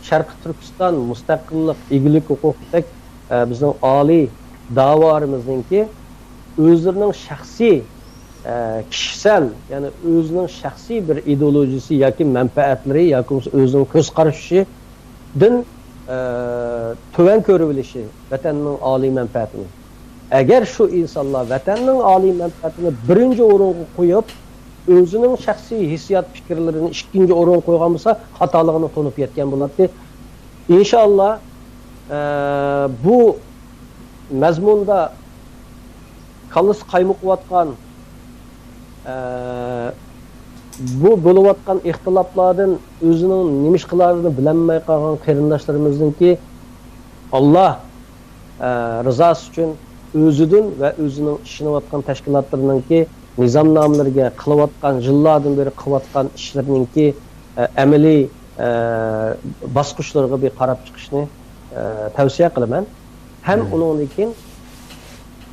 شەرقىي تۈركىستان مۇستەقىللىق، ئىگىلىك ھوقۇقىدەك، ئە، بىزنىڭ ئالىي داۋالىرىمىزنىڭكى ئۆزلىرىنىڭ شەخسىي، ئە، كىشىسەل، يەنى ئۆزىنىڭ شەخسىي بىر ئىدېئولوگىيىسى ياكى مەنپەئەتلىرى ياكى بولمىسا ئۆزىنىڭ كۆز قارىشىدىن، ئە، تۆۋەن كۆرۈۋېلىشى ۋەتەننىڭ ئالىي مەنپەئەتىنى. ئەگەر شۇ ئىنسانلار ۋەتەننىڭ ئالىي مەنپەئەتىنى بىرىنچى ئورۇنغا قويۇپ، ئۆزىنىڭ شەخسىي ھېسسىيات پىكىرلىرىنى ئىككىنچى ئورۇنغا قويغان بولسا، خاتالىقىنى تونۇپ يەتكەن بولاتتى. ئىنشائاللا، ئە، بۇ مەزمۇندا كاللىسى قايمۇقۇۋاتقان، ئە، بۇ بولۇۋاتقان ئىختىلاپلاردىن ئۆزىنىڭ نېمە ئىش قىلارىنى بىلەلمەي قالغان قېرىنداشلىرىمىزنىڭكى، ئاللا، ئە، رىزاسى ئۈچۈن ئۆزىدىن ۋە ئۆزىنىڭ ئىشىنىۋاتقان تەشكىلاتلىرىنىڭكى نىزامنامىلىرىگە، قىلىۋاتقان، يىللاردىن بېرى قىلىۋاتقان ئىشلىرىنىڭكى، ئە، ئەمەلىي، ئە، باسقۇچلىرىغا بىر قاراپ چىقىشنى، ئە، تەۋسىيە قىلىمەن. ھەم ئۇنىڭدىن كېيىن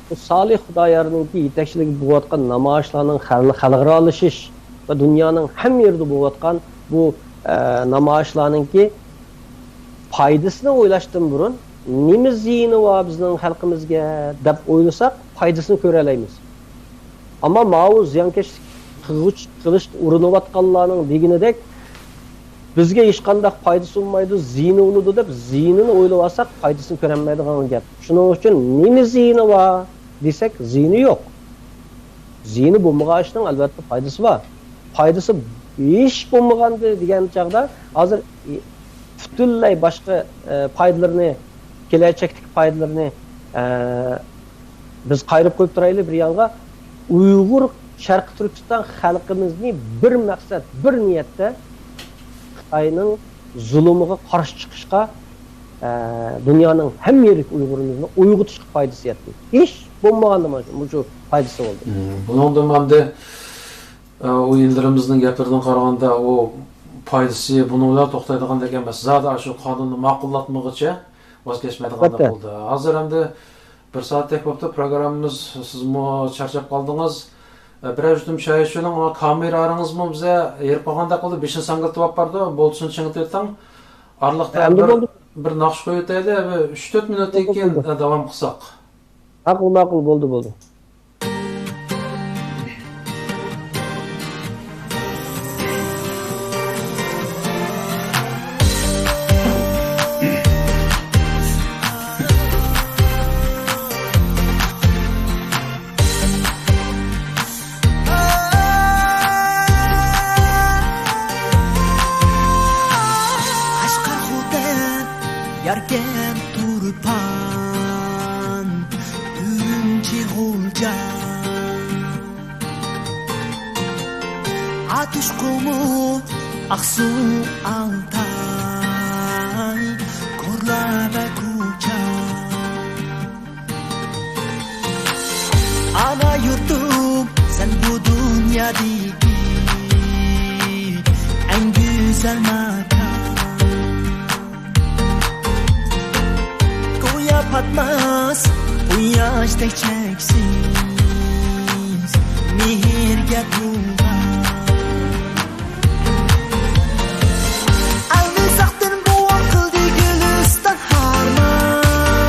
بۇ سالىھ خۇدايارنىڭكى يېتەكچىلىكىدە بولۇۋاتقان نامايىشلارنىڭ خەل-، خەلقئارالىشىش ۋە دۇنيانىڭ ھەممە يېرىدە بولۇۋاتقان بۇ، ئە، نامايىشلارنىڭكى پايدىسىنى ئويلاشتىن بۇرۇن، نېمە زىيىنى بار بىزنىڭ خەلقىمىزگە دەپ ئويلىساق، پايدىسىنى كۆرەلەيمىز. ئەمما ماۋۇ زىيانكەشلىك قىلغۇچ-، قىلىشقا ئۇرۇنۇۋاتقانلارنىڭ دېگىنىدەك، بىزگە ھېچقانداق پايدىسى بولمايدۇ، زىيىنى بولىدۇ دەپ، زىيىنىنى ئويلىۋالساق، پايدىسىنى كۆرەلمەيدىغان گەپ. شۇنىڭ ئۈچۈن نېمە زىيىنى بار دېسەك، زىيىنى يوق. زىيىنى بولمىغان ئىشنىڭ، ئەلۋەتتە، پايدىسى بار. پايدىسى ھېچ بولمىغاندا دېگەن چاغدا، ھازىر پۈتۈنلەي باشقا، ئە، پايدىلىرىنى، كېلەچەكتىكى پايدىلىرىنى، ئە، بىز قايرىپ قويۇپ تۇرايلى بىر يانغا. ئۇيغۇر، شەرقىي تۈركىستان خەلقىمىزنى بىر مەقسەت، بىر نىيەتتە خىتاينىڭ زۇلۇمىغا قارشى چىقىشقا، ئە، دۇنيانىڭ ھەممە يېرىدىكى ئۇيغۇرىمىزنى ئويغىتىشقا پايدىسى يەتتى. ھېچ بولمىغاندا مانا شۇ پايدىسى بولدى. مم، بۇنىڭدىن ئەمدى، ئە، ئۇ ئىللىرىمىزنىڭ گەپلىرىدىن قارىغاندا، ئۇ پايدىسى بۇنىڭ بىلەن توختايدىغاندەك ئەمەس. زادى شۇ قانۇننى ماقۇللاتمىغۇچە ۋاز كەچمەيدىغاندەك بولدى. ھازىر ئەمدى بىر سائەتتەك بوپتۇ پروگراممىمىز، سىزمۇ چارچاپ قالدىڭىز. ئە، بىرەر يۇتۇم چاي ئىچىۋېلىڭ. ئۇ كامېرا ئارىڭىزمۇ بىزگە ھېرىپ قالغاندەك قىلدى. بېشىنى ساڭگىلىتىپ ئاپاردۇ. بولدىسىنى چىڭىتىۋېتىڭ. ئارىلىقتا ئەمدى بىر، بولدى. بىر ناخشا قويۇۋېتەيلى. بىر ئۈچ تۆت مىنۇتتىن كېيىن، بولدى. ئە، داۋام قىلساق. ماقۇل، ماقۇل، بولدى، بولدى. قەشقەر خوتەن، ياركەن تۇرپان، ئۈرۈمچى غۇلجا. ئاتۇش قۇمۇ، ئاقسۇ، ئالتاي، كورلا ۋە كۇچا. ئانا يۇرتۇم، سەن بۇ دۇنيادىكى ئەڭ گۈزەل ماكان. گويا پاتماس قۇياشتەك چەكسىز مېھىرگە تولغان. ئەلمىساقتىن بوۋاق قىلدى گۈلىستان ھارماي.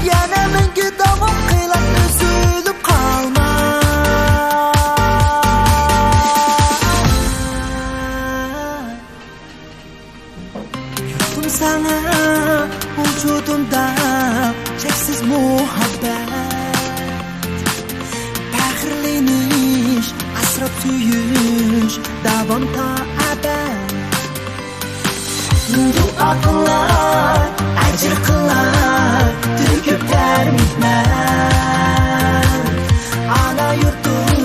يەنە مەڭگۈ داۋام قىلار ئۈزۈلۈپ قالماي. يۈرىكىم ساڭا ۋۇجۇدۇمدا چەكسىز مۇھەببەت. پەخىرلىنىش، ئاسراپ سۆيۈش داۋام تا ئەبەد. دۇئا قىلار، ئەجىر قىلار، تۆكۈپ تەر مېھمەن. ئانا يۇرتۇم،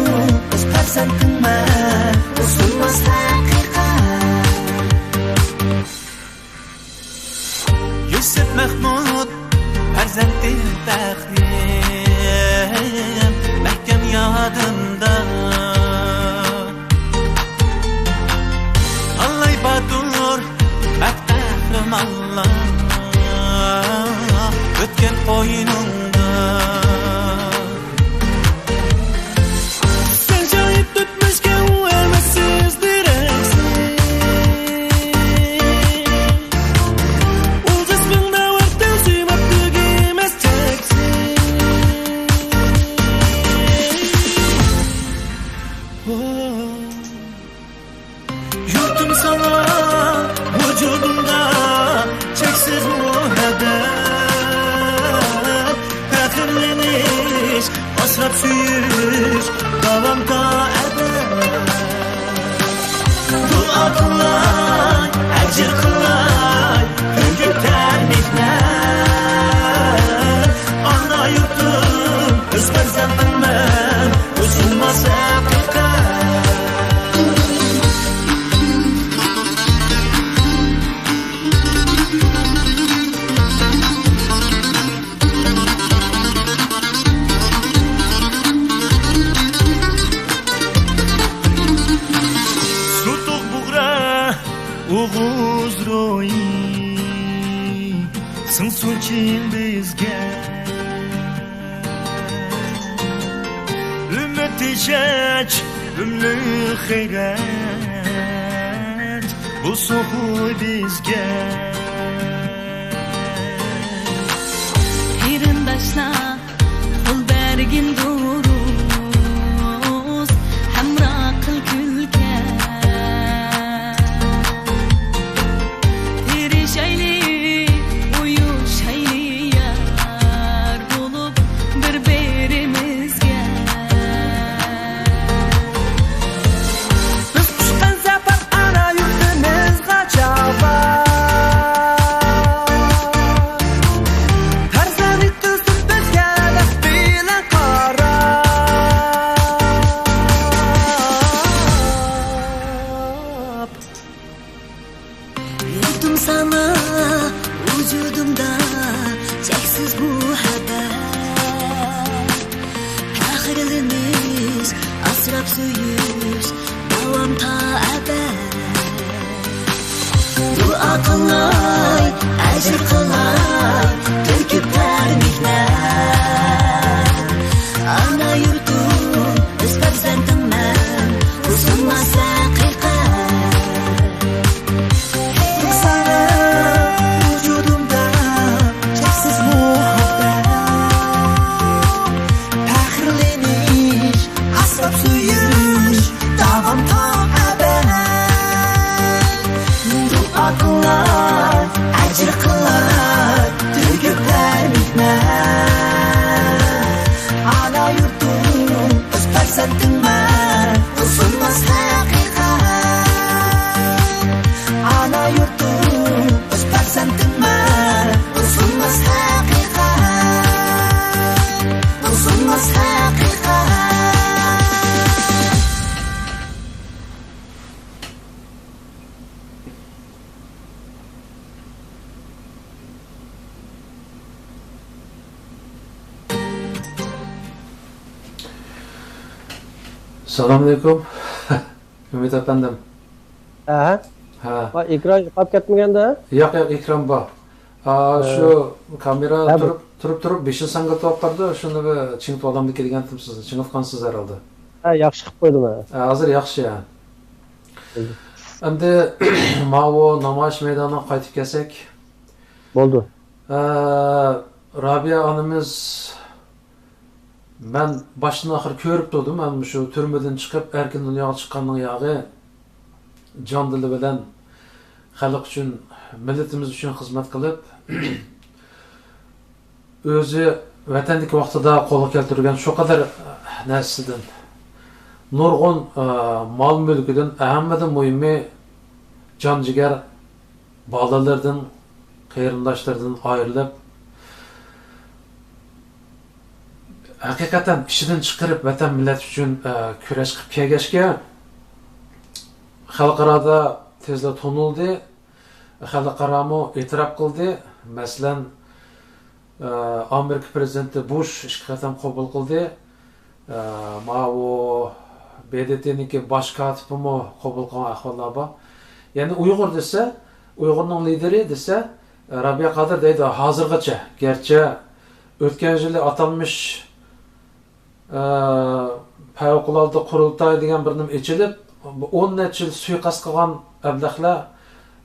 ئۆز پەرزەنتىڭمەن، بۇزۇلماس ھەقىقەت. يۈسۈپ مەھمۇد پەرزەنتى تەختىم، مەھكەم يادىمدا. تاللاي باتۇر، بەك قەھرىمانلار ئۆتكەن قوينۇڭدا. سەن شاھىت ئۆتمۈشكە ئەمەسسىز دېرەكسىز. ئۇ جىسمىڭدا ۋەتەن سۆيمەك تۈگىمەس چەكسىز. يۇرتۇم ساڭا ۋۇجۇدۇمدا چەكسىز مۇھەببەت، پەخىرلىنىش، ئاسراپ سۆيۈش داۋامدا ئەبەد. دۇئا قىلاي، ئەجىر قىلاي، تۆكۈپ تەر مېھنەت. ئانا يۇرتۇم، ئۆز پەرزەنتىڭمەن، ئۇزۇلماس ھەقىقەت. سۇتۇق بۇغرا ئوغۇز روھى سىڭسۇن چىن بىزگە. ئۈمىد تېشەچ، ئۈملۈك غەيرەت بولسۇن بىزگە. قېرىنداشلار، قول بەرگىن دۇرۇس، ھەمراھ قىل كۈلكە. تىرىشايلى، ئۇيۇشايلى يار بولۇپ بىر-بىرىمىزگە. بىز قۇشقان زاپار ئانا يۇرتىمىزغا چاپار. پەرزەنت يېتىلسۇن بىزگە دەست بىلەن قاراپ. يۇرتۇم ساڭا ۋۇجۇدۇمدا چەكسىز مۇھەببەت. پەخىرلىنىش، ئاسراپ سۆيۈش، داۋام تا ئەبەد. دۇئا قىلاي، ئەجىر قىلاي، تۆكۈپ تەر مېھنەت. ئانا يۇرتۇم، ئۆز پەرزەنتىڭمەن، ئۇزۇلماس ھەقىقەت. ساڭا ۋۇجۇدۇمدا چەكسىز مۇھەببەت. پەخىرلىنىش، ئاسراپ سۆيۈش، داۋام تا ئەبەد. دۇئا قىلاي، ئەجىر قىلاي، تۆكۈپ بەر مېھنەت. ئانا يۇرتۇم، ئۆز پەرزەنتىڭمەن، ئۇزۇلماس ھەقىقەت. ئانا يۇرتۇم، ئۆز پەرزەنتىڭمەن، ئۇزۇلماس ھەقىقەت. ئۇزۇلماس ھەقىقەت. سالام ئەلەيكۇم. ئۈمىد ئەپەندىم. ھە؟ ھە. ۋاي، ئېكران يوقاپ كەتمىگەندە؟ ياق، ياق، ئېكران بار. ئا، ھە. شۇ كامېرا ھە، بۇ تۇرۇپ، تۇرۇپ، تۇرۇپ بېشىنى ساڭگىلىتىۋاتىدۇ، شۇنى بىر چىڭىتىۋالامدۇ كەلگەنتىم سىزنى. چىڭىتقانسىز ھەرھالدا. ھە، ياخشى قىلىپ قويدۇم ھە. ھە، ھازىر ياخشى ھە. بولدى. ئەمدى ماۋۇ نامايىش مەيدانىغا قايتىپ كەلسەك. بولدى. ئە، رابىيە ئانىمىز مەن باشتىن ئاخىر كۆرۈپ تۇردۇم، مەن مۇشۇ تۈرمىدىن چىقىپ ئەركىن دۇنياغا چىققاندىن ياغى جان دىلى بىلەن خەلق ئۈچۈن، مىللىتىمىز ئۈچۈن خىزمەت قىلىپ، ئۆزى ۋەتەندىكى ۋاقتىدا قولغا كەلتۈرگەن شۇ قەدەر نەرسىدىن، نۇرغۇن، ئە، مال-مۈلكىدىن، ھەممىدىن مۇھىمى جان-جىگەر، بالىلىرىدىن، قېرىنداشلىرىدىن ئايرىلىپ، ھەقىقەتەن ئىچىدىن چىقىرىپ ۋەتەن مىللەت ئۈچۈن، ئە، كۈرەش قىلىپ كەلگەچكە، خەلقئارادا تېزلا تونۇلدى، خەلقئارامۇ ئېتىراپ قىلدى. مەسىلەن، ئە، ئامېرىكا پىرېزىدېنتى بۇش ئىككى قېتىم قوبۇل قىلدى. ئە، ماۋۇ ب د ت نىڭكى باش كاتىپىمۇ قوبۇل قىلغان ئەھۋاللار بار. يەنى ئۇيغۇر دېسە، ئۇيغۇرنىڭ لىدېرى دېسە، رابىيە قادىر دەيدۇ ھازىرغىچە. گەرچە ئۆتكەن يىلى ئاتالمىش، ئە، پەۋقۇلئاددە قۇرۇلتاي دېگەن بىر نېمە ئېچىلىپ، ئون نەچچە يىل سۇيىقەست قىلغان ئەبلەخلەر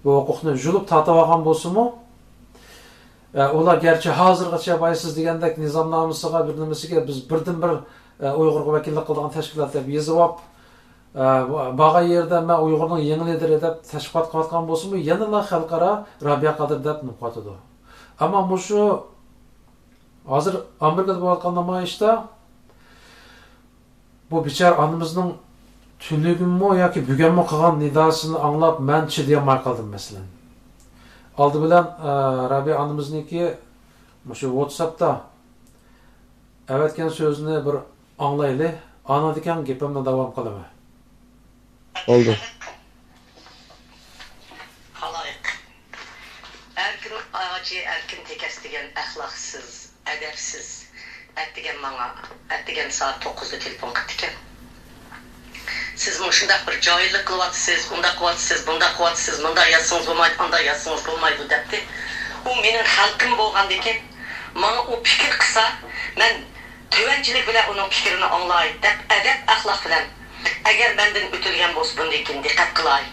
بۇ ھوقۇقنى يۇلۇپ تارتىۋالغان بولسىمۇ، ئە، ئۇلار گەرچە ھازىرغىچە بايا سىز دېگەندەك نىزامنامىسىغا، بىر نېمىسىگە بىز بىردىنبىر، ئە، ئۇيغۇرغا ۋەكىللىك قىلىدىغان تەشكىلات دەپ يېزىۋاپ، ئە، بارغان يېرىدە مەن ئۇيغۇرنىڭ يېڭى لىدېرى دەپ تەشۋىقات قىلىۋاتقان بولسىمۇ، يەنىلا خەلقئارا رابىيە قادىر دەپ نېمە قىلىۋاتىدۇ. ئەمما مۇشۇ ھازىر ئامېرىكىدا بولۇۋاتقان نامايىشتا بۇ بىچارە ئانىمىزنىڭ تۈنۈگۈنمۇ ياكى بۈگۈنمۇ قىلغان نىداسىنى ئاڭلاپ، مەن چىدىيالماي قالدىم، مەسىلەن. ئالدى بىلەن، ئە، رابىيە ئانىمىزنىڭكى مۇشۇ ۋاتساپتا ئەۋەتكەن سۆزىنى بىر ئاڭلايلى، ئاندىن كېيىن گېپىمنى داۋام قىلىمەن. بولدى. خالايىق. ئەركىن ھاجى، ئەركىن تېكەس دېگەن ئەخلاقسىز، ئەدەپسىز. ئەتىگەن ماڭا، ئەتىگەن سائەت توققۇزدا تېلېفون قىپتىكەن. سىز مۇشۇنداق بىر جاھىللىق قىلىۋاتىسىز، ئۇنداق قىلىۋاتىسىز، بۇنداق قىلىۋاتىسىز، مۇنداق يازسىڭىز بولمايدۇ، ئانداق يازسىڭىز بولمايدۇ دەپتۇ. ئۇ مېنىڭ خەلقىم بولغاندىكىن، ماڭا ئۇ پىكىر قىلسا، مەن تۆۋەنچىلىك بىلەن ئۇنىڭ پىكرىنى ئاڭلاي دەپ، ئەدەپ-ئەخلاق بىلەن، ئەگەر مەندىن ئۆتۈلگەن بولسا، بۇندىن كېيىن دىققەت قىلاي.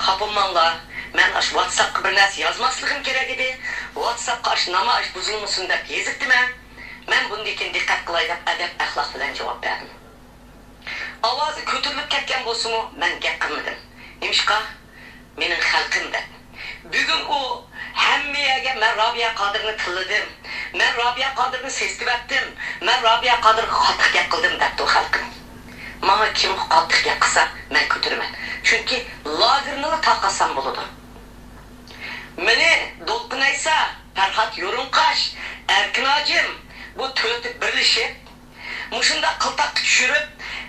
خاپا بولماڭلار، مەن ئاشۇ ۋاتساپقا بىر نەرسە يازماسلىقىم كېرەك ئىدى. ۋاتساپقا ئاشۇ نامايىش بۇزۇلمىسۇن دەپ يېزىپتىمەن. مەن بۇندىن كېيىن دىققەت قىلاي دەپ ئەدەپ-ئەخلاق بىلەن جاۋاب بەردىم. ئاۋازى كۆتۈرۈلۈپ كەتكەن بولسىمۇ، مەن گەپ قىلمىدىم. نېمىشقا؟ مېنىڭ خەلقىم دەپ. بۈگۈن ئۇ ھەممە يەرگە مەن رابىيە قادىرنى تىللىدىم، مەن رابىيە قادىرنى سېسىتىۋەتتىم، مەن رابىيە قادىرغا قاتتىق گەپ قىلدىم دەپتۇ خەلقىم. ماڭا كىم قاتتىق گەپ قىلسا، مەن كۆتۈرىمەن. چۈنكى لاگېرنىلا تارقاتسام بولىدۇ. مېنى دولقۇن ئەيسا، پەرھات يورۇنقاش، ئەركىن ھاجىم، بۇ تۆتى بىرلىشىپ، مۇشۇنداق قىلتاققا چۈشۈرۈپ،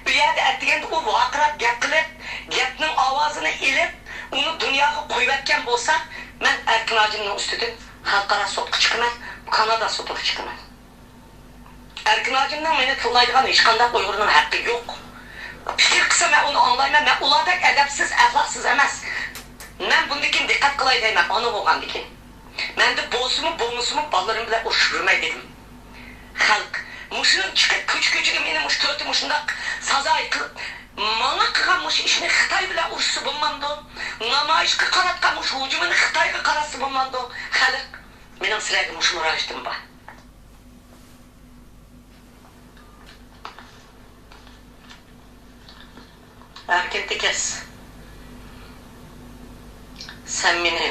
ئۇ يەردە ئەتىگەندە ئۇ ۋارقىراپ گەپ قىلىپ، گەپنىڭ ئاۋازىنى ئېلىپ، ئۇنى دۇنياغا قويۇۋەتكەن بولسا، مەن ئەركىن ھاجىمنىڭ ئۈستىدىن خەلقئارا سوتقا چىقىمەن، كانادا سوتىغا چىقىمەن. ئەركىن ھاجىمنىڭ مېنى تىللايدىغان ھېچقانداق ئۇيغۇرنىڭ ھەققى يوق. پىكىر قىلسا، مەن ئۇنى ئاڭلايمەن، مەن ئۇلاردەك ئەدەپسىز، ئەخلاقسىز ئەمەس. مەن بۇندىن كېيىن دىققەت قىلاي دەيمەن، ئانا بولغاندىن كېيىن. مەندە بولسىمۇ، بولمىسىمۇ، بالىلىرىم بىلەن ئۇرۇشۇپ يۈرمەي دېدىم. خەلق، مۇشۇنىڭ چىقىپ كوچا-كوچىگە مېنى مۇشۇ تۆتى مۇشۇنداق سازاي قىلىپ، ماڭا قىلغان مۇشۇ ئىشنى خىتاي بىلەن ئۇرۇشسا بولمامدۇ؟ نامايىشقا قاراتقان مۇشۇ ھۇجۇمىنى خىتايغا قاراتسا بولمامدۇ؟ خەلق، مېنىڭ سىلەرگە مۇشۇ مۇراجىئىتىم بار. ئەركىن تېكەس، سەن مېنى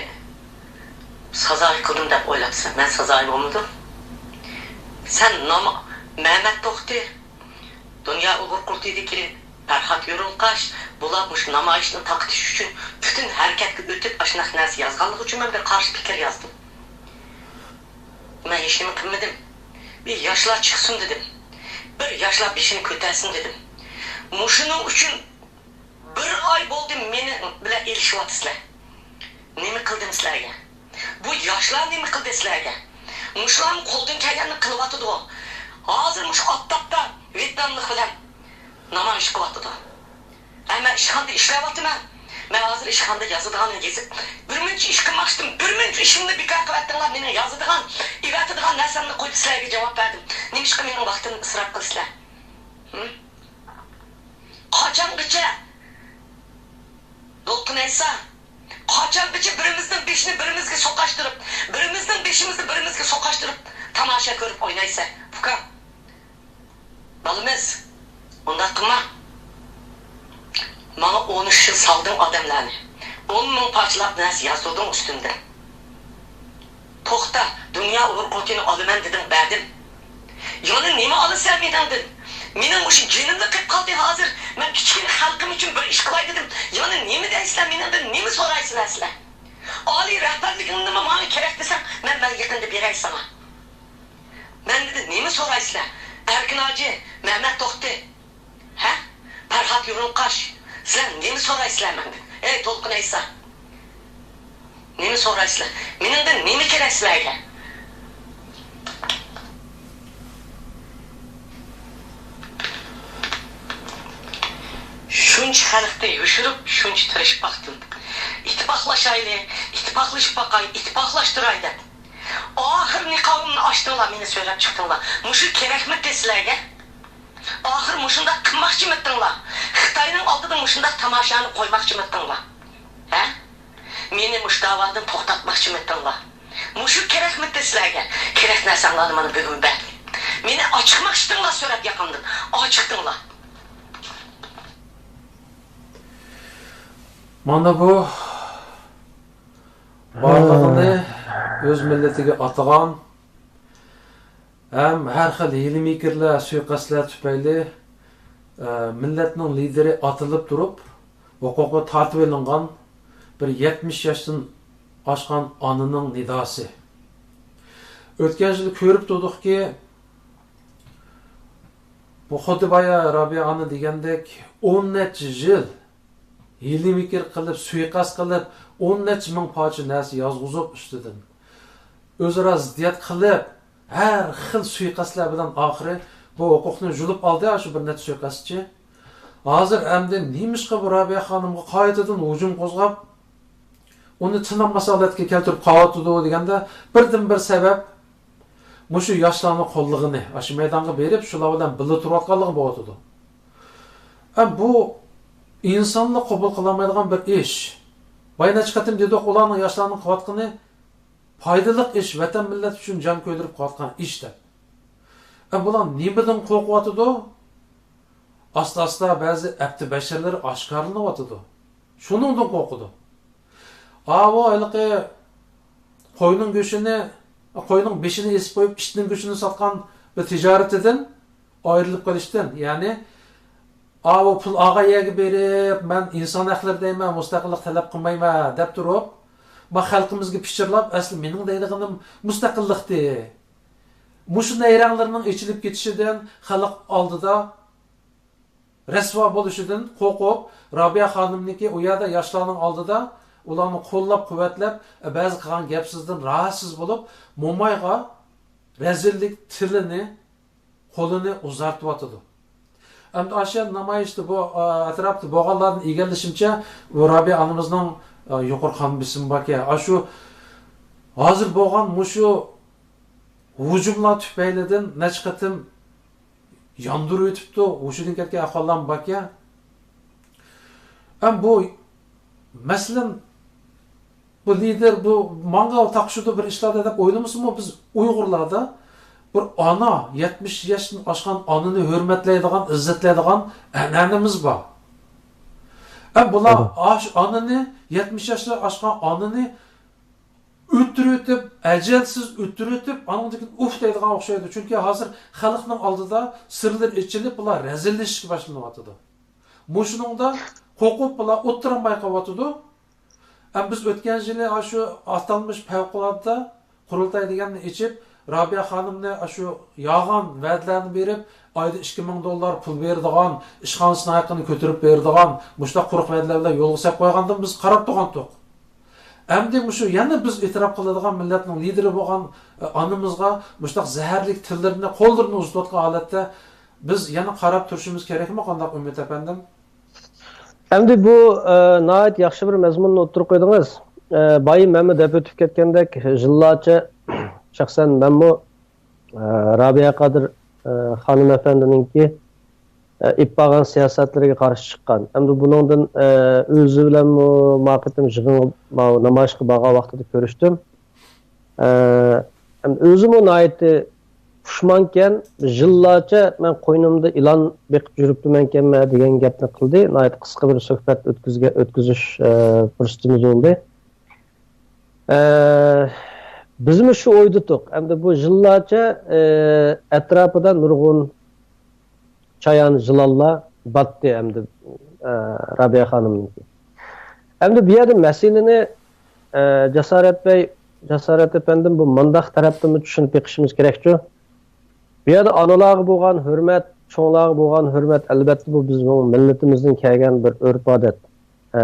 سازاي قىلدىم دەپ ئويلاپسەن، مەن سازاي بولمىدىم. سەن نام-، مەمەت توختى، دۇنيا ئۇيغۇر قۇرۇلتىيىدىكى پەرھات يورۇنقاش، بۇلار مۇشۇ نامايىشنى تارقىتىش ئۈچۈن پۈتۈن ھەرىكەتكە ئۆتۈپ، ئاشۇنداق نەرسە يازغانلىقى ئۈچۈن مەن بىر قارشى پىكىر يازدىم. مەن ھېچنېمە قىلمىدىم. بىر ياشلار چىقسۇن دېدىم. بىر ياشلار بېشىنى كۆتەرسۇن دېدىم. مۇشۇنىڭ ئۈچۈن بىر ئاي بولدى مېنى بىلەن ئېلىشىۋاتىسىلەر. نېمە قىلدىم سىلەرگە؟ بۇ ياشلار نېمە قىلدى سىلەرگە؟ مۇشۇلارمۇ قولدىن كەلگەننى قىلىۋاتىدۇ. ھازىر مۇشۇ ئاپتاپتا ۋيېتناملىق بىلەن نامايىش قىلىۋاتىدۇ. ھە، مەن ئىشخانىدا ئىشلەۋاتىمەن. مەن ھازىر ئىشخانىدا يازىدىغاننى يېزىپ، بىر مۇنچە ئىش قىلماقچىدىم. بىر مۇنچە ئىشىمنى بىكار قىلىۋەتتىڭلار. مېنىڭ يازىدىغان، ئېۋەتىدىغان نەرسەمنى قويۇپ سىلەرگە جاۋاب بەردىم. نېمىشقا مېنىڭ ۋاقتىمنى ئىسراپ قىلىسىلەر؟ ھىم؟ قاچانغىچە دولقۇن ئەيسا؟ قاچانغىچە بىرىمىزنىڭ بېشىنى بىرىمىزگە سوقاشتۇرۇپ، بىرىمىزنىڭ بېشىمىزنى بىرىمىزگە سوقاشتۇرۇپ تاماشا كۆرۈپ ئوينايسەن، ئۇكام؟ بالىمىز، ئۇنداق قىلما. ماڭا ئون ئۈچ يىل سالدىڭ ئادەملەرنى. ئون مىڭ پارچىلاپ نەرسە يازدۇردۇڭ ئۈستۈمدىن. توختا، دۇنيا ئۇيغۇر قۇرۇلتىيىنى ئالىمەن دېدىڭ، بەردىم. يەنە نېمە ئالىسەن مېنىڭدىن؟ مېنىڭ مۇشۇ جېنىملا قېلىپ قالدى ھازىر. مەن كىچىككىنە خەلقىم ئۈچۈن بىر ئىش قىلاي دېدىم. يەنە نېمە دەيسىلەر مېنىڭدىن؟ نېمە سورايسىلەر سىلەر؟ ئالىي رەھبەرلىكىڭنىمۇ ماڭا كېرەك دېسەڭ، مەن، مەن يېقىندا بېرەي ساڭا. مەندىن نېمە سورايسىلەر؟ ئەركىن ھاجى، مەمەت توختى. ھە؟ پەرھات يورۇنقاش. سىلەر نېمە سورايسىلەر مەندىن؟ ئەي، دولقۇن ئەيسا. نېمە سورايسىلەر؟ مېنىڭدىن نېمە كېرەك سىلەرگە؟ شۇنچە خەلقنى يوشۇرۇپ، شۇنچە تىرىشىپ باقتىم. ئىتتىپاقلاشايلى، ئىتتىپاقلىشىپ باقاي، ئىتتىپاقلاشتۇراي دەپ. ئاخىر نىقابىمنى ئاچتىڭلار، مېنى سۆرەپ چىقتىڭلار. مۇشۇ كېرەكمىدى سىلەرگە؟ ئاخىر مۇشۇنداق قىلماقچىمىدىڭلار؟ خىتاينىڭ ئالدىدا مۇشۇنداق تاماشانى قويماقچىمىدىڭلار؟ ھە؟ مېنى مۇشۇ داۋادىن توختاتماقچىمىدىڭلار؟ مۇشۇ كېرەكمىدى سىلەرگە؟ كېرەك نەرسەڭلارنى مانا بۈگۈن بەردىم. مېنى ئاچىقماقچىدىڭلار سۆرەپ ياقامدىن. ئاچىقتىڭلار. مانا بۇ بارلىقىنى ئۆز مىللىتىگە ئاتىغان ھەم ھەر خىل ھىيلە-مىكىرلەر، سۇيىقەستلەر تۈپەيلى ئە، مىللەتنىڭ لىدىرى ئاتىلىپ تۇرۇپ، ھوقۇقى تارتىۋېلىنغان بىر يەتمىش ياشتىن ئاشقان ئانىنىڭ نىداسى. ئۆتكەن يىل كۆرۈپ تۇردۇقكى، بۇ خۇددى بايا رابىيە ئانا دېگەندەك، ئون نەچچە يىل ھىيلە-مىكىر قىلىپ، سۇيىقەست قىلىپ، ئون نەچچە مىڭ پارچە نەرسە يازغۇزۇپ ئۈستىدىن، ئۆزئارا زىددىيەت قىلىپ، ھەر خىل سۇيىقەستلەر بىلەن ئاخىرى بۇ ھوقۇقنى يۇلۇپ ئالدى، شۇ بىر نەچچە سۇيىقەستچى. ھازىر ئەمدى نېمىشقا بۇ رابىيە خانىمغا قايتىدىن ھۇجۇم قوزغاپ، ئۇنى تىنالماس ھالەتكە كەلتۈرۈپ قاۋاتىدۇ دېگەندە، بىردىنبىر سەۋەب، مۇشۇ ياشلارنى قوللىغىنى، ئاشۇ مەيدانغا بېرىپ، شۇلار بىلەن بىللە تۇرۇۋاتقانلىقى بولۇۋاتىدۇ. ئە، بۇ ئىنسانلىق قوبۇل قىلالمايدىغان بىر ئىش. بايا نەچچە قېتىم دېدۇق، ئۇلارنىڭ ياشلارنىڭ قىلىۋاتقىنى پايدىلىق ئىش، ۋەتەن مىللەت ئۈچۈن جان كۆيدۈرۈپ قىلىۋاتقان ئىش دەپ. ئە، بۇلار نېمىدىن قورقۇۋاتىدۇ؟ ئاستا-ئاستا بەزى ئەپتى بەشىرىلىرى ئاشكارىلىنىۋاتىدۇ. شۇنىڭدىن قورقىدۇ. ئاۋۇ ھېلىقى قوينىڭ گۆشىنى، قوينىڭ بېشىنى ئېسىپ قويۇپ، ئىتنىڭ گۆشىنى ساتقان بىر تىجارىتىدىن ئايرىلىپ قېلىشتىن، يەنى، ئاۋۇ پۇل ئالغان يەرگە بېرىپ، مەن ئىنسان ھەقلىرى دەيمەن، مۇستەقىللىق تەلەپ قىلمايمەن دەپ تۇرۇپ، ما خەلقىمىزگە پىچىرلاپ، ئەسلى مېنىڭ دەيدىغىنىم مۇستەقىللىقتى. مۇشۇ نەيرەڭلىرىنىڭ ئېچىلىپ كېتىشىدىن خەلق ئالدىدا رەسۋا بولۇشىدىن قورقۇپ، رابىيە خانىمنىڭكى ئۇ يەردە ياشلارنىڭ ئالدىدا ئۇلارنى قوللاپ-قۇۋۋەتلەپ، بەزى قىلغان گەپ-سۆزدىن راھەتسىز بولۇپ، مومايغا رەزىللىك تىلىنى، قولىنى ئۇزارتىۋاتىدۇ. ئەمدى ئاشۇ نامايىشتا بۇ، ئە، ئەتراپتا بولغانلاردىن ئىگىلىشىمچە، بۇ رابىيە ئانىمىزنىڭ، ئە، يۇقىرى قان بېسىمى باركەن. ئاشۇ ھازىر بولغان مۇشۇ ھۇجۇملار تۈپەيلىدىن نەچچە قېتىم ياندۇرۇۋېتىپتۇ، ھوشىدىن كەتكەن ئەھۋاللارمۇ باركەن. ئەم بۇ، مەسىلەن، بۇ لىدېر، بۇ ماڭا تاقىشىدۇ بىر ئىشلاردا دەپ ئويلىمىسىمۇ، بىز ئۇيغۇرلاردا بىر ئانا، يەتمىش ياشتىن ئاشقان ئانىنى ھۆرمەتلەيدىغان، ئىززەتلەيدىغان ئەنئەنىمىز بار. ئەم بۇلار ئاشۇ ئانىنى، يەتمىش ياشتىن ئاشقان ئانىنى ئۆتتۈرۈۋېتىپ، ئەجەلسىز ئۆتتۈرۈۋېتىپ، ئانىڭدىن كېيىن ئۇف دەيدىغان ئوخشايدۇ. چۈنكى ھازىر خەلقنىڭ ئالدىدا سىرلىرى ئېچىلىپ، بۇلار رەزىللىشىشكە باشلىنىۋاتىدۇ. مۇشۇنىڭدا قورقۇپ، بۇلار ئولتۇرالماي قېلىۋاتىدۇ. ئەم بىز ئۆتكەن يىلى ئاشۇ ئاتالمىش پەۋقۇلئاددە قۇرۇلتاي دېگەننى ئېچىپ، رابىيە خانىمنى ئاشۇ يالغان ۋەدىلەرنى بېرىپ، ئايدا ئىككى مىڭ دوللار پۇل بېرىدىغان، ئىشخانىسىنىڭ ھەققىنى كۆتۈرۈپ بېرىدىغان، مۇشۇنداق قۇرۇق ۋەدىلەر بىلەن يولغا سېلىپ قويغاندىن بىز قاراپ تۇرغانتۇق. ئەمدى مۇشۇ يەنە بىز ئېتىراپ قىلىدىغان مىللەتنىڭ لىدىرى بولغان، ئە، ئانىمىزغا مۇشۇنداق زەھەرلىك تىللىرىنى، قوللىرىنى ئۇزىتىۋاتقان ھالەتتە بىز يەنە قاراپ تۇرۇشىمىز كېرەكمۇ، قانداق ئۈمىد ئەپەندىم؟ ئەمدى بۇ، ئە، ناھايىتى ياخشى بىر مەزمۇننى ئوتتۇرىغا قويدىڭىز. ئە، بايا مەنمۇ دەپ ئۆتۈپ كەتكەندەك، يىللارچە شەخسەن مەنمۇ، ئە، رابىيە قادىر، ئە، خانىم ئەپەندىنىڭكى، ئە، ئېلىپ بارغان سىياسەتلىرىگە قارشى چىققان. ئەمدى بۇنىڭدىن، ئە، ئۆزى بىلەنمۇ ما قېتىم يىغىنغا، ما نامايىشقا بارغان ۋاقتىدا كۆرۈشتۈم. ئە، ئەمدى ئۆزىمۇ ناھايىتى پۇشمانكەن، يىللارچە مەن قوينۇمدا ئىلان بېقىپ يۈرۈپتىمەنكەنمەن دېگەن گەپنى قىلدى. ناھايىتى قىسقا بىر سۆھبەت ئۆتكۈزگە-، ئۆتكۈزۈش، ئە، پۇرسىتىمىز بولدى. ئە، بىزمۇ شۇ ئويدا تۇق. ئەمدى بۇ يىللارچە، ئە، ئەتراپىدا نۇرغۇن چايان يىلانلار باتتى ئەمدى، ئە، رابىيە خانىمنىڭكى. ئەمدى بۇ يەردە مەسىلىنى، ئە، جاسارەت بەي، جاسارەت ئەپەندىم، بۇ مۇنداق تەرەپتىنمۇ چۈشىنىپ بېقىشىمىز كېرەكچۇ؟ بۇ يەردە ئانىلارغا بولغان ھۆرمەت، چوڭلارغا بولغان ھۆرمەت، ئەلۋەتتە، بۇ بىزنىڭ مىللىتىمىزدىن كەلگەن بىر ئۆرپ-ئادەت. ئە،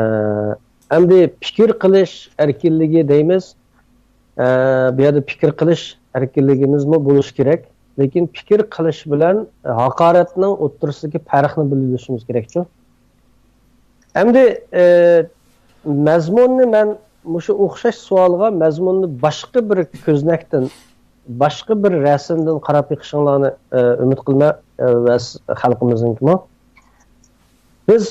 ئەمدى پىكىر قىلىش ئەركىنلىكى دەيمىز. ئە، بۇ يەردە پىكىر قىلىش ئەركىنلىكىمىزمۇ بولۇشى كېرەك. لېكىن پىكىر قىلىش بىلەن ھاقارەتنىڭ ئوتتۇرىسىدىكى پەرقنى بىلىۋېلىشىمىز كېرەكچۇ؟ ئەمدى، ئە، مەزمۇننى مەن مۇشۇ ئوخشاش سوئالغا مەزمۇننى باشقا بىر كۆزنەكتىن، باشقا بىر رەسىمدىن قاراپ بېقىشىڭلارنى، ئە، ئۈمىد قىلىمەن، ئە، ۋە س-، خەلقىمىزنىڭكىمۇ. بىز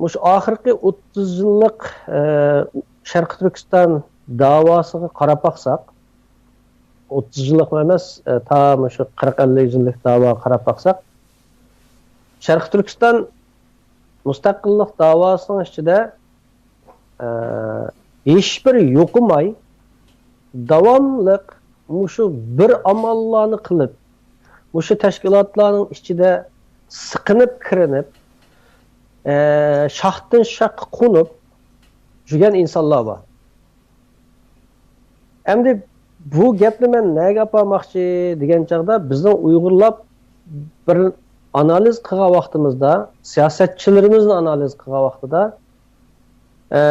مۇشۇ ئاخىرقى ئوتتۇز يىللىق، ئە، شەرقىي تۈركىستان داۋاسىغا قاراپ باقساق، ئوتتۇز يىللىقمۇ ئەمەس، ئە، تا مۇشۇ قىرىق ئەللىك يىللىق داۋاغا قاراپ باقساق، شەرقىي تۈركىستان مۇستەقىللىق داۋاسىنىڭ ئىچىدە، ئە، ھېچبىر يوقىماي، داۋاملىق مۇشۇ بىر ئاماللارنى قىلىپ، مۇشۇ تەشكىلاتلارنىڭ ئىچىدە سىقىنىپ كىرىنىپ، ئە، شاختىن شاخقا قونۇپ يۈرگەن ئىنسانلار بار. ئەمدى بۇ گەپنى مەن نەگە ئاپارماقچى دېگەن چاغدا، بىزنىڭ ئۇيغۇرلار بىر ئانالىز قىلغان ۋاقتىمىزدا، سىياسەتچىلىرىمىزنى ئانالىز قىلغان ۋاقتىدا، ئە،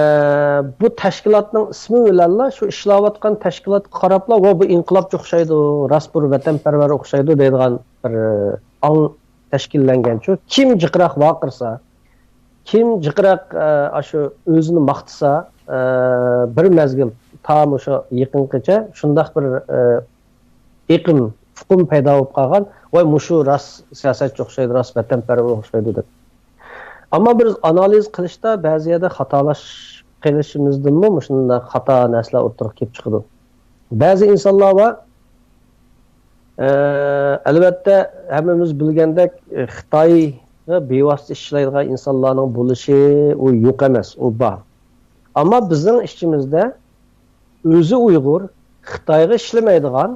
بۇ تەشكىلاتنىڭ ئىسمى بىلەنلا، شۇ ئىشلەۋاتقان تەشكىلاتقا قاراپلا، ۋە بۇ ئىنقىلابچى ئوخشايدۇ، راست بىر ۋەتەنپەرۋەر ئوخشايدۇ دەيدىغان بىر، ئە، ئاڭ تەشكىللەنگەنچۇ. كىم جىقراق ۋارقىرىسا، كىم جىقراق، ئە، ئاشۇ ئۆزىنى ماختىسا، ئە، بىر مەزگىل، تا مۇشۇ يېقىنقىچە شۇنداق بىر، ئە، ئېقىم، ئۇقۇم پەيدا بولۇپ قالغان، ۋاي، مۇشۇ راست سىياسەتچى ئوخشايدۇ، راست ۋەتەنپەرۋەر ئوخشايدۇ دەپ. ئەمما بىز ئانالىز قىلىشتا بەزى يەردە خاتالاش قىلىشىمىزدىنمۇ مۇشۇنداق خاتا نەرسىلەر ئوتتۇرىغا كېلىپ چىقىدۇ. بەزى ئىنسانلار بار، ئە، ئەلۋەتتە، ھەممىمىز بىلگەندەك، ئە، خىتايغا بىۋاسىتە ئىشلەيدىغان ئىنسانلارنىڭ بولۇشى ئۇ يوق ئەمەس، ئۇ بار. ئەمما بىزنىڭ ئىچىمىزدە ئۆزى ئۇيغۇر، خىتايغا ئىشلىمەيدىغان،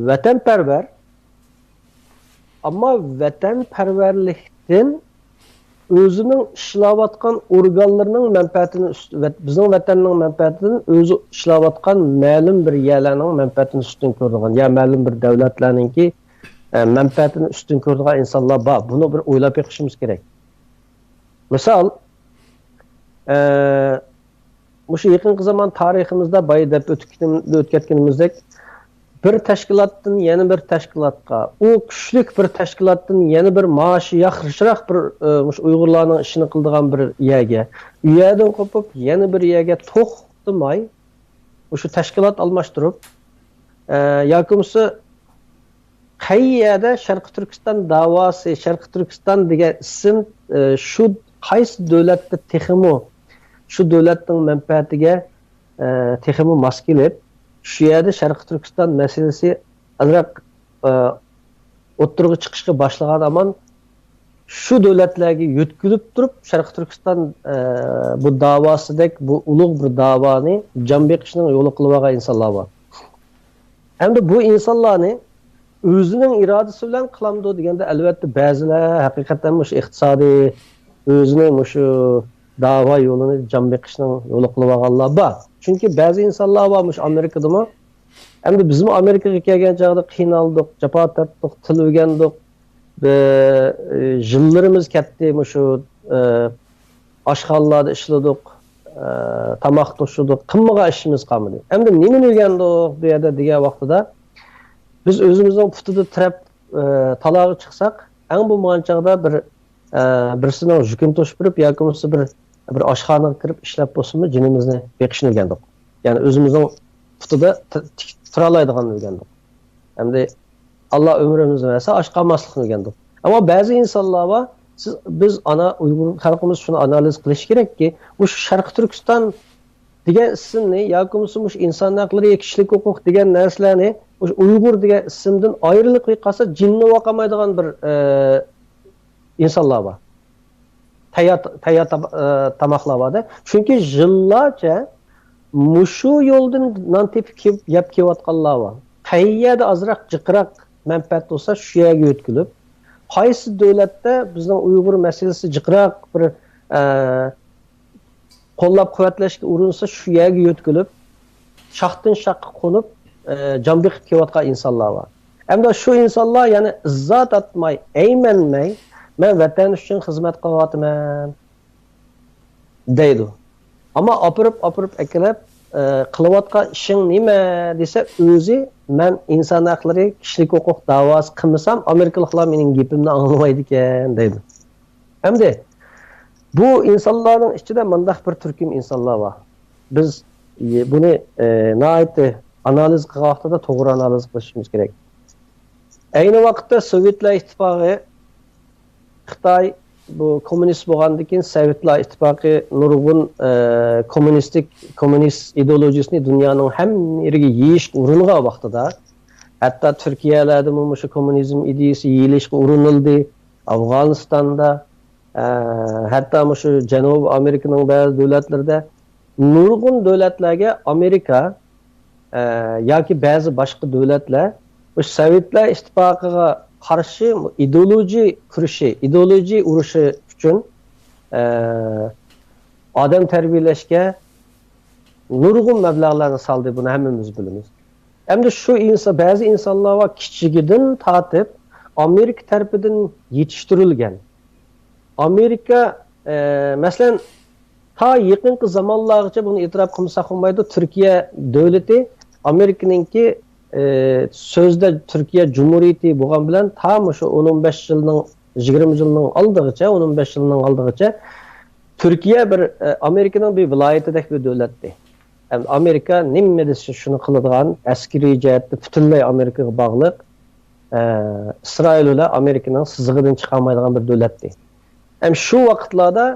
ۋەتەنپەرۋەر، ئەمما ۋەتەنپەرۋەرلىكتىن ئۆزىنىڭ ئىشلەۋاتقان ئورگانلىرىنىڭ مەنپەئەتىنى ئۈست-، ۋەت-، بىزنىڭ ۋەتەننىڭ مەنپەئەتىدىن ئۆزى ئىشلەۋاتقان مەلۇم بىر يەرلەرنىڭ مەنپەئەتىنى ئۈستۈن كۆرىدىغان، يا مەلۇم بىر دۆلەتلەرنىڭكى، ئە، مەنپەئەتىنى ئۈستۈن كۆرىدىغان ئىنسانلار بار. بۇنى بىر ئويلاپ بېقىشىمىز كېرەك. مىسال، ئە، مۇشۇ يېقىنقى زامان تارىخىمىزدا بايا دەپ ئۆتكىنىم-، ئۆتكەتكىنىمىزدەك، بىر تەشكىلاتتىن يەنە بىر تەشكىلاتقا، ئۇ كۈچلۈك بىر تەشكىلاتتىن يەنە بىر مائاشى ياخشىراق بىر، ئە، مۇشۇ ئۇيغۇرلارنىڭ ئىشىنى قىلىدىغان بىر يەرگە، ئۇ يەردىن قوپۇپ يەنە بىر يەرگە توختىماي، مۇشۇ تەشكىلات ئالماشتۇرۇپ، ئە، ياكى بولمىسا قەيەردە شەرقىي تۈركىستان داۋاسى، شەرقىي تۈركىستان دېگەن ئىسىم، ئە، شۇ قايسى دۆلەتتە تېخىمۇ شۇ دۆلەتنىڭ مەنپەئەتىگە، ئە، تېخىمۇ ماس كېلىپ، شۇ يەردە شەرقىي تۈركىستان مەسىلىسى ئازراق، ئە، ئوتتۇرىغا چىقىشقا باشلىغان ھامان شۇ دۆلەتلەرگە يۆتكىلىپ تۇرۇپ، شەرقىي تۈركىستان، ئە، بۇ داۋاسىدەك بۇ ئۇلۇغ بىر داۋانى جان بېقىشنىڭ يولى قىلىۋالغان ئىنسانلار بار. ئەمدى بۇ ئىنسانلارنى ئۆزىنىڭ ئىرادىسى بىلەن قىلامدۇ دېگەندە، ئەلۋەتتە، بەزىلەر ھەقىقەتەن مۇشۇ ئىقتىسادىي ئۆزىنى مۇشۇ داۋا يولىنى جان بېقىشنىڭ يولى قىلىۋالغانلار بار. چۈنكى بەزى ئىنسانلار بار مۇشۇ ئامېرىكىدىمۇ، ئەمدى بىزمۇ ئامېرىكىغا كەلگەن چاغدا قىينالدۇق، جاپا تارتتۇق، تىل ئۆگەندۇق، بە-، يىللىرىمىز كەتتى مۇشۇ، ئە، ئاشخانىلاردا ئىشلىدۇق، ئە، تاماق توشۇدۇق، قىلمىغان ئىشىمىز قالمىدى. ئەمدى نېمىنى ئۆگەندۇق بۇ يەردە دېگەن ۋاقتىدا، بىز ئۆزىمىزنىڭ پۇتىدا تىرەپ، ئە، تالاغا چىقساق، ئەڭ بولمىغان چاغدا بىر، ئە، بىرسىنىڭ يۈكىنى توشۇپ بېرىپ ياكى بولمىسا بىر، بىر ئاشخانىغا كىرىپ ئىشلەپ بولسىمۇ جېنىمىزنى بېقىشنى ئۆگەندۇق. يەنى ئۆزىمىزنىڭ پۇتىدا تىرالايدىغاننى ئۆگەندۇق. ئەمدى ئاللا ئۆمرىمىزنى بەرسە ئاچ قالماسلىقنى ئۆگەندۇق. ئەمما بەزى ئىنسانلار بار، سىز، بىز ئانا، ئۇيغۇر خەلقىمىز شۇنى ئانالىز قىلىشى كېرەككى، مۇشۇ شەرقىي تۈركىستان دېگەن ئىسىمنى ياكى بولمىسا مۇشۇ ئىنسان ھەقلىرى، كىشىلىك ھوقۇق دېگەن نەرسىلەرنى مۇشۇ ئۇيغۇر دېگەن ئىسىمدىن ئايرىلىپ قالسا جىننى ۋاقالمايدىغان بىر، ئە، ئىنسانلار بار. تەييار، تەييار تام-، ئە، تاماقلار بار-دە. چۈنكى يىللارچە مۇشۇ يولدىن نان تېپىپ كېلىپ، يەپ كېلىۋاتقانلار بار. قەيەردە ئازراق جىقراق مەنپەئەت بولسا، شۇ يەرگە يۆتكىلىپ، قايسى دۆلەتتە بىزنىڭ ئۇيغۇر مەسىلىسى جىقراق بىر، ئە، قوللاپ قۇۋۋەتلەشكە ئۇرۇنسا، شۇ يەرگە يۆتكىلىپ، شاختىن شاخقا قونۇپ، ئە، جان بېقىپ كېلىۋاتقان ئىنسانلار بار. ئەمدى شۇ ئىنسانلار يەنە ئىززا تارتماي، ئەيمەنمەي، مەن ۋەتەن ئۈچۈن خىزمەت قىلىۋاتىمەن دەيدۇ. ئەمما ئاپىرىپ، ئاپىرىپ ئەكېلىپ، ئە، قىلىۋاتقان ئىشىڭ نېمە دېسە، ئۆزى، مەن ئىنسان ھەقلىرى، كىشىلىك ھوقۇق داۋاسى قىلمىسام، ئامېرىكىلىقلار مېنىڭ گېپىمنى ئاڭلىمايدىكەن دەيدۇ. ئەمدى بۇ ئىنسانلارنىڭ ئىچىدە مۇنداق بىر تۈركۈم ئىنسانلار بار. بىز، ئى، بۇنى، ئى، ناھايىتى ئانالىز قىلغان ۋاقتىدا توغرا ئانالىز قىلىشىمىز كېرەك. ئەينى ۋاقىتتا سوۋېتلار ئىتتىپاقى، خىتاي بۇ كوممۇنىست بولغاندىن كېيىن سوۋېتلار ئىتتىپاقى نۇرغۇن، ئى، كوممۇنىستىك، كوممۇنىست ئىدېئولوگىيىسىنى دۇنيانىڭ ھەممە يېرىگە يېيىشكە ئۇرۇنغان ۋاقتىدا، ھەتتا تۈركىيەلەردىمۇ مۇشۇ كوممۇنىزم ئىدىيىسى يېيىلىشكە ئۇرۇنۇلدى. ئافغانىستاندا، ئە، ھەتتا مۇشۇ جەنۇبىي ئامېرىكىنىڭ بەزى دۆلەتلىرىدە نۇرغۇن دۆلەتلەرگە ئامېرىكا، ئە، ياكى بەزى باشقا دۆلەتلەر مۇشۇ سوۋېتلار ئىتتىپاقىغا قارشى ئىدېئولوگىيە كۈرىشى، ئىدېئولوگىيە ئۇرۇشى ئۈچۈن، ئە، ئادەم تەربىيەلەشكە نۇرغۇن مەبلەغلەرنى سالدى، بۇنى ھەممىمىز بىلىمىز. ئەمدى شۇ ئىنسان، بەزى ئىنسانلار بار، كىچىكىدىن تارتىپ ئامېرىكا تەرىپىدىن يېتىشتۈرۈلگەن. ئامېرىكا، ئە، مەسىلەن، تا يېقىنقى زامانلارغىچە بۇنى ئېتىراپ قىلمىساق بولمايدۇ، تۈركىيە دۆلىتى ئامېرىكىنىڭكى، ئە، سۆزدە تۈركىيە جۇمھۇرىيىتى بولغان بىلەن تا مۇشۇ ئون، ئون بەش يىلنىڭ، يىگىرمە يىلنىڭ ئالدىغىچە، ئون، ئون بەش يىلنىڭ ئالدىغىچە تۈركىيە بىر، ئە، ئامېرىكىنىڭ بىر ۋىلايىتىدەك بىر دۆلەتتى. ئەمدى ئامېرىكا نېمە دېسە شۇنى قىلىدىغان، ئەسكىرىي جەھەتتە پۈتۈنلەي ئامېرىكىغا باغلىق، ئە، ئىسرائىل بىلەن ئامېرىكىنىڭ سىزىقىدىن چىقالمايدىغان بىر دۆلەتتى. ھەم شۇ ۋاقىتلاردا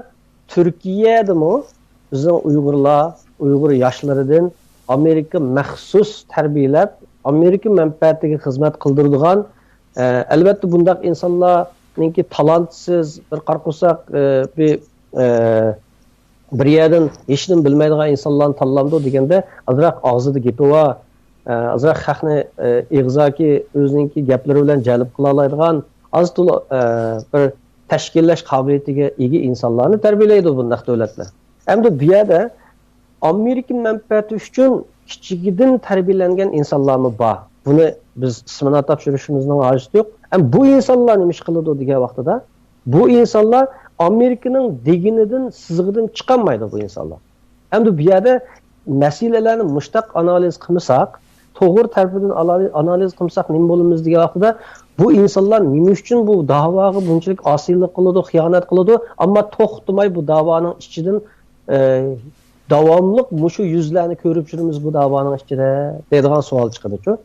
تۈركىيەدىمۇ بىزنىڭ ئۇيغۇرلار، ئۇيغۇر ياشلىرىدىن ئامېرىكا مەخسۇس تەربىيەلەپ، ئامېرىكا مەنپەئەتىگە خىزمەت قىلدۇرىدىغان، ئە، ئەلۋەتتە، بۇنداق ئىنسانلارنىڭكى تالانتسىز، بىر قارا قورساق، ئە، بىر، ئە، بىر يەردىن ھېچنېمە بىلمەيدىغان ئىنسانلارنى تاللامدۇ دېگەندە، ئازراق ئاغزىدا گېپى بار، ئە، ئازراق خەقنى، ئە، ئېغىزاكى ئۆزىنىڭكى گەپلىرى بىلەن جەلپ قىلالايدىغان، ئاز تولا، ئە، بىر تەشكىللەش قابىلىيىتىگە ئىگە ئىنسانلارنى تەربىيەلەيدۇ بۇنداق دۆلەتلەر. ئەمدى بۇ يەردە ئامېرىكا مەنپەئەتى ئۈچۈن كىچىكىدىن تەربىيەلەنگەن ئىنسانلارمۇ بار. بۇنى بىز ئىسمىنى ئاتاپ يۈرۈشىمىزنىڭ ھاجىتى يوق. ئەمما بۇ ئىنسانلار نېمە ئىش قىلىدۇ دېگەن ۋاقتىدا، بۇ ئىنسانلار ئامېرىكىنىڭ دېگىنىدىن، سىزىقىدىن چىقالمايدۇ بۇ ئىنسانلار. ئەمدى بۇ يەردە مەسىلىلەرنى مۇشتاق ئانالىز قىلمىساق، توغرا تەرىپىدىن ئالا-، ئانالىز قىلمىساق نېمە بولىمىز دېگەن ۋاقتىدا، بۇ ئىنسانلار نېمە ئۈچۈن بۇ داۋاغا بۇنچىلىك ئاسىيلىق قىلىدۇ، خىيانەت قىلىدۇ، ئەمما توختىماي بۇ داۋانىڭ ئىچىدىن، ئە، داۋاملىق مۇشۇ يۈزلەرنى كۆرۈپ يۈرىمىز بۇ داۋانىڭ ئىچىدە دەيدىغان سوئال چىقىدۇچۇ.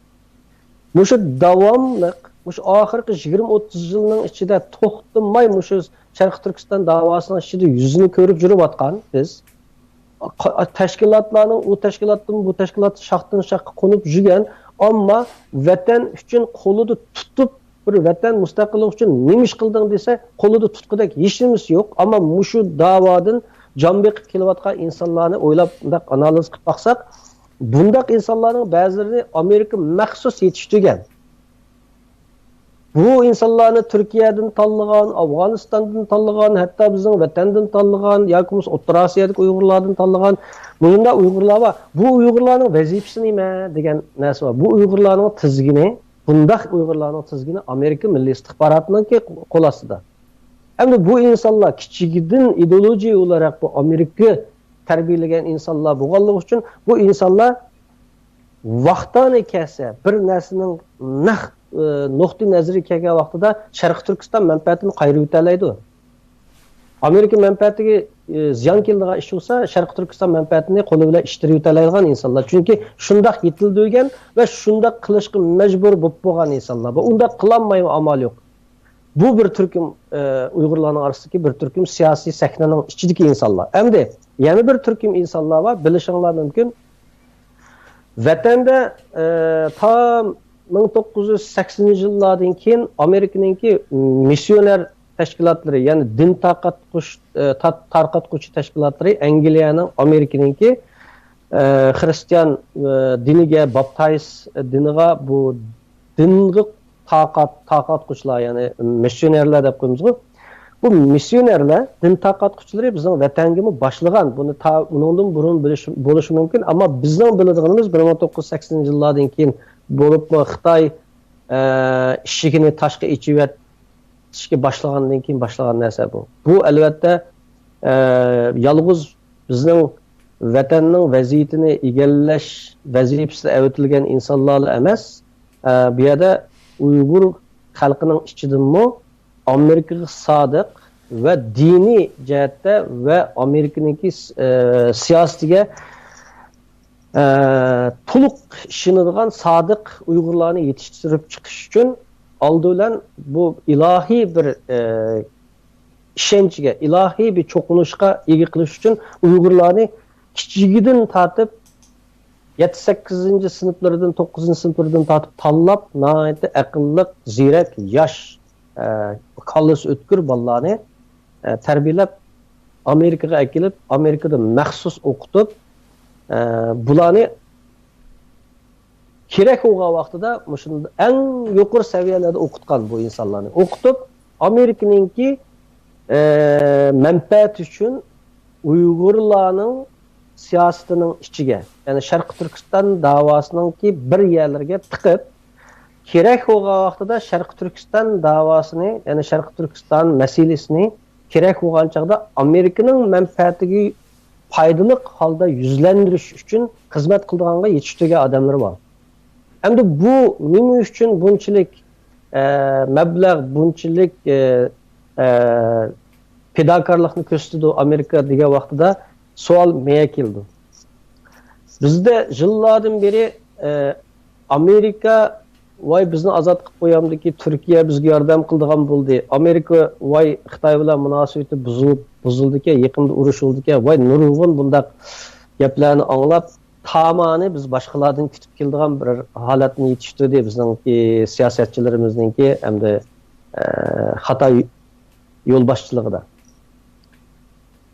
مۇشۇ داۋاملىق، مۇشۇ ئاخىرقى يىگىرمە ئوتتۇز يىلنىڭ ئىچىدە توختىماي مۇشۇ شەرقىي تۈركىستان داۋاسىنىڭ ئىچىدە يۈزىنى كۆرۈپ يۈرۈۋاتقان بىز، ق-، تەشكىلاتلارنىڭ، ئۇ تەشكىلاتتىن بۇ تەشكىلاتقا، شاختىن شاخقا قونۇپ يۈرگەن، ئەمما ۋەتەن ئۈچۈن قولىدا تۇتۇپ، بىر ۋەتەن مۇستەقىللىقى ئۈچۈن نېمە ئىش قىلدىڭ دېسە، قولىدا تۇتقۇدەك ھېچنېمىسى يوق. ئەمما مۇشۇ داۋادىن جان بېقىپ كېلىۋاتقان ئىنسانلارنى ئويلاپ، مۇنداق ئانالىز قىلىپ باقساق، بۇنداق ئىنسانلارنىڭ بەزىلىرىنى ئامېرىكا مەخسۇس يېتىشتۈرگەن. بۇ ئىنسانلارنى تۈركىيەدىن تاللىغان، ئافغانىستاندىن تاللىغان، ھەتتا بىزنىڭ ۋەتەندىن تاللىغان ياكى بولمىسا ئوتتۇرا ئاسىيادىكى ئۇيغۇرلاردىن تاللىغان مۇشۇنداق ئۇيغۇرلار بار. بۇ ئۇيغۇرلارنىڭ ۋەزىپىسى نېمە دېگەن نەرسە بار. بۇ ئۇيغۇرلارنىڭ تىزگىنى، بۇنداق ئۇيغۇرلارنىڭ تىزگىنى ئامېرىكا مىللىي ئىستىخباراتىنىڭكى قول ئاستىدا. ئەمدى بۇ ئىنسانلار كىچىكىدىن ئىدېئولوگىيە ئولاراق بۇ ئامېرىكا تەربىيەلىگەن ئىنسانلار بولغانلىقى ئۈچۈن بۇ ئىنسانلار ۋاقتانى كەلسە، بىر نەرسىنىڭ نەق، ئى، نۇقتىئى نەزىرىگە كەلگەن ۋاقتىدا شەرقىي تۈركىستان مەنپەئەتىنى قايرىۋېتەلەيدۇ. ئامېرىكا مەنپەئەتىگە، ئى، زىيان كېلىدىغان ئىش بولسا، شەرقىي تۈركىستان مەنپەئەتىنى قولى بىلەن ئىتتىرىۋېتەلەيدىغان ئىنسانلار. چۈنكى شۇنداق يېتىلدۈرگەن ۋە شۇنداق قىلىشقا مەجبۇر بولۇپ بولغان ئىنسانلار. بۇ ئۇنداق قىلالمايمۇ، ئامال يوق. بۇ بىر تۈركۈم، ئى، ئۇيغۇرلارنىڭ ئارىسىدىكى بىر تۈركۈم سىياسىي سەھنىنىڭ ئىچىدىكى ئىنسانلار. ئەمدى يەنە بىر تۈركۈم ئىنسانلار بار، بىلىشىڭلار مۇمكىن. ۋەتەندە، ئى، تا مىڭ توققۇز يۈز سەكسىنىنچى يىللاردىن كېيىن ئامېرىكىنىڭكى مىسسىيونېر تەشكىلاتلىرى، يەنى دىن تارقاتقۇچ-، ئى، تا-، تارقاتقۇچى تەشكىلاتلىرى ئەنگلىيەنىڭ، ئامېرىكىنىڭكى، ئى، خرىستىيان، ئى، دىنىگە، باپتايس دىنىغا، بۇ دىنغا تارقات-، تارقاتقۇچىلار، يەنى مىسسىيونېرلار دەپ قويىمىزغۇ. بۇ مىسسىيونېرلار، دىن تارقاتقۇچىلىرى بىزنىڭ ۋەتەنگىمۇ باشلىغان. بۇنى تا-، ئۇنىڭدىن بۇرۇن بىلىش، بولۇشى مۇمكىن، ئەمما بىزنىڭ بىلىدىغىنىمىز بىر مىڭ توققۇز يۈز سەكسىنىنچى يىللاردىن كېيىن، بولۇپمۇ خىتاي، ئە، ئىشىكىنى تاشقا ئېچىۋېتىشكە باشلىغاندىن كېيىن باشلىغان نەرسە بۇ. بۇ، ئەلۋەتتە، ئە، يالغۇز بىزنىڭ ۋەتەننىڭ ۋەزىيىتىنى ئىگىلەش ۋەزىپىسىدە ئەۋەتىلگەن ئىنسانلارلا ئەمەس، ئە، بۇ يەردە ئۇيغۇر خەلقىنىڭ ئىچىدىنمۇ ئامېرىكىغا سادىق ۋە دىنىي جەھەتتە ۋە ئامېرىكىنىڭكى، ئە، سىياسىتىگە، ئە، تولۇق ئىشىنىدىغان سادىق ئۇيغۇرلارنى يېتىشتۈرۈپ چىقىش ئۈچۈن ئالدى بىلەن بۇ ئىلاھىي بىر، ئە، ئىشەنچىگە، ئىلاھىي بىر چوقۇنۇشقا ئىگە قىلىش ئۈچۈن ئۇيغۇرلارنى كىچىكىدىن تارتىپ، يەتتە، سەككىزىنچى سىنىپلىرىدىن، توققۇزىنچى سىنىپلىرىدىن تارتىپ تاللاپ، ناھايىتى ئەقىللىق، زېرەك، ياش، ئە، كاللىسى ئۆتكۈر بالىلارنى، ئە، تەربىيەلەپ، ئامېرىكىغا ئەكېلىپ، ئامېرىكىدا مەخسۇس ئوقۇتۇپ، ئە، بۇلارنى كېرەك بولغان ۋاقتىدا مۇشۇ ئەڭ يۇقىرى سەۋىيەلەردە ئوقۇتقان بۇ ئىنسانلارنى. ئوقۇتۇپ، ئامېرىكىنىڭكى، ئە، مەنپەئەتى ئۈچۈن ئۇيغۇرلارنىڭ سىياسىتىنىڭ ئىچىگە، يەنى شەرقىي تۈركىستان داۋاسىنىڭكى بىر يەرلىرىگە تىقىپ، كېرەك بولغان ۋاقتىدا شەرقىي تۈركىستان داۋاسىنى، يەنى شەرقىي تۈركىستان مەسىلىسىنى كېرەك بولغان چاغدا ئامېرىكىنىڭ مەنپەئەتىگە پايدىلىق ھالدا يۈزلەندۈرۈش ئۈچۈن خىزمەت قىلىدىغانغا يېتىشتۈرگەن ئادەملىرى بار. ئەمدى بۇ نېمە ئۈچۈن بۇنچىلىك، ئە، مەبلەغ، بۇنچىلىك، ئە، ئە، پىداكارلىقنى كۆرسىتىدۇ ئامېرىكا دېگەن ۋاقتىدا سوئال مېيە كېلىدۇ. بىزدە يىللاردىن بېرى، ئە، ئامېرىكا ۋاي بىزنى ئازاد قىلىپ قويامدىكى، تۈركىيە بىزگە ياردەم قىلىدىغان بولدى. ئامېرىكا ۋاي خىتاي بىلەن مۇناسىۋىتى بۇزۇلۇپ، بۇزۇلىدىكەن، يېقىندا ئۇرۇش بولىدىكەن. ۋاي نۇرغۇن بۇنداق گەپلەرنى ئاڭلاپ، تامانى بىز باشقىلاردىن كۈتۈپ كېلىدىغان بىر ھالەتنى يېتىشتۈردى بىزنىڭكى سىياسەتچىلىرىمىزنىڭكى ھەمدە، ئە، خاتا يولباشچىلىقىدا.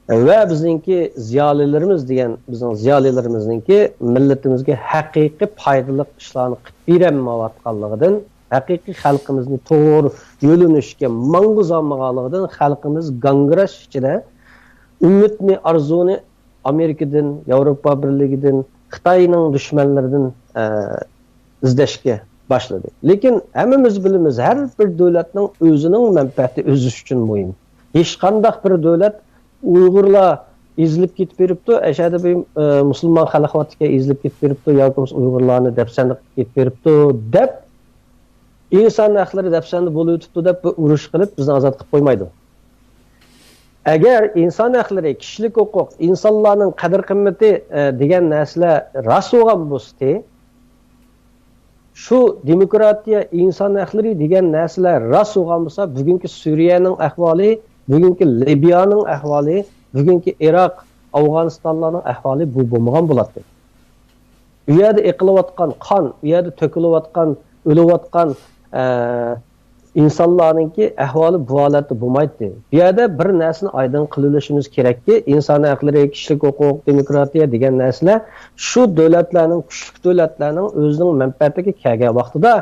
ۋە بىزنىڭكى زىيالىيلىرىمىز دېگەن، بىزنىڭ زىيالىيلىرىمىزنىڭكى مىللىتىمىزگە ھەقىقىي پايدىلىق ئىشلارنى قىلىپ بېرەلمەيۋاتقانلىقىدىن، ھەقىقىي خەلقىمىزنى توغرا يۆنىلىشكە ماڭغۇزالمىغانلىقىدىن خەلقىمىز گاڭگىراش ئىچىدە ئۈمىدنى، ئارزۇنى ئامېرىكىدىن، ياۋروپا بىرلىكىدىن، خىتاينىڭ دۈشمەنلىرىدىن، ئە، ئىزدەشكە باشلىدى. لېكىن ھەممىمىز بىلىمىز، ھەر بىر دۆلەتنىڭ ئۆزىنىڭ مەنپەئەتى ئۆزى ئۈچۈن مۇھىم. ھېچقانداق بىر دۆلەت ئۇيغۇرلار ئېزىلىپ كېتىپ بېرىپتۇ، ئەشەدە بىر، ئە، مۇسۇلمان خەلق باركەن ئېزىلىپ كېتىپ بېرىپتۇ ياكى بولمىسا ئۇيغۇرلارنى دەپسەندە قىلىپ كېتىپ بېرىپتۇ دەپ، ئىنسان ھەقلىرى دەپسەندە بولۇۋېتىپتۇ دەپ بىر ئۇرۇش قىلىپ بىزنى ئازاد قىلىپ قويمايدۇ. ئەگەر ئىنسان ھەقلىرى، كىشىلىك ھوقۇق، ئىنسانلارنىڭ قەدىر-قىممىتى، ئە، دېگەن نەرسىلەر راست بولغان بولسىتى، شۇ دېموكراتىيە، ئىنسان ھەقلىرى دېگەن نەرسىلەر راست بولغان بولسا، بۈگۈنكى سۈرىيەنىڭ ئەھۋالى، بۈگۈنكى لىبىيانىڭ ئەھۋالى، بۈگۈنكى ئىراق، ئافغانىستانلارنىڭ ئەھۋالى بۇ بولمىغان بولاتتى. ئۇ يەردە ئېقىلىۋاتقان قان، ئۇ يەردە تۆكۈلۈۋاتقان، ئۆلۈۋاتقان، ئە، ئىنسانلارنىڭكى ئەھۋالى بۇ ھالەتتە بولمايتتى. بۇ يەردە بىر نەرسىنى ئايدىڭ قىلىۋېلىشىمىز كېرەككى، ئىنسان ھەقلىرى، كىشىلىك ھوقۇق، دېموكراتىيە دېگەن نەرسىلەر شۇ دۆلەتلەرنىڭ، كۈچلۈك دۆلەتلەرنىڭ ئۆزىنىڭ مەنپەئەتىگە كەلگەن ۋاقتىدا،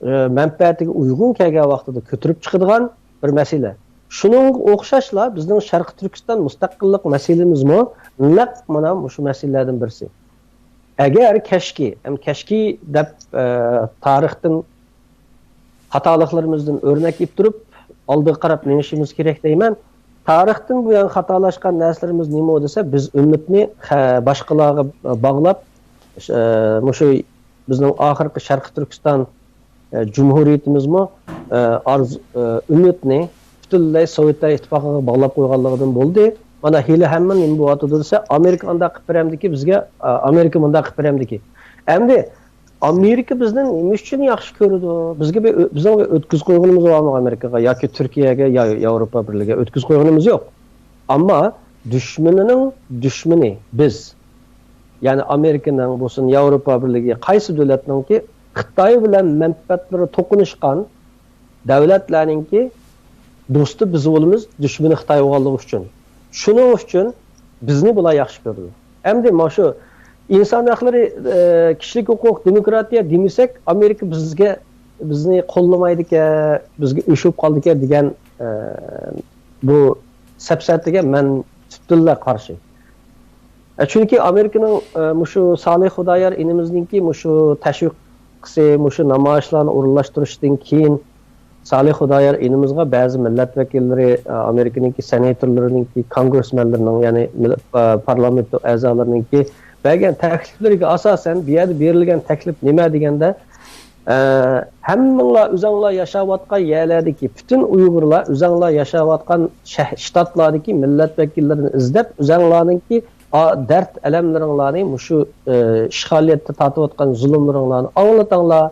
ئە، مەنپەئەتىگە ئۇيغۇن كەلگەن ۋاقتىدا كۆتۈرۈپ چىقىدىغان بىر مەسىلە. شۇنىڭغا ئوخشاشلا بىزنىڭ شەرقىي تۈركىستان مۇستەقىللىق مەسىلىمىزمۇ نەق مانا مۇشۇ مەسىلىلەردىن بىرسى. ئەگەر كەچكى، ھەم كەچكى دەپ، ئە، تارىختىن خاتالىقلىرىمىزدىن ئۆرنەك ئېلىپ تۇرۇپ، ئالدىغا قاراپ مېڭىشىمىز كېرەك دەيمەن. تارىختىن بۇيان خاتالاشقان نەرسىلىرىمىز نېمە دېسە، بىز ئۈمىدنى خە-، باشقىلارغا باغلاپ، ئە، مۇشۇ بىزنىڭ ئاخىرقى شەرقىي تۈركىستان، ئە، جۇمھۇرىيىتىمىزمۇ، ئە، ئارزۇ، ئە، ئۈمىدنى پۈتۈنلەي سوۋېتلار ئىتتىپاقىغا باغلاپ قويغانلىقىدىن بولدى. مانا ھېلى ھەممە نېمە بولۇۋاتىدۇ دېسە، ئامېرىكا ئانداق قىلىپ بېرەمدىكى بىزگە، ئە، ئامېرىكا مۇنداق قىلىپ بېرەمدىكى. ئەمدى ئامېرىكا بىزنى نېمە ئۈچۈن ياخشى كۆرىدۇ؟ بىزگە بىر ئۆ-، بىزنىڭ بىر ئۆتكۈزۈپ قويغىنىمىز بارمۇ ئامېرىكىغا ياكى تۈركىيەگە يا ياۋروپا بىرلىكىگە ئۆتكۈزۈپ قويغىنىمىز يوق. ئەمما دۈشمىنىنىڭ دۈشمىنى بىز. يەنى ئامېرىكىنىڭ بولسۇن، ياۋروپا بىرلىكى، قايسى دۆلەتنىڭكى خىتاي بىلەن مەنپەئەتلىرى توقۇنۇشقان دۆلەتلەرنىڭكى دوستى بىز بولىمىز، دۈشمىنى خىتاي بولغانلىقى ئۈچۈن. شۇنىڭ ئۈچۈن بىزنى بۇلار ياخشى كۆرىدۇ. ئەمدى مانا شۇ ئىنسان ھەقلىرى، ئە، كىشىلىك ھوقۇق، دېموكراتىيە دېمىسەك، ئامېرىكا بىزگە، بىزنى قوللىمايدىكەن، بىزگە ئۆچۈپ قالىدىكەن دېگەن، ئە، بۇ سەپسەتىگە مەن پۈتۈنلەي قارشى. ئە، چۈنكى ئامېرىكىنىڭ، ئە، مۇشۇ سالىھ خۇدايار ئىنىمىزنىڭكى مۇشۇ تەشۋىقىسى، مۇشۇ نامايىشلارنى ئورۇنلاشتۇرۇشتىن كېيىن، سالىھ خۇدايار ئىنىمىزغا بەزى مىللەت ۋەكىللىرى، ئە، ئامېرىكىنىڭكى سېناتورلىرىنىڭكى، كونگرېسمېنلىرىنىڭ، يەنى مىل-، ئە، پارلامېنت ئەزالىرىنىڭكى بەرگەن تەكلىپلىرىگە ئاساسەن، بۇ يەردە بېرىلگەن تەكلىپ نېمە دېگەندە، ئە، ھەممىڭلار ئۆزۈڭلار ياشاۋاتقان يەرلەردىكى پۈتۈن ئۇيغۇرلار، ئۆزۈڭلار ياشاۋاتقان شەھ-، شتاتلاردىكى مىللەت ۋەكىللىرىنى ئىزدەپ، ئۆزۈڭلارنىڭكى ئا-، دەرد-ئەلەملىرىڭلارنى، مۇشۇ، ئە، ئىشغالىيەتتە تارتىۋاتقان زۇلۇملىرىڭلارنى ئاڭلىتىڭلار.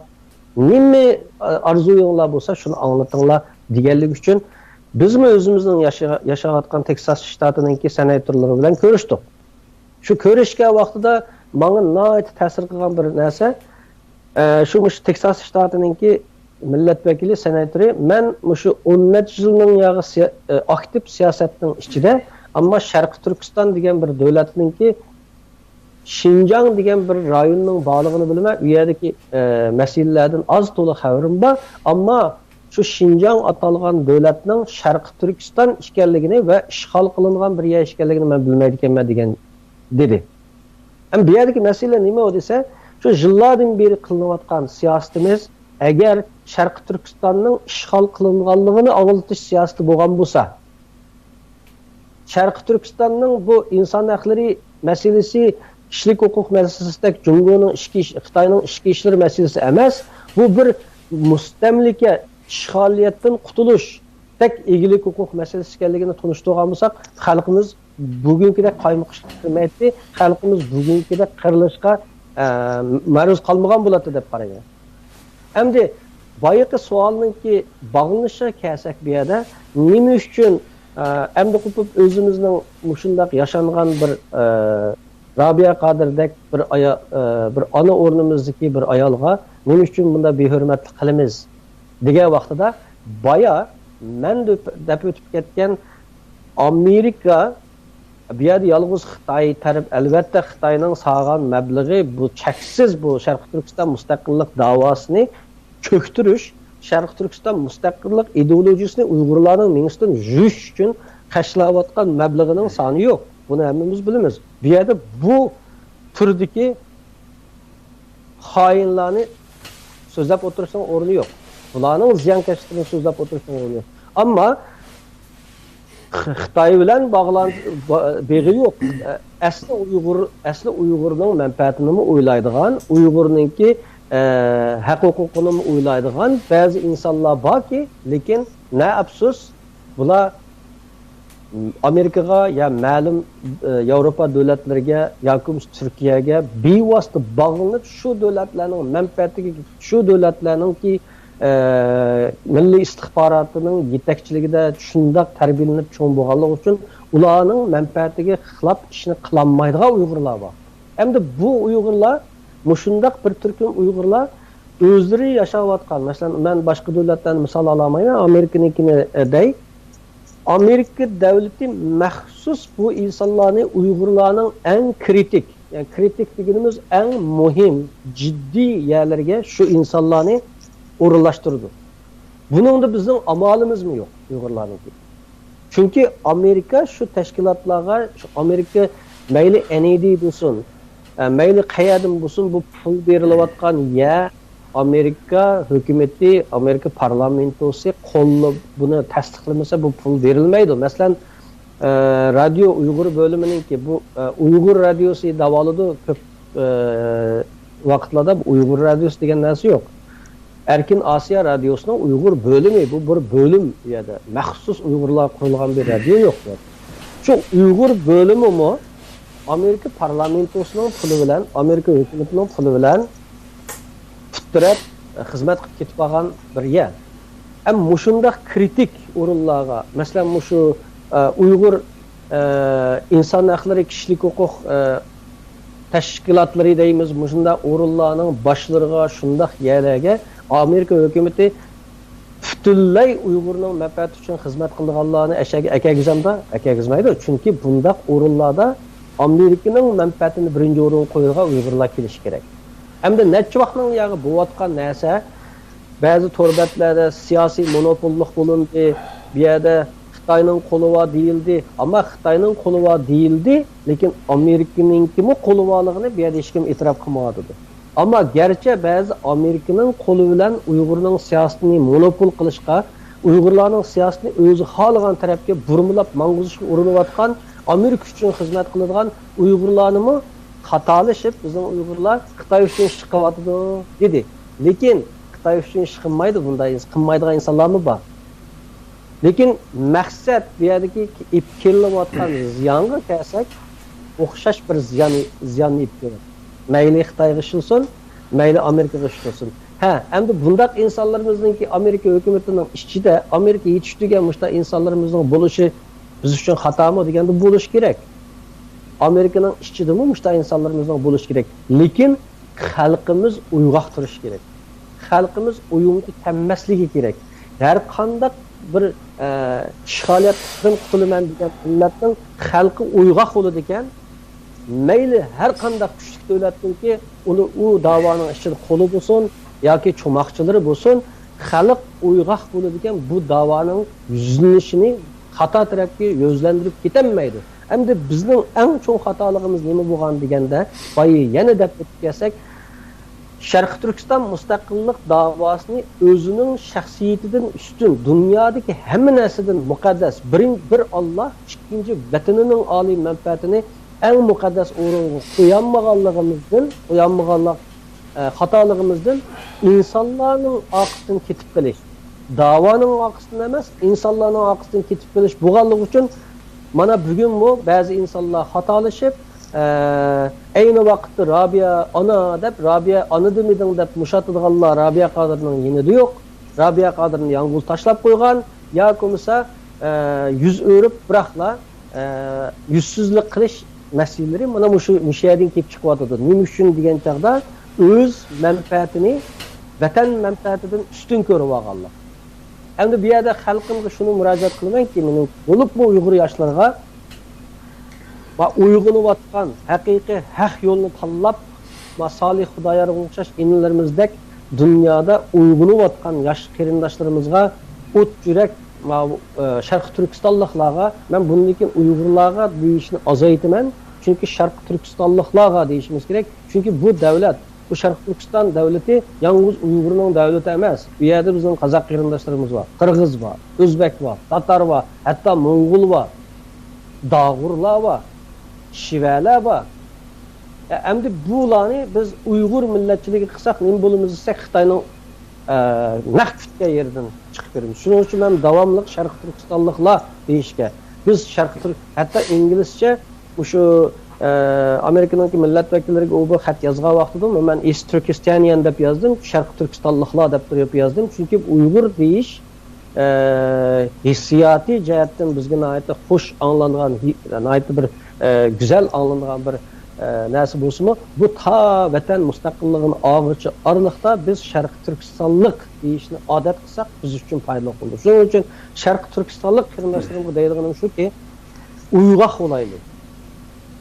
نېمە، ئە، ئارزۇيۇڭلار بولسا، شۇنى ئاڭلىتىڭلار دېگەنلىكى ئۈچۈن بىزمۇ ئۆزىمىزنىڭ ياشا-، ياشاۋاتقان تېكساس شتاتىنىڭكى سېناتورلىرى بىلەن كۆرۈشتۇق. شۇ كۆرۈشكەن ۋاقتىدا ماڭا ناھايىتى تەسىر قىلغان بىر نەرسە، ئە، شۇ مۇشۇ تېكساس شتاتىنىڭكى مىللەت ۋەكىلى، سېناتورى، مەن مۇشۇ ئون نەچچە يىلنىڭ ياغى سىيا-، ئە، ئاكتىپ سىياسەتنىڭ ئىچىدە، ئەمما شەرقىي تۈركىستان دېگەن بىر دۆلەتنىڭكى شىنجاڭ دېگەن بىر رايوننىڭ بارلىقىنى بىلىمەن، ئۇ يەردىكى، ئە، مەسىلىلەردىن ئاز تولا خەۋىرىم بار، ئەمما شۇ شىنجاڭ ئاتالغان دۆلەتنىڭ شەرقىي تۈركىستان ئىكەنلىكىنى ۋە ئىشغال قىلىنغان بىر يەر ئىكەنلىكىنى مەن بىلمەيدىكەنمەن دېگەن، دېدى. ئەمما بۇ يەردىكى مەسىلە نېمە دېسە، شۇ يىللاردىن بېرى قىلىنىۋاتقان سىياسىتىمىز، ئەگەر شەرقىي تۈركىستاننىڭ ئىشغال قىلىنغانلىقىنى ئاڭلىتىش سىياسىتى بولغان بولسا، شەرقىي تۈركىستاننىڭ بۇ ئىنسان ھەقلىرى مەسىلىسى، كىشىلىك ھوقۇق مەسىلىسىدەك جۇڭگونىڭ ئىچكى ئىش-، خىتاينىڭ ئىچكى ئىشلىرى مەسىلىسى ئەمەس، بۇ بىر مۇستەملىكە، ئىشغالىيەتتىن قۇتۇلۇش، تەك ئىگىلىك ھوقۇق مەسىلىسى ئىكەنلىكىنى تونۇشتۇرغان بولساق، خەلقىمىز بۈگۈنكىدەك قايمۇقۇشلۇق قىلمايتتى، خەلقىمىز بۈگۈنكىدەك قىرىلىشقا، ئە، مەرۇز قالمىغان بولاتتى دەپ قارايمەن. ئەمدى بايىقى سوئالنىڭكى باغلىنىشىغا كەلسەك، بۇ يەردە نېمە ئۈچۈن، ئە، ئەمدى قوپۇپ ئۆزىمىزنىڭ مۇشۇنداق ياشانغان بىر، ئە، رابىيە قادىردەك بىر ئايا-، ئە، بىر ئانا ئورنىمىزدىكى بىر ئايالغا نېمە ئۈچۈن بۇنداق بىھۆرمەتلىك قىلىمىز دېگەن ۋاقتىدا، بايا مەن دەپ، دەپ ئۆتۈپ كەتكەن ئامېرىكا، بۇ يەردە يالغۇز خىتاي تەرەپ، ئەلۋەتتە، خىتاينىڭ سالغان مەبلىغى بۇ چەكسىز، بۇ شەرقىي تۈركىستان مۇستەقىللىق داۋاسىنى چۆكتۈرۈش، شەرقىي تۈركىستان مۇستەقىللىق ئىدېئولوگىيىسىنى ئۇيغۇرلارنىڭ مېڭىسىدىن يۇيۇش ئۈچۈن خەجلەۋاتقان مەبلىغىنىڭ سانى يوق. بۇنى ھەممىمىز بىلىمىز. بۇ يەردە بۇ تۈردىكى خائىنلارنى سۆزلەپ ئولتۇرۇشنىڭ ئورنى يوق. بۇلارنىڭ زىيانكەشلىكىنى سۆزلەپ ئولتۇرۇشنىڭ ئورنى يوق. ئەمما خىتاي بىلەن باغلان-، با-، بېغى يوق. ئەسلى ئۇيغۇر، ئەسلى ئۇيغۇرنىڭ مەنپەئەتىنىمۇ ئويلايدىغان، ئۇيغۇرنىڭكى، ئە، ھەق ھوقۇقىنىمۇ ئويلايدىغان بەزى ئىنسانلار باركى، لېكىن نە ئەپسۇس، بۇلار ئامېرىكىغا يا مەلۇم، ئە، ياۋروپا دۆلەتلىرىگە ياكى بولمىسا تۈركىيەگە بىۋاسىتە باغلىنىپ، شۇ دۆلەتلەرنىڭ مەنپەئەتىگە، شۇ دۆلەتلەرنىڭكى ئە، مىللىي ئىستىخباراتىنىڭ يېتەكچىلىكىدە شۇنداق تەربىيەلىنىپ چوڭ بولغانلىقى ئۈچۈن ئۇلارنىڭ مەنپەئەتىگە خىلاپ ئىشنى قىلالمايدىغان ئۇيغۇرلار بار. ئەمدى بۇ ئۇيغۇرلار، مۇشۇنداق بىر تۈركۈم ئۇيغۇرلار ئۆزلىرى ياشاۋاتقان، مەسىلەن، مەن باشقا دۆلەتلەرنى مىسال ئالالمايمەن، ئامېرىكىنىڭكىنى، ئە، دەي. ئامېرىكا دەۋلىتى مەخسۇس بۇ ئىنسانلارنى ئۇيغۇرلارنىڭ ئەڭ كرىتىك، يەنى كرىتىك دېگىنىمىز ئەڭ مۇھىم، جىددىي يەرلەرگە شۇ ئىنسانلارنى ئورۇنلاشتۇرىدۇ. بۇنىڭدا بىزنىڭ ئامالىمىزمۇ يوق ئۇيغۇرلارنىڭكى. چۈنكى ئامېرىكا شۇ تەشكىلاتلارغا، شۇ ئامېرىكا مەيلى ئېن ئى دى بولسۇن، ئە، مەيلى قەيەردىن بولسۇن، بۇ پۇل بېرىلىۋاتقان يەر، ئامېرىكا ھۆكۈمىتى، ئامېرىكا پارلامېنتوسى قوللاپ بۇنى تەستىقلىمىسا، بۇ پۇل بېرىلمەيدۇ. مەسىلەن، ئە، رادىيو ئۇيغۇر بۆلۈمىنىڭكى بۇ، ئە، ئۇيغۇر رادىيوسى داۋالىدۇ كۆپ، ئە، ۋاقىتلاردا بۇ ئۇيغۇر رادىيوسى دېگەن نەرسە يوق. ئەركىن ئاسىيا رادىيوسىنىڭ ئۇيغۇر بۆلۈمى، بۇ بىر بۆلۈم، ئۇ يەردە مەخسۇس ئۇيغۇرلارغا قۇرۇلغان بىر رادىيو يوق. شۇ ئۇيغۇر بۆلۈمىمۇ ئامېرىكا پارلامېنتوسىنىڭ پۇلى بىلەن، ئامېرىكا ھۆكۈمىتىنىڭ پۇلى بىلەن پۇت تىرەپ، ئە، خىزمەت قىلىپ كېتىپ قالغان بىر يەر. ھەم مۇشۇنداق كرىتىك ئورۇنلارغا، مەسىلەن، مۇشۇ، ئە، ئۇيغۇر، ئە، ئىنسان ھەقلىرى، كىشىلىك ھوقۇق، ئە، تەشكىلاتلىرى دەيمىز، مۇشۇنداق ئورۇنلارنىڭ باشلىرىغا، شۇنداق يەرلەرگە ئامېرىكا ھۆكۈمىتى پۈتۈنلەي ئۇيغۇرنىڭ مەنپەئەتى ئۈچۈن خىزمەت قىلىدىغانلارنى ئەشەگە ئەكەگۈزەمدۇ؟ ئەكەگۈزمەيدۇ. چۈنكى بۇنداق ئورۇنلاردا ئامېرىكىنىڭ مەنپەئەتىنى بىرىنچى ئورۇنغا قويىدىغان ئۇيغۇرلار كېلىشى كېرەك. ئەمدى نەچچە ۋاقىتنىڭ ياغى بوۋاتقان نەرسە، بەزى تور بەتلەردە سىياسىي مونوپوللۇق بولۇندى، بۇ يەردە خىتاينىڭ قولى بار دېيىلدى. ئەمما خىتاينىڭ قولى بار دېيىلدى، لېكىن ئامېرىكىنىڭكىمۇ قولى بارلىقىنى بۇ يەردە ھېچكىم ئېتىراپ قىلمايۋاتىدۇ. ئەمما گەرچە بەزى ئامېرىكىنىڭ قولى بىلەن ئۇيغۇرنىڭ سىياسىتىنى مونوپول قىلىشقا، ئۇيغۇرلارنىڭ سىياسىتىنى ئۆزى خالىغان تەرەپكە بۇرمىلاپ ماڭغۇزۇشقا ئۇرۇنۇۋاتقان، ئامېرىكا ئۈچۈن خىزمەت قىلىدىغان ئۇيغۇرلارنىمۇ خاتالىشىپ، بىزنىڭ ئۇيغۇرلار خىتاي ئۈچۈن ئىش قىلىۋاتىدۇ، دېدى. لېكىن خىتاي ئۈچۈن ئىش قىلمايدۇ، بۇنداق ئىنس-، قىلمايدىغان ئىنسانلارمۇ بار. لېكىن مەقسەت، بۇ يەردىكى ئېلىپ كېلىنىۋاتقان زىيانغا كەلسەك، ئوخشاش بىر زىيان، زىياننى ئېلىپ كېلىدۇ. مەيلى خىتايغا ئىشلىسۇن، مەيلى ئامېرىكىغا ئىشلىسۇن. ھە، ئەمدى بۇنداق ئىنسانلىرىمىزنىڭكى ئامېرىكا ھۆكۈمىتىنىڭ ئىچىدە، ئامېرىكا يېتىشتۈرگەن مۇشۇنداق ئىنسانلىرىمىزنىڭ بولۇشى بىز ئۈچۈن خاتامۇ دېگەندە، بولۇشى كېرەك. ئامېرىكىنىڭ ئىچىدىمۇ مۇشۇنداق ئىنسانلىرىمىزنىڭ بولۇشى كېرەك. لېكىن خەلقىمىز ئويغاق تۇرۇشى كېرەك. خەلقىمىز ئويۇنغا كەلمەسلىكى كېرەك. ھەر قانداق بىر، ئە، ئىشغالىيەتتىن قۇتۇلىمەن دېگەن مىللەتنىڭ خەلقى ئويغاق بولىدىكەن. مەيلى ھەر قانداق كۈچلۈك دۆلەتنىڭكى ئۇنى، ئۇ داۋانىڭ ئىچىدە قولى بولسۇن ياكى چوماقچىلىرى بولسۇن، خەلق ئويغاق بولىدىكەن، بۇ داۋانىڭ يۈزلىنىشىنى خاتا تەرەپكە يۈزلەندۈرۈپ كېتەلمەيدۇ. ئەمدى بىزنىڭ ئەڭ چوڭ خاتالىقىمىز نېمە بولغان دېگەندە، بايا يەنە دەپ ئۆتۈپ كەلسەك، شەرقىي تۈركىستان مۇستەقىللىق داۋاسىنى ئۆزىنىڭ شەخسىيىتىدىن ئۈستۈن، دۇنيادىكى ھەممە نەرسىدىن مۇقەددەس، بىرىن-، بىر ئاللا، ئىككىنچى، ۋەتىنىنىڭ ئالىي مەنپەئەتىنى ئەڭ مۇقەددەس ئورۇنغا قويالمىغانلىقىمىزدىن، قويالمىغانلىق، ئە، خاتالىقىمىزدىن ئىنسانلارنىڭ ئارقىسىدىن كېتىپ قېلىش. داۋانىڭ ئارقىسىدىن ئەمەس، ئىنسانلارنىڭ ئارقىسىدىن كېتىپ قېلىش بولغانلىقى ئۈچۈن، مانا بۈگۈنمۇ بەزى ئىنسانلار خاتالىشىپ، ئە، ئەينى ۋاقىتتا رابىيە ئانا دەپ، رابىيە ئانا دېمىدىڭ دەپ مۇشاتىدىغانلار رابىيە قادىرنىڭ يېنىدا يوق. رابىيە قادىرنى يالغۇز تاشلاپ قويغان ياكى بولمىسا، ئە، يۈز ئۆرۈپ بىراقلا، ئە، يۈزسىزلىك قىلىش مەسىلىلىرى مانا مۇشۇ، مۇشۇ يەردىن كېلىپ چىقىۋاتىدۇ. نېمە ئۈچۈن دېگەن چاغدا، ئۆز مەنپەئەتىنى ۋەتەن مەنپەئەتىدىن ئۈستۈن كۆرۈۋالغانلىق. ئەمدى بۇ يەردە خەلقىمگە شۇنى مۇراجىئەت قىلىمەنكى، مېنىڭ بولۇپمۇ ئۇيغۇر ياشلىرىغا، ۋە ئويغىنىۋاتقان، ھەقىقىي ھەق يولنى تاللاپ، ۋە سالىھ خۇدايارغا ئوخشاش ئىنىلىرىمىزدەك دۇنيادا ئويغىنىۋاتقان ياش قېرىنداشلىرىمىزغا، ئوت يۈرەك، ماۋۇ، ئە، شەرقىي تۈركىستانلىقلارغا، مەن بۇندىن كېيىن ئۇيغۇرلارغا دېيىشنى ئازايتىمەن، چۈنكى شەرقىي تۈركىستانلىقلارغا دېيىشىمىز كېرەك، چۈنكى بۇ دەۋلەت، بۇ شەرقىي تۈركىستان دەۋلىتى يالغۇز ئۇيغۇرنىڭ دەۋلىتى ئەمەس. بۇ يەردە بىزنىڭ قازاق قېرىنداشلىرىمىز بار، قىرغىز بار، ئۆزبەك بار، تاتار بار، ھەتتا موڭغۇل بار، داغۇرلار بار، شىۋەلەر بار. ئە، ئەمدى بۇلارنى بىز ئۇيغۇر مىللەتچىلىكى قىلساق نېمە بولىمىز دېسەك، خىتاينىڭ، ئە، نەق پۈتكەن يېرىدىن چىقىپ بېرىمىز. شۇنىڭ ئۈچۈن مەن داۋاملىق شەرقىي تۈركىستانلىقلار دېيىشكە، بىز شەرقىي تۈرك، ھەتتا ئىنگلىزچە مۇشۇ، ئە، ئامېرىكىنىڭكى مىللەت ۋەكىللىرىگە ئۇ بۇ خەت يازغان ۋاقتىدا مەن ئىست تۈركىستانىيەن دەپ يازدىم، شەرقىي تۈركىستانلىقلار دەپ تۇرۇپ يازدىم. چۈنكى ئۇيغۇر دېيىش ئە، ھېسسىياتىي جەھەتتىن بىزگە ناھايىتى خۇش ئاڭلانغان، ھېي-، ناھايىتى بىر، ئە، گۈزەل ئاڭلانغان بىر، ئە، نەرسە بولسىمۇ، بۇ تا ۋەتەن مۇستەقىللىقىنى ئالغۇچە ئارىلىقتا بىز شەرقىي تۈركىستانلىق دېيىشنى ئادەت قىلساق، بىز ئۈچۈن پايدىلىق بولىدۇ. شۇنىڭ ئۈچۈن شەرقىي تۈركىستانلىق قېرىنداشلىرىمغا دەيدىغىنىم شۇكى، ئويغاق بولايلى.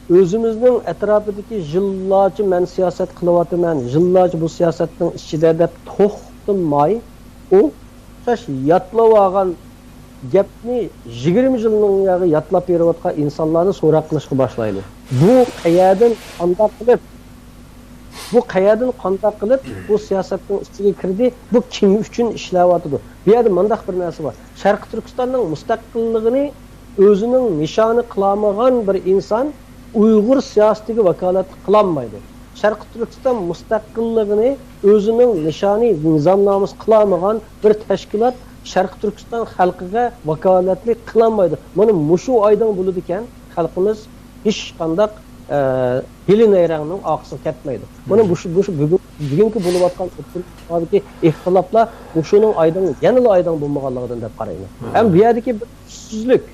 ئۆزىمىزنىڭ ئەتراپىدىكى يىللارچە مەن سىياسەت قىلىۋاتىمەن، يىللارچە بۇ سىياسەتنىڭ ئىچىدە دەپ توختىماي، ئوخشاش ياتلىۋالغان گەپنى يىگىرمە يىلنىڭ ياغى ياتلاپ بېرىۋاتقان ئىنسانلارنى سوراق قىلىشقا باشلايلى. بۇ قەيەردىن قانداق قىلىپ، بۇ قەيەردىن قانداق قىلىپ بۇ سىياسەتنىڭ ئىچىگە كىردى؟ بۇ كىم ئۈچۈن ئىشلەۋاتىدۇ؟ بۇ يەردە مۇنداق بىر نەرسە بار. شەرقىي تۈركىستاننىڭ مۇستەقىللىقىنى ئۆزىنىڭ نىشانى قىلالمىغان بىر ئىنسان ئۇيغۇر سىياسىتىگە ۋاكالەتلىك قىلالمايدۇ. شەرقىي تۈركىستان مۇستەقىللىقىنى ئۆزىنىڭ نىشانى، نىزامنامىسى قىلالمىغان بىر تەشكىلات شەرقىي تۈركىستان خەلقىگە ۋاكالەتلىك قىلالمايدۇ. مانا مۇشۇ ئايدىڭ بولىدىكەن، خەلقىمىز ھېچقانداق، ئە، ھىيلە نەيرەڭنىڭ ئارقىسىغا كەتمەيدۇ. مانا مم. مۇشۇ، مۇشۇ بۈگۈن، بۈگۈنكى بولۇۋاتقان ئوتتۇرىدىكى ئىختىلاپلار مۇشۇنىڭ ئايدىڭ، يەنىلا ئايدىڭ بولمىغانلىقىدىن دەپ قارايمەن. مم. ھەم بۇ يەردىكى بىر تۈزسىزلىك،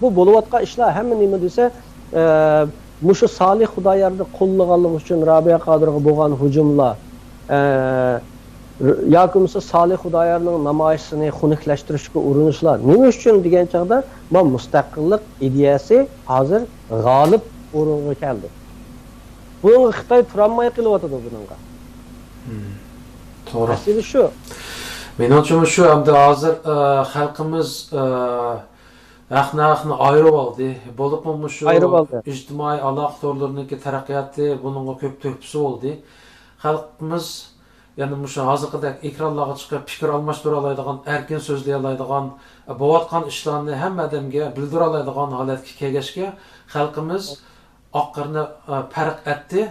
بۇ بولۇۋاتقان ئىشلار ھەممە نېمە دېسە، ئە، مۇشۇ سالىھ خۇدايارنى قوللىغانلىقى ئۈچۈن رابىيە قادىرغا بولغان ھۇجۇملار، ئە، ياكى بولمىسا سالىھ خۇدايارنىڭ نامايىشىنى خۇنۈكلەشتۈرۈشكە ئۇرۇنۇشلار. نېمە ئۈچۈن دېگەن چاغدا، ما مۇستەقىللىق ئىدىيەسى ھازىر غالىب ئورۇنغا كەلدى. بۇنىڭغا خىتاي تۇرالماي قېلىۋاتىدۇ بۇنىڭغا. مم. توغرا. مەسىلە شۇ. مېنىڭچە شۇ، ئەمدى ھازىر، ئە، خەلقىمىز، ئە، ھەقنى ھەقنى ئايرىۋالدى. بولۇپمۇ مۇشۇ ئايرىۋالدى. ئىجتىمائىي ئالاقە تورلىرىنىڭكى تەرەققىياتى بۇنىڭغا كۆپ تۆھپىسى بولدى. خەلقىمىز يەنە مۇشۇ ھازىرقىدەك ئېكرانلارغا چىقىپ پىكىر ئالماشتۇرالايدىغان، ئەركىن سۆزلىيەلەيدىغان، بولۇۋاتقان ئىشلارنى ھەممە ئادەمگە بىلدۈرەلەيدىغان ھالەتكە كەلگەچكە، خەلقىمىز ئاق قارىنى، ئە، پەرق ئەتتى.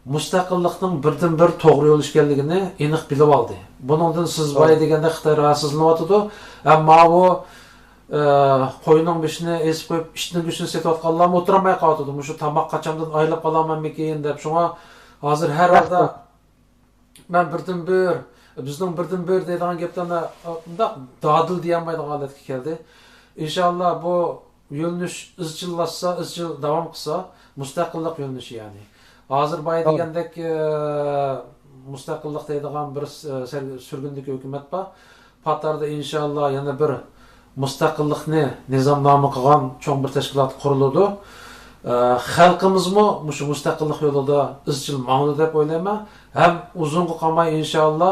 مۇستەقىللىقنىڭ بىردىنبىر توغرا يول ئىكەنلىكىنى ئېنىق بىلىۋالدى. بۇنىڭدىن سىز بايا دېگەندەك خىتاي راھەتسىزلىنىۋاتىدۇ. ئەمما بۇ، ئە، قوينىڭ بېشىنى ئېسىپ قويۇپ، ئىتنىڭ گۆشىنى سېتىۋاتقانلارمۇ ئولتۇرالماي قالىۋاتىدۇ. مۇشۇ تاماق قاچاندىن ئايرىلىپ قالامەنمىكىن دەپ. شۇڭا ھازىر ھەر ھالدا مەن بىردىنبىر، بىزنىڭ بىردىنبىر دەيدىغان گەپلەرنى مۇنداق دادىل دېيەلمەيدىغان ھالەتكە كەلدى. ئىنشاللا بۇ يۆنىلىش ئىزچىللاشسا، ئىزچىل داۋام قىلسا، مۇستەقىللىق يۆنىلىشى يەنى. ھازىر بايا دېگەندەك، ئە، مۇستەقىللىق دەيدىغان بىر، ئە، سەر-، سۈرگۈندىكى ھۆكۈمەت بار. پاتاردا ئىنشاللا يەنە بىر مۇستەقىللىقنى نىزامنامە قىلغان چوڭ بىر تەشكىلات قۇرۇلىدۇ. ئە، خەلقىمىزمۇ مۇشۇ مۇستەقىللىق يولىدا ئىزچىل ماڭىدۇ دەپ ئويلايمەن. ھەم ئۇزۇنغا قالماي، ئىنشائاللا،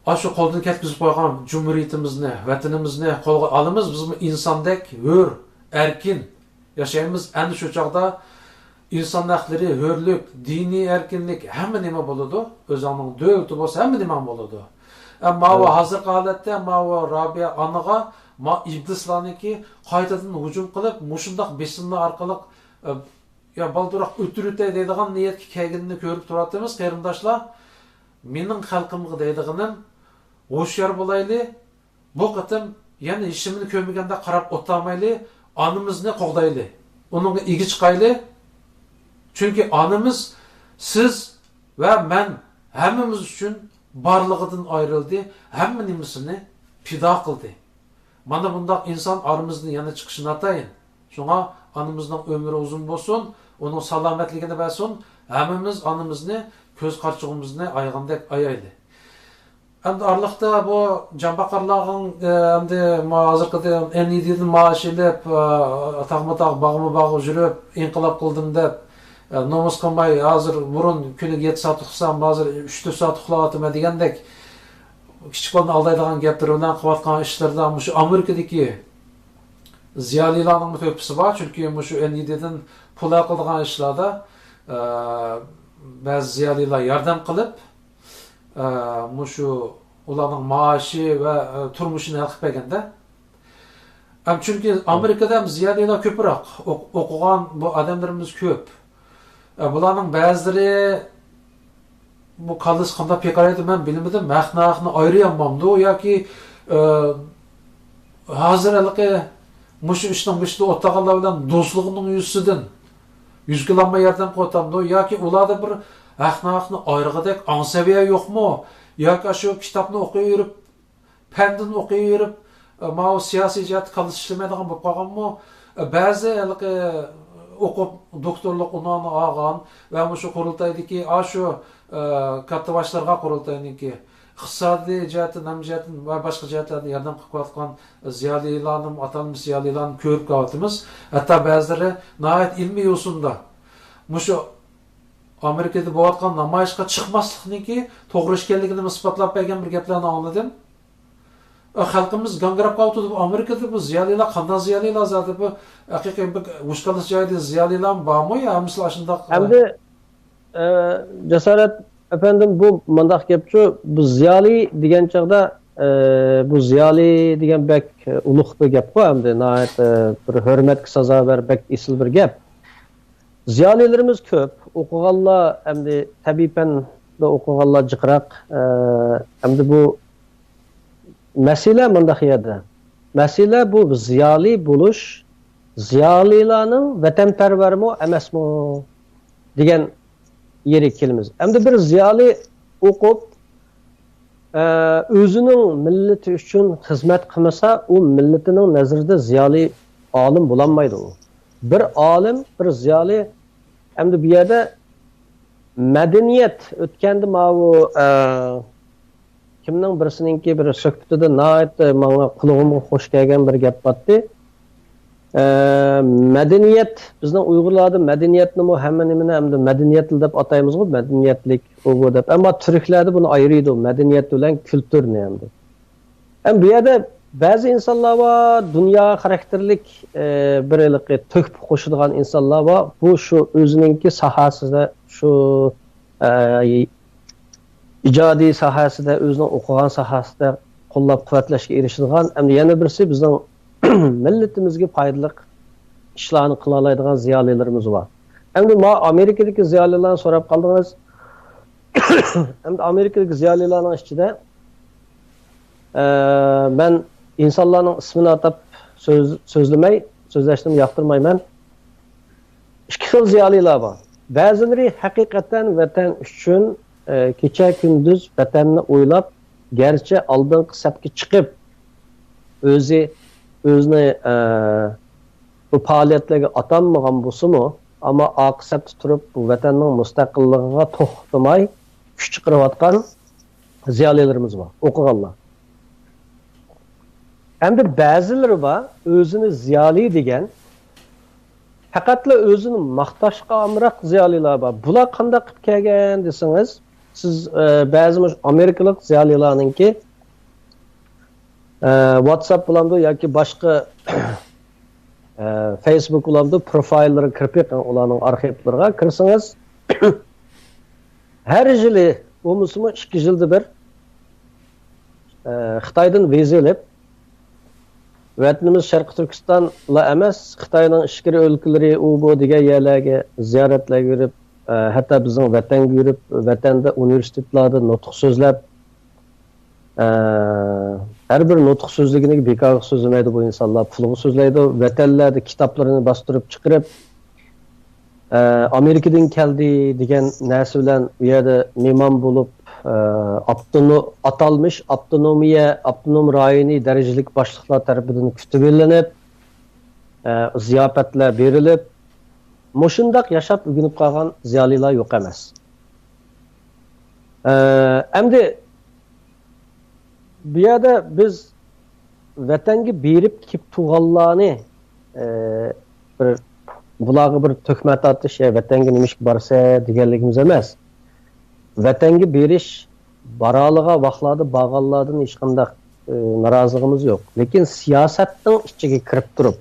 ئاشۇ قولدىن كەتكۈزۈپ قويغان جۇمھۇرىيىتىمىزنى، ۋەتىنىمىزنى قولغا ئالىمىز. بىزمۇ ئىنساندەك ھۆر، ئەركىن ياشايمىز. ئەنە شۇ چاغدا ئىنسان ھەقلىرى، ھۆرلۈك، دىنىي ئەركىنلىك، ھەممە نېمە بولىدۇ. ئۆزۈڭنىڭ دۆلىتى بولسا، ھەممە نېمەڭ بولىدۇ. ئەمما ماۋۇ ھازىرقى ھالەتتە ماۋۇ رابىيە ئانىغا ما ئىبلىسلارنىڭكى قايتىدىن ھۇجۇم قىلىپ، مۇشۇنداق بېسىملار ئارقىلىق، ئە، يا بالدۇرراق ئۆلتۈرۈۋېتەي دەيدىغان نىيەتكە كەلگىنىنى كۆرۈپ تۇراتتىمىز، قېرىنداشلار. مېنىڭ خەلقىمگە دەيدىغىنىم، ھوشيار بولايلى. بۇ قېتىم يەنە ھېچنېمىنى كۆرمىگەندەك قاراپ ئولتۇرمايلى، ئانىمىزنى قوغدايلى، ئۇنىڭغا ئىگە چىقايلى. چۈنكى ئانىمىز سىز ۋە مەن ھەممىمىز ئۈچۈن بارلىقىدىن ئايرىلدى، ھەممە نېمىسىنى پىدا قىلدى. مانا بۇنداق ئىنسان ئارىمىزدىن يەنە چىقىشى ناتايىن. شۇڭا ئانىمىزنىڭ ئۆمرى ئۇزۇن بولسۇن، ئۇنىڭ سالامەتلىكىنى بەرسۇن، ھەممىمىز ئانىمىزنى كۆز قارىچۇقىمىزنى ئايىغاندەك ئايايلى. ئەمدى ئارىلىقتا بۇ جانباقارلارنىڭ، ئە، ئەمدى ما ھازىرقىدەك ئېن ئىي دىدىن مائاش ئېلىپ، ئە، تاغمۇ تاغ، باغمۇ باغ يۈرۈپ، ئىنقىلاب قىلدىم دەپ، ئە، نومۇس قىلماي، ھازىر بۇرۇن كۈنىگە يەتتە سائەت ئۇخلىسام، ھازىر ئۈچ تۆت سائەت ئۇخلاۋاتىمەن دېگەندەك كىچىك بالىنى ئالدايدىغان گەپلىرى بىلەن قىلىۋاتقان ئىشلىرىدا مۇشۇ ئامېرىكىدىكى زىيالىيلارنىڭمۇ تۆھپىسى بار. چۈنكى مۇشۇ ئېن ئىي دىدىن پۇل ھەققىدىغان ئىشلاردا، ئە، بەزى زىيالىيلار ياردەم قىلىپ، ئە، مۇشۇ ئۇلارنىڭ مائاشى ۋە، ئە، تۇرمۇشىنى ھەل قىلىپ بەرگەندە. ئەم، چۈنكى ئامېرىكىدا ھەم زىيالىيلار كۆپرەك، ئوق-، ئوقۇغان بۇ ئادەملىرىمىز كۆپ. ئە، بۇلارنىڭ بەزىلىرى بۇ كاللىسى قانداق پىكىر ئىدى، مەن بىلمىدىم. ھەق ناھەقنى ئايرىيالمامدۇ ياكى، ئە، ھازىر ھېلىقى مۇشۇ ئىشنىڭ بېشىدا ئولتۇرغانلار بىلەن دوستلۇقىنىڭ يۈزىسىدىن يۈز كىلومېتىر ياردەم قىلىۋاتامدۇ ياكى ئۇلاردا بىر ھەق ناھەقنى ئايرىغۇدەك ئاڭ سەۋىيە يوقمۇ؟ ياكى ئاشۇ كىتابنى ئوقۇۋېرىپ، پەندىن ئوقۇۋېرىپ، ئە، ماۋۇ سىياسىي جەھەتتە كاللىسى ئىشلىمەيدىغان بولۇپ قالغانمۇ؟ ئە، بەزى ھېلىقى ئوقۇپ دوكتورلۇق ئۇنۋانىنى ئالغان ۋە مۇشۇ قۇرۇلتايدىكى ئاشۇ، ئە، كاتتىباشلىرىغا قۇرۇلتاينىڭكى ئىقتىسادىي جەھەتتىن، ھەممە جەھەتتىن ۋە باشقا جەھەتلەردىن ياردەم قىلىپ كېلىۋاتقان زىيالىيلارنىمۇ، ئاتالمىش زىيالىيلارنى كۆرۈپ كېلىۋاتىمىز. ھەتتا بەزىلىرى ناھايىتى ئىلمىي يوسۇندا مۇشۇ ئامېرىكىدا بولۇۋاتقان نامايىشقا چىقماسلىقنىڭكى توغرا ئىش ئىكەنلىكىنى ئىسپاتلاپ بەرگەن بىر گەپلەرنى ئاڭلىدىم. ئە، خەلقىمىز گاڭگىراپ قاپتۇ دەپ، ئامېرىكىدا بۇ زىيالىيلار قانداق زىيالىيلار زادى بۇ؟ ھەقىقىي بىر ھوشكاللىسى جايىدا زىيالىيلارمۇ بارمۇ يا ھەممىسى ئاشۇنداق؟ ئەمدى، ئە، جاسارەت ئەپەندىم، بۇ مۇنداق گەپچۇ، بۇ زىيالىي دېگەن چاغدا، ئە، بۇ زىيالىي دېگەن بەك، ئە، ئۇلۇغ بىر گەپقۇ، ئەمدى ناھايىتى، ئە، بىر ھۆرمەتكە سازاۋەر، بەك ئېسىل بىر گەپ. زىيالىيلىرىمىز كۆپ، ئوقۇغانلار، ئەمدى تەبىئىي پەندە ئوقۇغانلار جىقراق. ئە، ئەمدى بۇ مەسىلە مۇنداق يەردە. مەسىلە بۇ زىيالىي بولۇش، زىيالىيلارنىڭ ۋەتەنپەرۋەرمۇ ئەمەسمۇ دېگەن يېرىگە كېلىمىز. ئەمدى بىر زىيالىي ئوقۇپ، ئە، ئۆزىنىڭ مىللىتى ئۈچۈن خىزمەت قىلمىسا، ئۇ مىللىتىنىڭ نەزىرىدە زىيالىي ئالىم بولالمايدۇ ئۇ. بىر ئالىم، بىر زىيالىي، ئەمدى بۇ يەردە مەدەنىيەت ئۆتكەندە ماۋۇ، ئە، كىمنىڭ بىرسىنىڭكى بىر سۆھبىتىدە ناھايىتى ماڭا قۇلىقىمغا خوش كەلگەن بىر گەپ بارتتى. ئە، مەدەنىيەت، بىزنىڭ ئۇيغۇرلاردا مەدەنىيەتنىمۇ ھەممە نېمىنى ئەمدى مەدەنىيەتلى دەپ ئاتايمىزغۇ، مەدەنىيەتلىك ئۇ بۇ دەپ. ئەمما تۈركلەردە بۇنى ئايرىيدۇ، مەدەنىيەت بىلەن كۈلتۈرنى ئەمدى. ئەمما بۇ يەردە بەزى ئىنسانلار بار، دۇنيا خاراكتېرلىك، ئە، بىر ھېلىقى تۆھپە قوشىدىغان ئىنسانلار بار. بۇ شۇ ئۆزىنىڭكى ساھەسىدە شۇ، ئە، ئىجادىي ساھەسىدە، ئۆزىنىڭ ئوقۇغان ساھەسىدە قوللاپ-قۇۋۋەتلەشكە ئېرىشىدىغان، ئەمدى يەنە بىرسى بىزنىڭ مىللىتىمىزگە پايدىلىق ئىشلارنى قىلالايدىغان زىيالىيلىرىمىز بار. ئەمدى ما ئامېرىكىدىكى زىيالىيلارنى سوراپ قالدىڭىز. ئەمدى ئامېرىكىدىكى زىيالىيلارنىڭ ئىچىدە، ئە، مەن ئىنسانلارنىڭ ئىسمىنى ئاتاپ سۆز-، سۆزلىمەي، سۆزلەشنىمۇ ياقتۇرمايمەن. ئىككى خىل زىيالىيلار بار. بەزىلىرى ھەقىقەتەن ۋەتەن ئۈچۈن، ئە، كېچە-كۈندۈز ۋەتەننى ئويلاپ، گەرچە ئالدىنقى سەپكە چىقىپ، ئۆزى، ئۆزىنى، ئە، بۇ پائالىيەتلەرگە ئاتانمىغان بولسىمۇ، ئەمما ئارقا سەپتە تۇرۇپ، بۇ ۋەتەننىڭ مۇستەقىللىقىغا توختىماي كۈچ چىقىرىۋاتقان زىيالىيلىرىمىز بار، ئوقۇغانلار. ئەمدى بەزىلىرى بار، ئۆزىنى زىيالىي دېگەن، پەقەتلا ئۆزىنى ماختاشقا ئامراق زىيالىيلار بار. بۇلار قانداق قىلىپ كەلگەن دېسىڭىز، سىز، ئە، بەزى مۇشۇ ئامېرىكىلىق زىيالىيلارنىڭكى، ئە، ۋاتساپ بولامدۇ ياكى باشقا، ئە، فېيسبۇك بولامدۇ، پروفايللىرىغا كىرىپ بېقىڭ، ئۇلارنىڭ ئارخىپلىرىغا كىرسىڭىز، ھەر يىلى بولمىسىمۇ ئىككى يىلدا بىر، ئە، خىتايدىن ۋىزا ئېلىپ، ۋەتىنىمىز شەرقىي تۈركىستانلا ئەمەس، خىتاينىڭ ئىچكىرى ئۆلكىلىرى، ئۇ بۇ دېگەن يەرلەرگە زىيارەتلەرگە يۈرۈپ، ئە، ھەتتا بىزنىڭ ۋەتەنگە يۈرۈپ، ۋەتەندە ئۇنىۋېرسىتېتلاردا نۇتۇق سۆزلەپ، ئە، ھەر بىر نۇتۇق سۆزلىگىنىگە بىكارغا سۆزلىمەيدۇ بۇ ئىنسانلار، پۇلغا سۆزلەيدۇ. ۋەتەنلەردە كىتابلىرىنى باستۇرۇپ چىقىرىپ، ئە، ئامېرىكىدىن كەلدى دېگەن نەرسە بىلەن ئۇ يەردە مېھمان بولۇپ، ئە، ئاپتونو-، ئاتالمىش ئاپتونومىيە، ئاپتونوم رايونى دەرىجىلىك باشلىقلار تەرىپىدىن كۈتۈۋېلىنىپ، ئە، زىياپەتلەر بېرىلىپ، مۇشۇنداق ياشاپ ئۆگىنىپ قالغان زىيالىيلار يوق ئەمەس. ئە، ئەمدى بۇ يەردە بىز ۋەتەنگە بېرىپ كېلىپ تۇرغانلارنى، ئە، بىر، بۇلارغا بىر تۆھمە تارتىش، «يا، ۋەتەنگە نېمىشقا بارىسەن؟» دېگەنلىكىمىز ئەمەس. ۋەتەنگە بېرىش، بارالىغان ۋاقىتلاردا بارغانلاردىن ھېچقانداق، ئە، نارازىلىقىمىز يوق. لېكىن سىياسەتنىڭ ئىچىگە كىرىپ تۇرۇپ،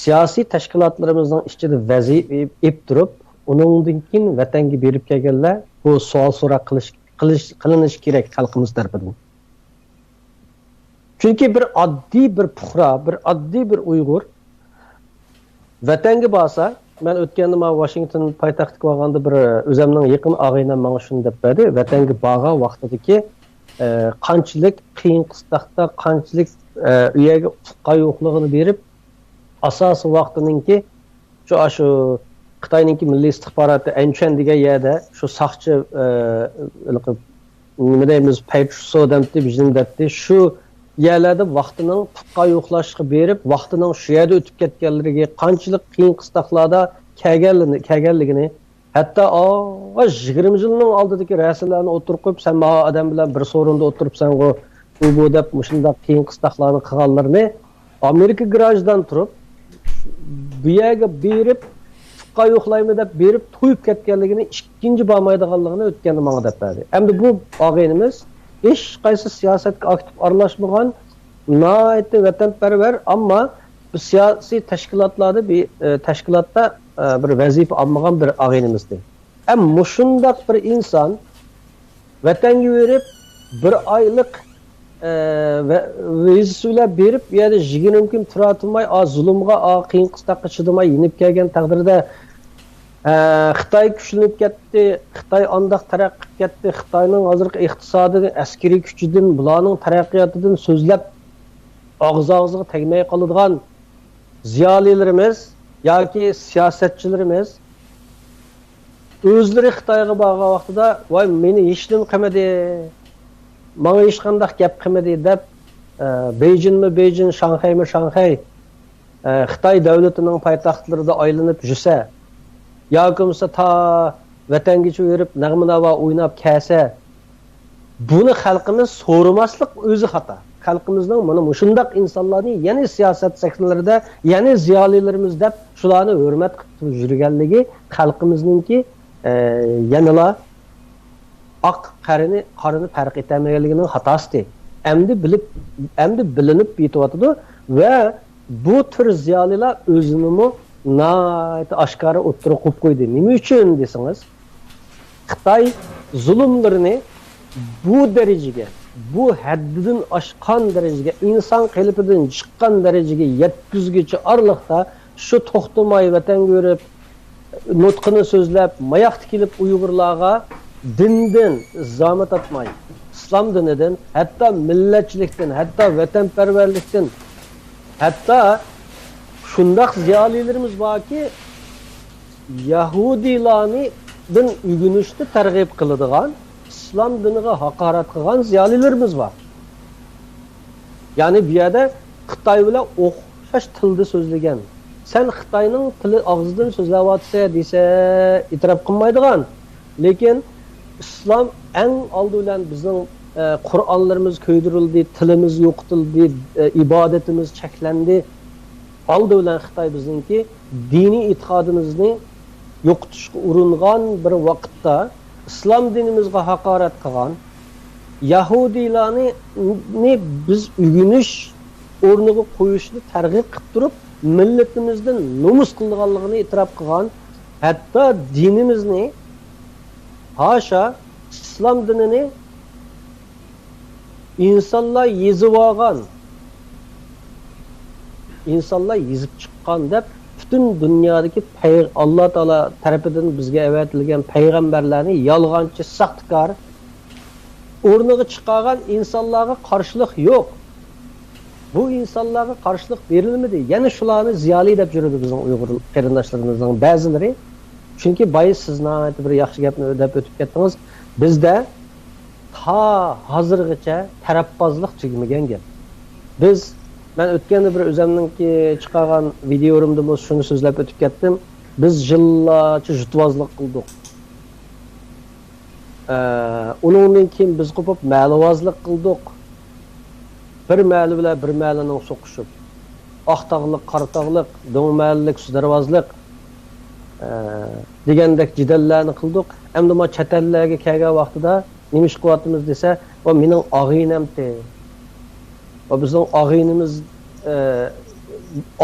سىياسىي تەشكىلاتلىرىمىزنىڭ ئىچىدە ۋەزىپە ئېلىپ تۇرۇپ، ئۇنىڭدىن كېيىن ۋەتەنگە بېرىپ كەلگەنلەر بۇ سوئال سوراق قىلىش، قىلىش، قىلىنىشى كېرەك خەلقىمىز تەرىپىدىن. چۈنكى بىر ئاددىي بىر پۇقرا، بىر ئاددىي بىر ئۇيغۇر ۋەتەنگە بارسا، مەن ئۆتكەندە مانا ۋاشىنگتون پايتەختكە بارغاندا بىر ئۆزەمنىڭ يېقىن ئاغىنەم ماڭا شۇنى دەپ بەردى، ۋەتەنگە بارغان ۋاقتىدىكى، ئە، قانچىلىك قىيىن قىستاقتا، قانچىلىك، ئە، ئۇ يەرگە ئۇتۇققا يوقلۇقىنى بېرىپ، ئاساسىي ۋاقتىنىڭكى شۇ، ئاشۇ خىتاينىڭكى مىللىي ئىستىخباراتى ئەنچۈەن دېگەن يەردە شۇ ساقچى، ئە، ھېلىقى نېمە دەيمىز، پەيپۇسو دەمتى، بىزنىڭ دەپتى، شۇ يەرلەردە ۋاقتىنىڭ ئۇتۇققا يوقلاشقا بېرىپ، ۋاقتىنىڭ شۇ يەردە ئۆتۈپ كەتكەنلىكى، قانچىلىك قىيىن قىستاقلاردا كەلگەنلىكىنى، كەلگەنلىكىنى، ھەتتا ئاغا يىگىرمە يىلنىڭ ئالدىدىكى رەسىملەرنى ئوتتۇرىغا قويۇپ، سەن ماۋۇ ئادەم بىلەن بىر سورۇندا ئولتۇرۇپسەنغۇ، ئۇ بۇ دەپ مۇشۇنداق قىيىن قىستاقلارنى قىلغانلىرىنى، ئامېرىكا گراژدان تۇرۇپ، بۇ يەرگە بېرىپ، ئۇتۇققا يوقلايمەن دەپ بېرىپ تويۇپ كەتكەنلىكىنى، ئىككىنچى بارمايدىغانلىقىنى ئۆتكەندە ماڭا دەپ بەردى. ئەمدى بۇ ئاغىنىمىز ھېچقايسى سىياسەتكە ئاكتىپ ئارىلاشمىغان، ناھايىتى ۋەتەنپەرۋەر، ئەمما بۇ سىياسىي تەشكىلاتلاردا بىر، ئە، تەشكىلاتتا، ئە، بىر ۋەزىپە ئالمىغان بىر ئاغىنىمىزدى. ھەم مۇشۇنداق بىر ئىنسان ۋەتەنگە بېرىپ، بىر ئايلىق، ئە، ۋە-، ۋىزىسى بىلەن بېرىپ، ئۇ يەردە يىگىرمە كۈن تۇرا تۇرماي، ئا، زۇلۇمغا، ئا، قىيىن قىستاققا چىدىماي يېنىپ كەلگەن تەقدىردە، ئە، خىتاي كۈچلىنىپ كەتتى، خىتاي ئانداق تەرەققىي قىلىپ كەتتى، خىتاينىڭ ھازىرقى ئىقتىسادىدىن، ئەسكىرىي كۈچىدىن، بۇلارنىڭ تەرەققىياتىدىن سۆزلەپ، ئاغزى ئاغزىغا تەگمەي قالىدىغان زىيالىيلىرىمىز ياكى سىياسەتچىلىرىمىز ئۆزلىرى خىتايغا بارغان ۋاقتىدا، «ۋاي، مېنى ھېچنېمە قىلمىدى، ماڭا ھېچقانداق گەپ قىلمىدى» دەپ، ئە، بېيجىڭمۇ بېيجىڭ، شاڭخەيمۇ شاڭخەي، ئە، خىتاي دۆلىتىنىڭ پايتەختلىرىدە ئايلىنىپ يۈرسە، ياكى بولمىسا تا ۋەتەنگىچە يۈرۈپ نەغمە ناۋا ئويناپ كەلسە، بۇنى خەلقىمىز سورىماسلىق ئۆزى خاتا. خەلقىمىزنىڭ مانا مۇشۇنداق ئىنسانلارنى يەنە سىياسەت سەھنىلىرىدە، يەنە زىيالىيلىرىمىز دەپ شۇلارنى ھۆرمەت قىلىپ يۈرگەنلىكى خەلقىمىزنىڭكى، ئە، يەنىلا ئاق قارىنى، قارىنى پەرق ئېتەلمىگەنلىكىنىڭ خاتاسىدى. ئەمدى بىلىپ، ئەمدى بىلىنىپ يېتىۋاتىدۇ ۋە بۇ تۈر زىيالىيلار ئۆزىنىمۇ ناھايىتى ئاشكارا ئوتتۇرىغا قويۇپ قويدى. نېمە ئۈچۈن دېسىڭىز، خىتاي زۇلۇملىرىنى بۇ دەرىجىگە، بۇ ھەددىدىن ئاشقان دەرىجىگە، ئىنسان قېلىپىدىن چىققان دەرىجىگە يەتكۈزگۈچە ئارىلىقتا شۇ توختىماي ۋەتەنگە يۈرۈپ، نۇتقىنى سۆزلەپ، ماياقتا كېلىپ ئۇيغۇرلارغا دىندىن زامە تارتماي، ئىسلام دىنىدىن، ھەتتا مىللەتچىلىكتىن، ھەتتا ۋەتەنپەرۋەرلىكتىن، ھەتتا شۇنداق زىيالىيلىرىمىز باركى، يەھۇدىيلارنى دىن ئۆگىنىشنى تەرغىب قىلىدىغان، ئىسلام دىنىغا ھاقارەت قىلغان زىيالىيلىرىمىز بار. يەنى بۇ يەردە خىتاي بىلەن ئوخشاش تىلدا سۆزلىگەن، سەن خىتاينىڭ تىلى ئاغزىدىن سۆزلەۋاتىسەن دېسە ئېتىراپ قىلمايدىغان، لېكىن ئىسلام ئەڭ ئالدى بىلەن بىزنىڭ، ئە، قۇرئانلىرىمىز كۆيدۈرۈلدى، تىلىمىز يوقىتىلدى، ئە، ئىبادىتىمىز چەكلەندى. ئالدى بىلەن خىتاي بىزنىڭكى دىنىي ئېتىقادىمىزنى يوقىتىشقا ئۇرۇنغان بىر ۋاقىتتا، ئىسلام دىنىمىزغا ھاقارەت قىلغان، يەھۇدىيلارنى، نى بىز ئۆگىنىش ئورنىغا قويۇشنى تەرغىب قىلىپ تۇرۇپ، مىللىتىمىزدىن نومۇس قىلىدىغانلىقىنى ئېتىراپ قىلغان، ھەتتا دىنىمىزنى، ھاشا، ئىسلام دىنىنى ئىنسانلار يېزىۋالغان، ئىنسانلار يېزىپ چىققان دەپ، پۈتۈن دۇنيادىكى پەي-، ئاللا تائالا تەرىپىدىن بىزگە ئەۋەتىلگەن پەيغەمبەرلەرنى يالغانچى، ساختىكار، ئورنىغا چىقارغان ئىنسانلارغا قارشىلىق يوق. بۇ ئىنسانلارغا قارشىلىق بېرىلمىدى. يەنە شۇلارنى زىيالىي دەپ يۈرىدۇ بىزنىڭ ئۇيغۇر قېرىنداشلىرىمىزنىڭ بەزىلىرى. چۈنكى بايا سىز ناھايىتى بىر ياخشى گەپنى دەپ ئۆتۈپ كەتتىڭىز. بىزدە تا ھازىرغىچە تەرەپبازلىق تۈگىمىگەن گەپ. بىز، مەن ئۆتكەندە بىر ئۆزەمنىڭكى چىقارغان ۋىدىيولىرىمدىمۇ شۇنى سۆزلەپ ئۆتۈپ كەتتىم. بىز يىللارچە جۇتۋازلىق قىلدۇق. ئە، ئۇنىڭدىن كېيىن بىز قوپۇپ مەلىۋازلىق قىلدۇق. بىر مەلە بىلەن بىر مەلىنىڭ سوقۇشۇپ، ئاقتاغلىق، قاراتاغلىق، دۆڭمەلىلىك، سۇدەرۋازلىق، ئە، دېگەندەك جېدەللەرنى قىلدۇق. ئەمدى ما چەت ئەللەرگە كەلگەن ۋاقتىدا نېمە ئىش قىلىۋاتىمىز دېسە، ۋە مېنىڭ ئاغىنەمتى. ۋە بىزنىڭ ئاغىنىمىز، ئە،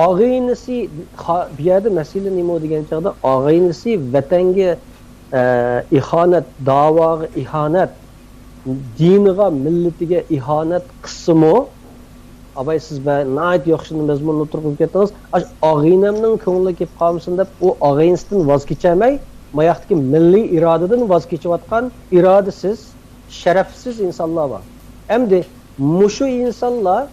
ئاغىنىسى، خا-، بۇ يەردە مەسىلە نېمە دېگەن چاغدا، ئاغىنىسى ۋەتەنگە، ئە، ئىخانەت، داۋاغا ئىھانەت، دىنىغا، مىللىتىگە ئىھانەت قىلسىمۇ، ئاباي، سىز بە-، ناھايىتى ياخشى مەزمۇننى تۇرغۇزۇپ كەتتىڭىز. ئاش-، ئاغىنەمنىڭ كۆڭلى كېلىپ قالمىسۇن دەپ، ئۇ ئاغىنىسىدىن ۋاز كېچەلمەي، ماياقتىكى مىللىي ئىرادىدىن ۋاز كېچىۋاتقان ئىرادىسىز، شەرەپسىز ئىنسانلار بار. ئەمدى مۇشۇ ئىنسانلار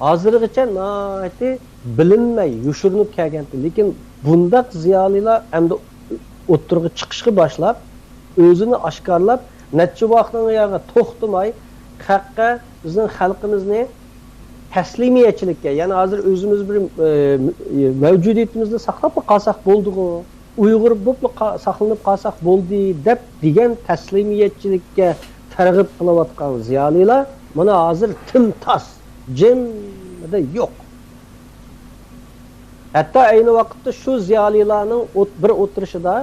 ھازىرغىچە ناھايىتى بىلىنمەي، يوشۇرۇنۇپ كەلگەنتى. لېكىن بۇنداق زىيالىيلار ئەمدى ئوتتۇرىغا چىقىشقا باشلاپ، ئۆزىنى ئاشكارىلاپ، نەچچە ۋاقىتنىڭ ياغى توختىماي، خەققە، بىزنىڭ خەلقىمىزنى تەسلىمىيەتچىلىككە، يەنى ھازىر ئۆزىمىز بىر، ئە، مەۋجۇدىيىتىمىزنى ساقلاپلا قالساق بولدىغۇ، ئۇيغۇر بولۇپلا قا-، ساقلىنىپ قالساق بولدى دەپ دېگەن تەسلىمىيەتچىلىككە تەرغىب قىلىۋاتقان زىيالىيلار مانا ھازىر تىمتاس، جىممىدە يوق. ھەتتا ئەينى ۋاقىتتا شۇ زىيالىيلارنىڭ ئوت-، بىر ئولتۇرۇشىدا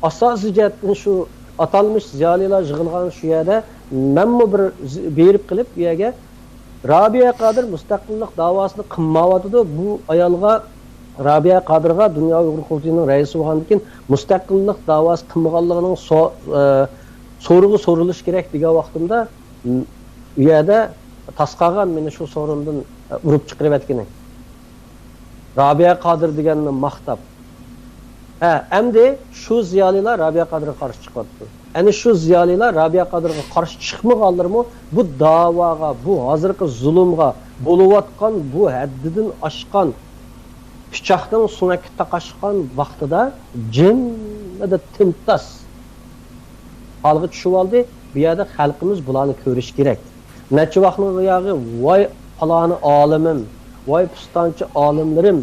ئاساسىي جەھەتتىن شۇ ئاتالمىش زىيالىيلار يىغىلغان شۇ يەردە مەنمۇ بىر زى-، بېرىپ قېلىپ، ئۇ يەرگە رابىيە قادىر مۇستەقىللىق داۋاسىنى قىلمايۋاتىدۇ. بۇ ئايالغا، رابىيە قادىرغا دۇنيا ئۇيغۇر قۇرۇلتىيىنىڭ رەئىسى بولغاندىن كېيىن مۇستەقىللىق داۋاسى قىلمىغانلىقىنىڭ سو-، ئە، سورىقى سورىلىشى كېرەك دېگەن ۋاقتىمدا، م-، ئۇ يەردە تاس قالغان مېنى شۇ سورۇندىن، ئە، ئۇرۇپ چىقىرىۋەتكىنى. رابىيە قادىر دېگەننى ماختاپ. ھە، ئەمدى شۇ زىيالىيلار رابىيە قادىرغا قارشى چىقىۋاتىدۇ. ئەنە شۇ زىيالىيلار رابىيە قادىرغا قارشى چىقمىغانلىرىمۇ بۇ داۋاغا، بۇ ھازىرقى زۇلۇمغا، بولۇۋاتقان بۇ ھەددىدىن ئاشقان پىچاقنىڭ سۆڭەككە تاقاشقان ۋاقتىدا جىممىدە تىمتاس ھالغا چۈشۈۋالدى. بۇ يەردە خەلقىمىز بۇلارنى كۆرۈشى كېرەك. نەچچە ۋاقىتنىڭ ياغى، ۋاي پالانى ئالىمىم، ۋاي پۇستانچى ئالىملىرىم،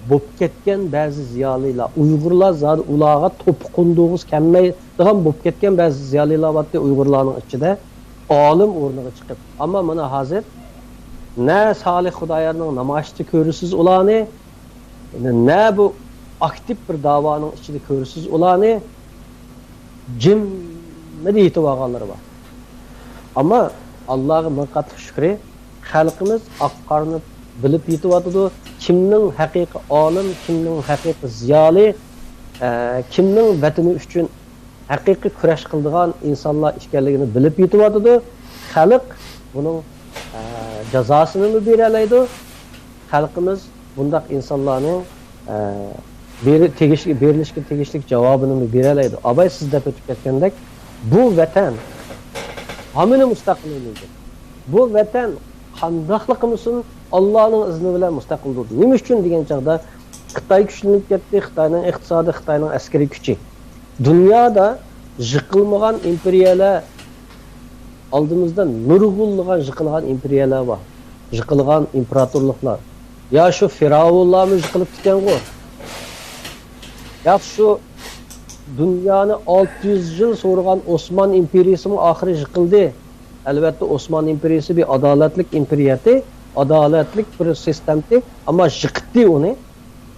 بوپ كەتكەن بەزى زىيالىيلار، ئۇيغۇرلار زادى ئۇلارغا توپا قوندۇرغۇسى كەلمەيدىغان بوپ كەتكەن بەزى زىيالىيلار بارتتى ئۇيغۇرلارنىڭ ئىچىدە. ئالىم ئورنىغا چىقىپ. ئەمما مانا ھازىر نە سالىھ خۇدايارنىڭ نامايىشىدا كۆرىسىز ئۇلارنى، نە بۇ ئاكتىپ بىر داۋانىڭ ئىچىدە كۆرىسىز ئۇلارنى. جىممىدە يېتىۋالغانلىرى بار. ئەمما ئاللاغا مىڭ قاتلىق شۈكرى، خەلقىمىز ئاق قارىنى بىلىپ يېتىۋاتىدۇ. كىمنىڭ ھەقىقىي ئالىم، كىمنىڭ ھەقىقىي زىيالىي، ئە، كىمنىڭ ۋەتىنى ئۈچۈن ھەقىقىي كۈرەش قىلىدىغان ئىنسانلار ئىكەنلىكىنى بىلىپ يېتىۋاتىدۇ. خەلق بۇنىڭ، ئە، جازاسىنىمۇ بېرەلەيدۇ. خەلقىمىز بۇنداق ئىنسانلارنىڭ، ئە، بېرى-، تېگىش-، بېرىلىشكە تېگىشلىك جاۋابىنىمۇ بېرەلەيدۇ. ئاباي سىز دەپ ئۆتۈپ كەتكەندەك، بۇ ۋەتەن ھامىنى مۇستەقىل بولىدۇ. بۇ ۋەتەن قانداقلا قىلمىسۇن، ئاللانىڭ ئىزنى بىلەن مۇستەقىل بولىدۇ. نېمە ئۈچۈن دېگەن چاغدا، خىتاي كۈچلىنىپ كەتتى، خىتاينىڭ ئىقتىسادى، خىتاينىڭ ئەسكىرىي كۈچى. دۇنيادا يىقىلمىغان ئىمپېرىيەلەر ئالدىمىزدا نۇرغۇنلىغان يىقىلغان ئىمپېرىيەلەر بار. يىقىلغان ئىمپېراتورلۇقلار. يا شۇ فىرئاۋۇنلارمۇ يىقىلىپ كېتەنغۇ. يا شۇ دۇنيانى ئالتە يۈز يىل سورىغان ئوسمان ئىمپېرىيىسىمۇ ئاخىرى يىقىلدى. ئەلۋەتتە، ئوسمان ئىمپېرىيىسى بىر ئادالەتلىك ئىمپېرىيە ئىدى. ئادالەتلىك بىر سىستېمتى، ئەمما يىقىتتى ئۇنى.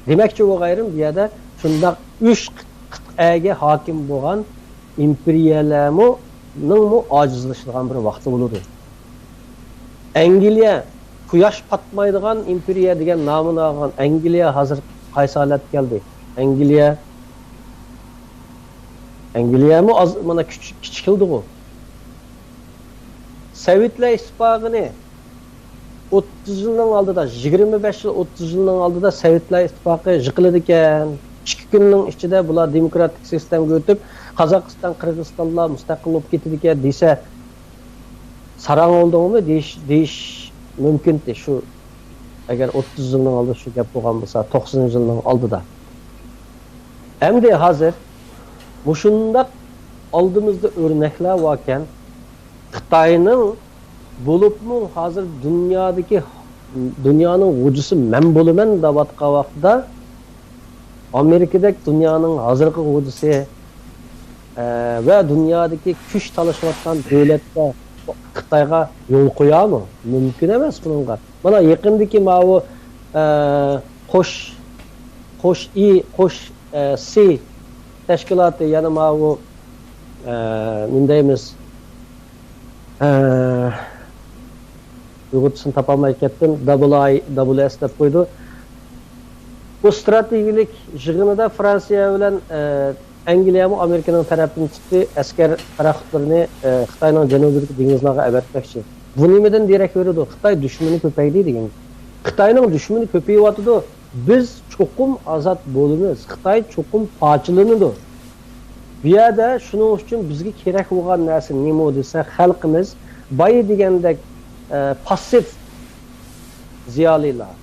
دېمەكچى بولغىنىم، بۇ يەردە شۇنداق ئۈچ قىتئەگە ھاكىم بولغان ئىمپېرىيەلەرمۇ، نىڭمۇ ئاجىزلىشىدىغان بىر ۋاقتى بولىدۇ. ئەنگلىيە، قۇياش پاتمايدىغان ئىمپېرىيە دېگەن نامىنى ئالغان ئەنگلىيە ھازىر قايسى ھالەتكە كەلدى؟ ئەنگلىيە، ئەنگلىيەمۇ ئاز، مانا كىچ-، كىچىكلىدىغۇ. سوۋېتلار ئىتتىپاقىنى ئوتتۇز يىلنىڭ ئالدىدا، يىگىرمە بەش يىل، ئوتتۇز يىلنىڭ ئالدىدا سوۋېتلار ئىتتىپاقى يىقىلىدىكەن. ئىككى كۈننىڭ ئىچىدە بۇلار دېموكراتىك سىستېمىگە ئۆتۈپ، قازاقىستان، قىرغىزىستانلار مۇستەقىل بولۇپ كېتىدىكەن دېسە، ساراڭ بولدۇڭمۇ دېيىش، دېيىش مۇمكىنتى شۇ، ئەگەر ئوتتۇز يىلنىڭ ئالدىدا شۇ گەپ بولغان بولسا، توقسان يىلنىڭ ئالدىدا. ئەمدى ھازىر مۇشۇنداق ئالدىمىزدا ئۆرنەكلەر باركەن، خىتاينىڭ، بولۇپمۇ ھازىر دۇنيادىكى، دۇنيانىڭ غوجىسى مەن بولىمەن دەۋاتقان ۋاقتىدا، ئامېرىكىدەك دۇنيانىڭ ھازىرقى غوجىسى، ئە، ۋە دۇنيادىكى كۈچ تالىشىۋاتقان دۆلەتلەر خىتايغا يول قويارمۇ؟ مۇمكىن ئەمەس بۇنىڭغا. مانا يېقىندىكى ماۋۇ، ئە، قوش، قوش ئى، قوش، ئە، سى تەشكىلاتى، يەنە ماۋۇ، ئە، نېمە دەيمىز؟ ئە، ئۇيغۇرچىسىنى تاپالماي كەتتىم. دابل ئاي، دابل ئېس دەپ قويىدۇ. بۇ ستراتېگىيەلىك يىغىنىدا فرانسىيە بىلەن، ئە، ئەنگلىيەمۇ ئامېرىكىنىڭ تەرەپىنى تۇتتى. ئەسكەر پاراخوتلىرىنى، ئە، خىتاينىڭ جەنۇبىدىكى دېڭىزلارغا ئەۋەتمەكچى. بۇ نېمىدىن دېرەك بېرىدۇ؟ خىتاي دۈشمىنى كۆپەيدى دېگەن. خىتاينىڭ دۈشمىنى كۆپىيىۋاتىدۇ. بىز چوقۇم ئازاد بولىمىز. خىتاي چوقۇم پارچىلىنىدۇ. بۇ يەردە شۇنىڭ ئۈچۈن بىزگە كېرەك بولغان نەرسە نېمە دېسە، خەلقىمىز بايا دېگەندەك، ئە، پاسسىپ زىيالىيلار،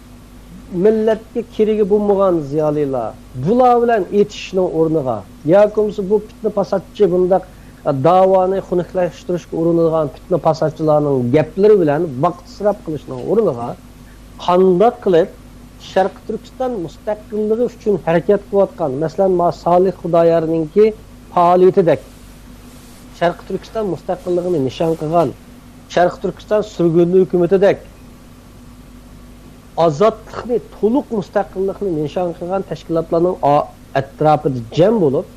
مىللەتكە كېرىكى بولمىغان زىيالىيلار، بۇلار بىلەن ئېتىشىشنىڭ ئورنىغا، ياكى بولمىسا بۇ پىتنە پاساتچى بۇنداق، ئە، داۋانى خۇنۈكلەشتۈرۈشكە ئۇرۇنىدىغان پىتنە پاساتچىلارنىڭ گەپلىرى بىلەن ۋاقىت ئىسراپ قىلىشنىڭ ئورنىغا، قانداق قىلىپ شەرقىي تۈركىستان مۇستەقىللىقى ئۈچۈن ھەرىكەت قىلىۋاتقان، مەسىلەن، ما سالىھ خۇدايارنىڭكى پائالىيىتىدەك، شەرقىي تۈركىستان مۇستەقىللىقىنى نىشان قىلغان، شەرقىي تۈركىستان سۈرگۈنلۈك ھۆكۈمىتىدەك ئازادلىقنى، تولۇق مۇستەقىللىقنى نىشان قىلغان تەشكىلاتلارنىڭ ئا-، ئەتراپىدا جەم بولۇپ،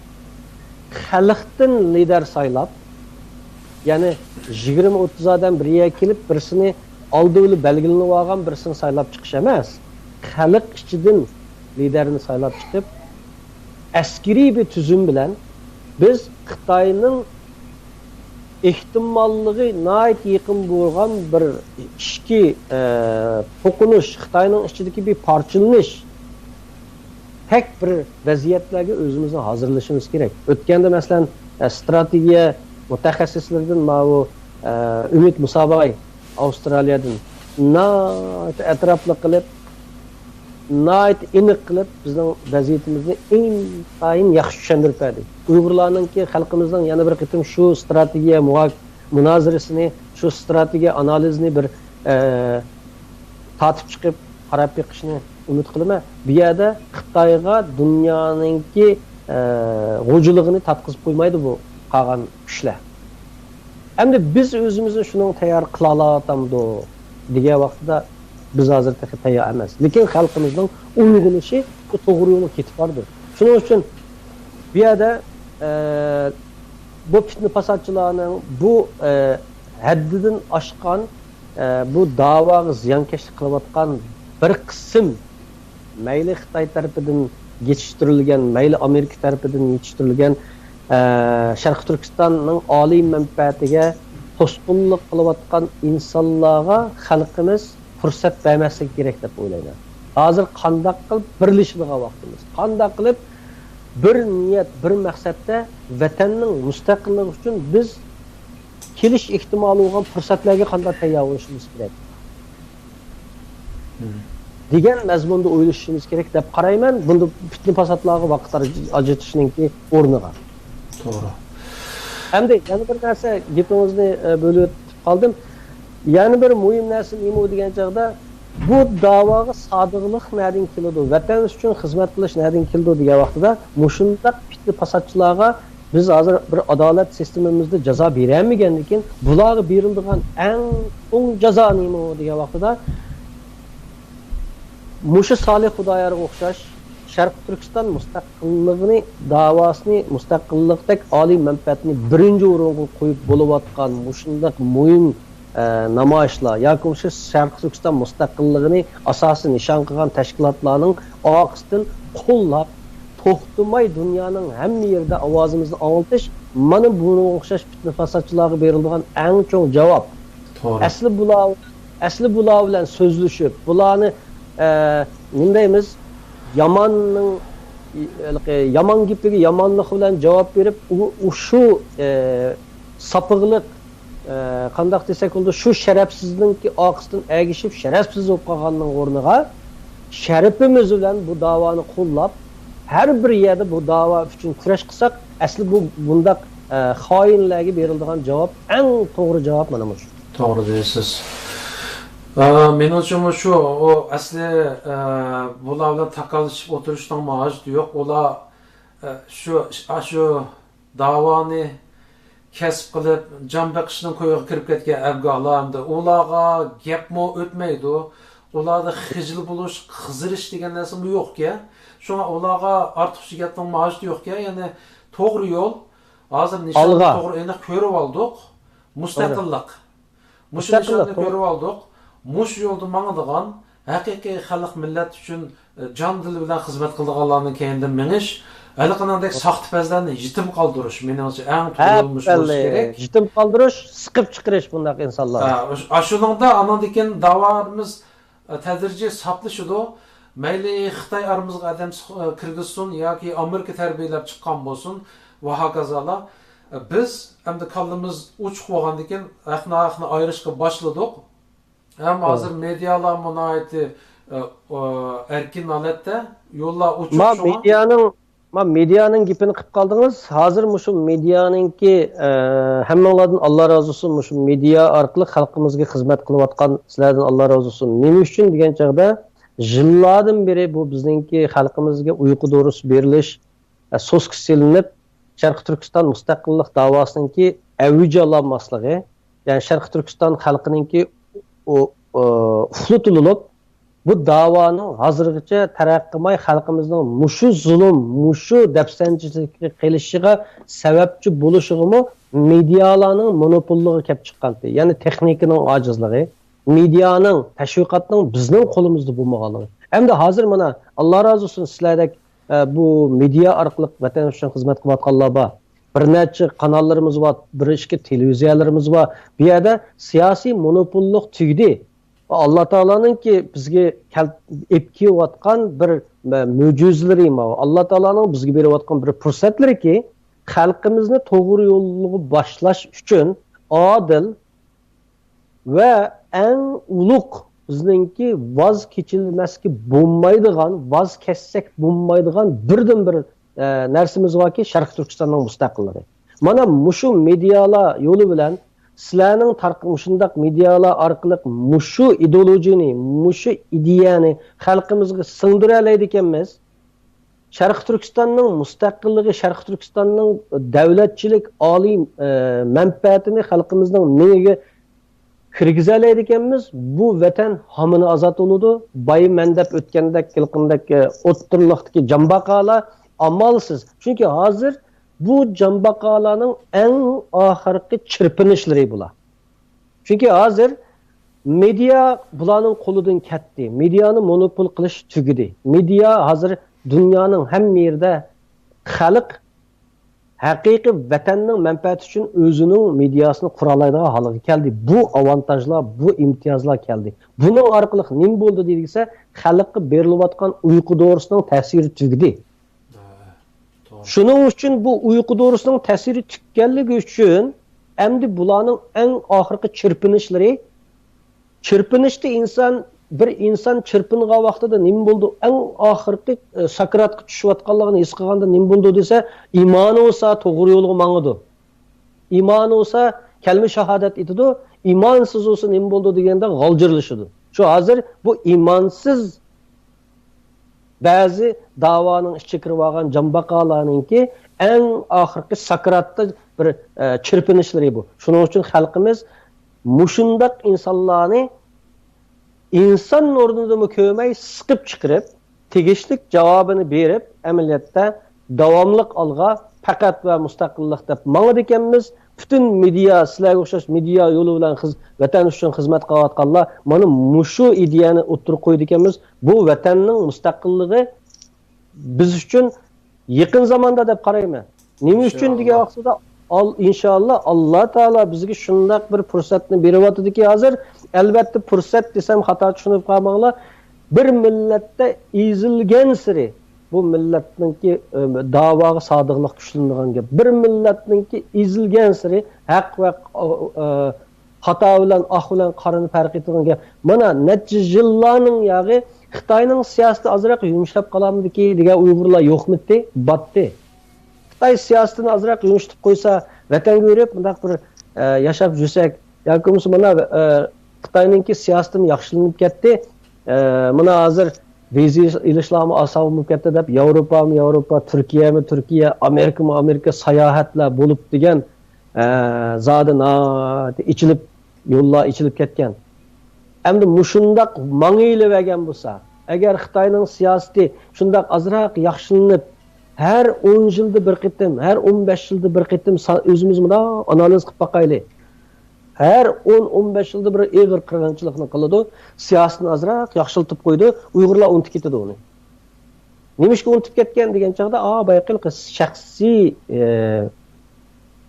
خەلقتىن لىدەر سايلاپ، يەنى يىگىرمە ئوتتۇز ئادەم بىر يەرگە كېلىپ، بىرسىنى ئالدى بىلەن بەلگىلىنىپ ئالغان بىرسىنى سايلاپ چىقىش ئەمەس، خەلق ئىچىدىن لىدەرنى سايلاپ چىقىپ، ئەسكىرىي بىر تۈزۈم بىلەن بىز خىتاينىڭ ئېھتىماللىقى ناھايىتى يېقىن بولغان بىر ئىچكى، ئە، توقۇنۇش، خىتاينىڭ ئىچىدىكى بىر پارچىلىنىش، تەك بىر ۋەزىيەتلەرگە ئۆزىمىزنى ھازىرلىشىمىز كېرەك. ئۆتكەندە، مەسىلەن، ئە، ستراتېگىيە مۇتەخەسسىسلىرىدىن ماۋۇ، ئە، ئۈمىد مۇساباي ئاۋسترالىيەدىن ناھايىتى ئەتراپلىق قىلىپ، ناھايىتى ئېنىق قىلىپ بىزنىڭ ۋەزىيىتىمىزنى ئىنتايىن ياخشى چۈشەندۈرۈپ بەردى. ئۇيغۇرلارنىڭكى، خەلقىمىزنىڭ يەنە بىر قېتىم شۇ ستراتېگىيە مۇھا-، مۇنازىرىسىنى، شۇ ستراتېگىيە ئانالىزىنى بىر، ئە، تارتىپ چىقىپ قاراپ بېقىشنى ئۈمىد قىلىمەن. بۇ يەردە خىتايغا دۇنيانىڭكى، ئە، غۇلجىلىقىنى تارتقۇزۇپ قويمايدۇ بۇ قالغان كۈچلەر. ئەمدى بىز ئۆزىمىزنى شۇنىڭغا تەييار قىلالايتامدۇ دېگەن ۋاقتىدا، بىز ھازىر تېخى تەييار ئەمەس. لېكىن خەلقىمىزنىڭ ئويغىنىشى بۇ توغرا يولغا كېتىپ بارىدۇ. شۇنىڭ ئۈچۈن بۇ يەردە، ئە، بۇ پىتنە پاساتچىلارنىڭ بۇ، ئە، ھەددىدىن ئاشقان، ئە، بۇ داۋاغا زىيانكەشلىك قىلىۋاتقان بىر قىسىم، مەيلى خىتاي تەرىپىدىن يېتىشتۈرۈلگەن، مەيلى ئامېرىكا تەرىپىدىن يېتىشتۈرۈلگەن، ئە، شەرقىي تۈركىستاننىڭ ئالىي مەنپەئەتىگە توسقۇنلۇق قىلىۋاتقان ئىنسانلارغا خەلقىمىز پۇرسەت بەرمەسلىكى كېرەك دەپ ئويلايمەن. ھازىر قانداق قىلىپ بىرلىشىدىغان ۋاقتىمىز، قانداق قىلىپ بىر نىيەت، بىر مەقسەتتە ۋەتەننىڭ مۇستەقىللىقى ئۈچۈن بىز كېلىش ئېھتىمالى بولغان پۇرسەتلەرگە قانداق تەييار بولۇشىمىز كېرەك دېگەن مەزمۇندا ئويلىشىشىمىز كېرەك دەپ قارايمەن. بۇندا پىتنە پاساتلارغا ۋاقىت ئاجرىتىشنىڭكى ئورنىغا. توغرا. ئەمدى يەنە بىر نەرسە، گېپىڭىزنى، ئە، بۆلۈۋېتىپ قالدىم. يەنە بىر مۇھىم نەرسە نېمە دېگەن چاغدا، بۇ داۋاغا سادىقلىق نەدىن كېلىدۇ، ۋەتەن ئۈچۈن خىزمەت قىلىش نەدىن كېلىدۇ دېگەن ۋاقتىدا، مۇشۇنداق پىتنە پاساتچىلارغا بىز ھازىر بىر ئادالەت سىستېمىمىزدا جازا بېرەلمىگەندىكىن، بۇلارغا بېرىلىدىغان ئەڭ چوڭ جازا نېمە دېگەن ۋاقتىدا، مۇشۇ سالىھ خۇدايارغا ئوخشاش شەرقىي تۈركىستان مۇستەقىللىقىنى، داۋاسىنى، مۇستەقىللىقتەك ئالىي مەنپەئەتنى بىرىنچى ئورۇنغا قويۇپ بولۇۋاتقان مۇشۇنداق مۇھىم، ئە، نامايىشلار ياكى مۇشۇ شەرقىي تۈركىستان مۇستەقىللىقىنى ئاساسىي نىشان قىلغان تەشكىلاتلارنىڭ ئارقىسىدىن قوللاپ، توختىماي دۇنيانىڭ ھەممە يېرىدە ئاۋازىمىزنى ئاڭلىتىش، مانا بۇنىڭغا ئوخشاش پىتنە-پاساتچىلارغا بېرىلىدىغان ئەڭ چوڭ جاۋاب. توغرا. ئەسلى بۇلار، ئەسلى بۇلار بىلەن سۆزلىشىپ، بۇلارنى، ئە، نېمە دەيمىز، ياماننىڭ، ھېلىقى يامان گېپىگە يامانلىق بىلەن جاۋاب بېرىپ، ئۇ، ئۇ شۇ، ئە، ساپىقلىق، ئە، قانداق دېسەك بولىدۇ، شۇ شەرەپسىزنىڭكى ئارقىسىدىن ئەگىشىپ، شەرەپسىز بولۇپ قالغاننىڭ ئورنىغا، شەرىپىمىز بىلەن بۇ داۋانى قوللاپ، ھەر بىر يەردە بۇ داۋا ئۈچۈن كۈرەش قىلساق، ئەسلى بۇ بۇنداق، ئە، خائىنلەرگە بېرىلىدىغان جاۋاب، ئەڭ توغرا جاۋاب مانا مۇشۇ. توغرا دەيسىز. ئە، مېنىڭچە مۇشۇ، ئۇ ئەسلى، ئە، بۇلار بىلەن تاكاللىشىپ ئولتۇرۇشنىڭ ھاجىتى يوق. ئۇلار، ئە، شۇ، ئاشۇ داۋانى كەسىپ قىلىپ، جان بېقىشنىڭ كويىغا كىرىپ كەتكەن ئەبگاھلار ئەمدى ئۇلارغا گەپمۇ ئۆتمەيدۇ. ئۇلاردا خىجىل بولۇش، قىزىرىش دېگەن نەرسىمۇ يوقكەن. شۇڭا ئۇلارغا ئارتۇقچە گەپنىڭ ھاجىتى يوقكەن. يەنى توغرا يول، ھازىر نىشاننى توغرا ئېنىق كۆرۈپ ئالدۇق. مۇستەقىللىق. مۇشۇ نىشاننى كۆرۈپ ئالدۇق. مۇشۇ يولدا ماڭىدىغان ھەقىقىي خەلق مىللەت ئۈچۈن، ئە، جان دىل بىلەن خىزمەت قىلىدىغانلارنىڭ كەينىدىن مېڭىش، ھېلىقىنىڭدەك ساختىپەزلەرنى يېتىم قالدۇرۇش، مېنىڭچە ئەڭ توغرا يول مۇشۇ بولۇشى كېرەك. يېتىم قالدۇرۇش، سىقىپ چىقىرىش بۇنداق ئىنسانلارنى. ھە، ئاش-، ئاشۇنىڭدا ئانىڭدىن كېيىن داۋامىز، ئە، تەدرىجىي ساپلىشىدۇ. مەيلى خىتاي ئارىمىزغا ئادەم سىق-، ئە، كىرگۈزسۇن ياكى ئامېرىكا تەربىيەلەپ چىققان بولسۇن ۋە ھاكازالار. ئە، بىز ئەمدى كاللىمىز ئوچۇق بولغاندىن كېيىن ھەقنى، ھەقنى ئايرىشقا باشلىدۇق. ھەم ھازىر مېدىيالارمۇ ناھايىتى، ئە، ئە، ئەركىن ھالەتتە، يوللار ئوچۇق، ما شۇڭا. مېدىيانىڭ، ما مېدىيانىڭ گېپىنى قىلىپ قالدىڭىز. ھازىر مۇشۇ مېدىيانىڭكى، ئە، ھەممىڭلاردىن ئاللا رازى بولسۇن، مۇشۇ مېدىيا ئارقىلىق خەلقىمىزگە خىزمەت قىلىۋاتقان سىلەردىن ئاللا رازى بولسۇن. نېمە ئۈچۈن دېگەن چاغدا، يىللاردىن بېرى بۇ بىزنىڭكى خەلقىمىزگە ئۇيقۇ دورىسى بېرىلىش، ئە، سوسكا سېلىنىپ، شەرقىي تۈركىستان مۇستەقىللىق داۋاسىنىڭكى ئەۋج ئالالماسلىقى، يەنى شەرقىي تۈركىستان خەلقىنىڭكى ئۇ، ئۇ، ئۇخلىتىلىپ، بۇ داۋانىڭ ھازىرغىچە تەرەققىي قىلماي، خەلقىمىزنىڭ مۇشۇ زۇلۇم، مۇشۇ دەپسەندىچىلىككە قېلىشىغا سەۋەبچى بولۇشىغىمۇ مېدىيالارنىڭ مونوپوللۇقى كەپ چىققانتى. يەنى تېخنىكىنىڭ ئاجىزلىقى، مېدىيانىڭ، تەشۋىقاتنىڭ بىزنىڭ قولىمىزدا بولمىغانلىقى. ئەمدى ھازىر مانا، ئاللا رازى بولسۇن، سىلەردەك، ئە، بۇ مېدىيا ئارقىلىق ۋەتەن ئۈچۈن خىزمەت قىلىۋاتقانلار بار. بىر نەچچە قاناللىرىمىز بار، بىر ئىككى تېلېۋىزىيەلىرىمىز بار. بۇ يەردە سىياسىي مونوپوللۇق تۈگىدى. ئاللا تائالانىڭكى بىزگە كەل-، ئېلىپ كېلىۋاتقان بىر، ئە، مۆجىزىلىرى ماۋۇ. ئاللا تائالانىڭ بىزگە بېرىۋاتقان بىر پۇرسەتلىرىكى، خەلقىمىزنى توغرا يولغا باشلاش ئۈچۈن ئادىل ۋە ئەڭ ئۇلۇغ بىزنىڭكى ۋاز كېچىلمەسكە بولمايدىغان، ۋاز كەچسەك بولمايدىغان بىردىنبىر، ئە، نەرسىمىز باركى، شەرقىي تۈركىستاننىڭ مۇستەقىللىقى. مانا مۇشۇ مېدىيالار يولى بىلەن سىلەرنىڭ تارق-، مۇشۇنداق مېدىيالار ئارقىلىق مۇشۇ ئىدېئولوگىيەنى، مۇشۇ ئىدىيەنى خەلقىمىزگە سىڭدۈرەلەيدىكەنمىز. شەرقىي تۈركىستاننىڭ مۇستەقىللىقى، شەرقىي تۈركىستاننىڭ دەۋلەتچىلىك ئالىي، ئە، مەنپەئەتىنى خەلقىمىزنىڭ مېڭىگە كىرگۈزەلەيدىكەنمىز، بۇ ۋەتەن ھامان ئازاد بولىدۇ. بايا مەن دەپ ئۆتكەندەك، ھېلىقىدەك، ئە، ئوتتۇرىلىقتىكى جامباقالار ئامالسىز. چۈنكى ھازىر بۇ جامباقالارنىڭ ئەڭ ئاخىرقى چىرپىنىشلىرى بۇلار. چۈنكى ھازىر مېدىيا بۇلارنىڭ قولىدىن كەتتى. مېدىيانى مونوپول قىلىش تۈگىدى. مېدىيا ھازىر دۇنيانىڭ ھەممە يېرىدە خەلق ھەقىقىي ۋەتەننىڭ مەنپەئەتى ئۈچۈن ئۆزىنىڭ مېدىياسىنى قۇرالايدىغان ھالغا كەلدى. بۇ ئاۋانتاژلار، بۇ ئىمتىيازلار كەلدى. بۇنىڭ ئارقىلىق نېمە بولدى دېسە، خەلققە بېرىلىۋاتقان ئۇيقۇ دورىسىنىڭ تەسىرى تۈگىدى. شۇنىڭ ئۈچۈن بۇ ئۇيقۇ دورىسىنىڭ تەسىرى تۈگىگەنلىكى ئۈچۈن ئەمدى بۇلارنىڭ ئەڭ ئاخىرقى چىرپىنىشلىرى، چىرپىنىشتا ئىنسان، بىر ئىنسان چىرپىنغان ۋاقتىدا نېمە بولىدۇ؟ ئەڭ ئاخىرقى، ئە، ساكراتقا چۈشۈۋاتقانلىقىنى ھېس قىلغاندا نېمە بولىدۇ دېسە، ئىمانى بولسا توغرا يولغا ماڭىدۇ. ئىمانى بولسا كەلمە شاھادەت ئېيتىدۇ. ئىمانسىز بولسا نېمە بولىدۇ دېگەندە غالجىرلىشىدۇ. شۇ ھازىر بۇ ئىمانسىز بەزى داۋانىڭ ئىچىگە كىرىۋالغان جامباقالارنىڭكى ئەڭ ئاخىرقى ساكراتتا بىر، ئە، چىرپىنىشلىرى بۇ. شۇنىڭ ئۈچۈن خەلقىمىز مۇشۇنداق ئىنسانلارنى ئىنسان ئورنىدىمۇ كۆرمەي سىقىپ چىقىرىپ، تېگىشلىك جاۋابىنى بېرىپ، ئەمەلىيەتتە داۋاملىق ئالغا پەقەت ۋە مۇستەقىللىق دەپ ماڭىدىكەنمىز. پۈتۈن مېدىيا، سىلەرگە ئوخشاش مېدىيا يولى بىلەن خىز-، ۋەتەن ئۈچۈن خىزمەت قىلىۋاتقانلار مانا مۇشۇ ئىدىيەنى ئوتتۇرىغا قويىدىكەنمىز. بۇ ۋەتەننىڭ مۇستەقىللىقى بىز ئۈچۈن يېقىن زاماندا دەپ قارايمەن. نېمە ئۈچۈن دېگەن ئىنشائاللا. ۋاقتىدا، ئال-، ئىنشائاللا، ئاللا تائالا بىزگە شۇنداق بىر پۇرسەتنى بېرىۋاتىدۇكى ھازىر. ئەلۋەتتە، پۇرسەت دېسەم خاتا چۈشىنىپ قالماڭلار. بىر مىللەتتە ئېزىلگەنسېرى بۇ مىللەتنىڭكى، ئە، داۋاغا سادىقلىق كۈچلىنىدىغان گەپ. بىر مىللەتنىڭكى ئېزىلگەنسېرى ھەق ۋە، ئە، خاتا بىلەن ئاق بىلەن قارىنى پەرق ئېتىدىغان گەپ. مانا نەچچە يىللارنىڭ ياغى خىتاينىڭ سىياسىتى ئازراق يۇمشاپ قالامدىكى دېگەن ئۇيغۇرلار يوقمىتى؟ باتتى. خىتاي سىياسىتىنى ئازراق يۇمشىتىپ قويسا، ۋەتەنگە بېرىپ مۇنداق بىر، ئە، ياشاپ يۈرسەك، ياكى بولمىسا مانا، ئە، خىتاينىڭكى سىياسىتىمۇ ياخشىلىنىپ كەتتى. ئە، مانا ھازىر ۋىزا ئېلىشلارمۇ ئاسان بولۇپ كەتتى دەپ، ياۋروپامۇ ياۋروپا، تۈركىيەمۇ تۈركىيە، ئامېرىكىمۇ ئامېرىكا ساياھەتلەر بولۇپ دېگەن، ئە، زادى ناھايىتى ئېچىلىپ، يوللار ئېچىلىپ كەتكەن. ئەمدى مۇشۇنداق ماڭىلىۋەرگەن بولسا، ئەگەر خىتاينىڭ سىياسىتى شۇنداق ئازراق ياخشىلىنىپ، ھەر ئون يىلدا بىر قېتىم، ھەر ئون بەش يىلدا بىر قېتىم سا-، ئۆزىمىز مۇنداق ئانالىز قىلىپ باقايلى. ھەر ئون، ئون بەش يىلدا بىر ئېغىر قىرغىنچىلىقنى قىلىدۇ، سىياسىتىنى ئازراق ياخشىلىتىپ قويىدۇ، ئۇيغۇرلار ئۇنتۇپ كېتىدۇ ئۇنى. نېمىشقا ئۇنتۇپ كەتكەن دېگەن چاغدا، ئا، بايقى شەخسىي، ئە،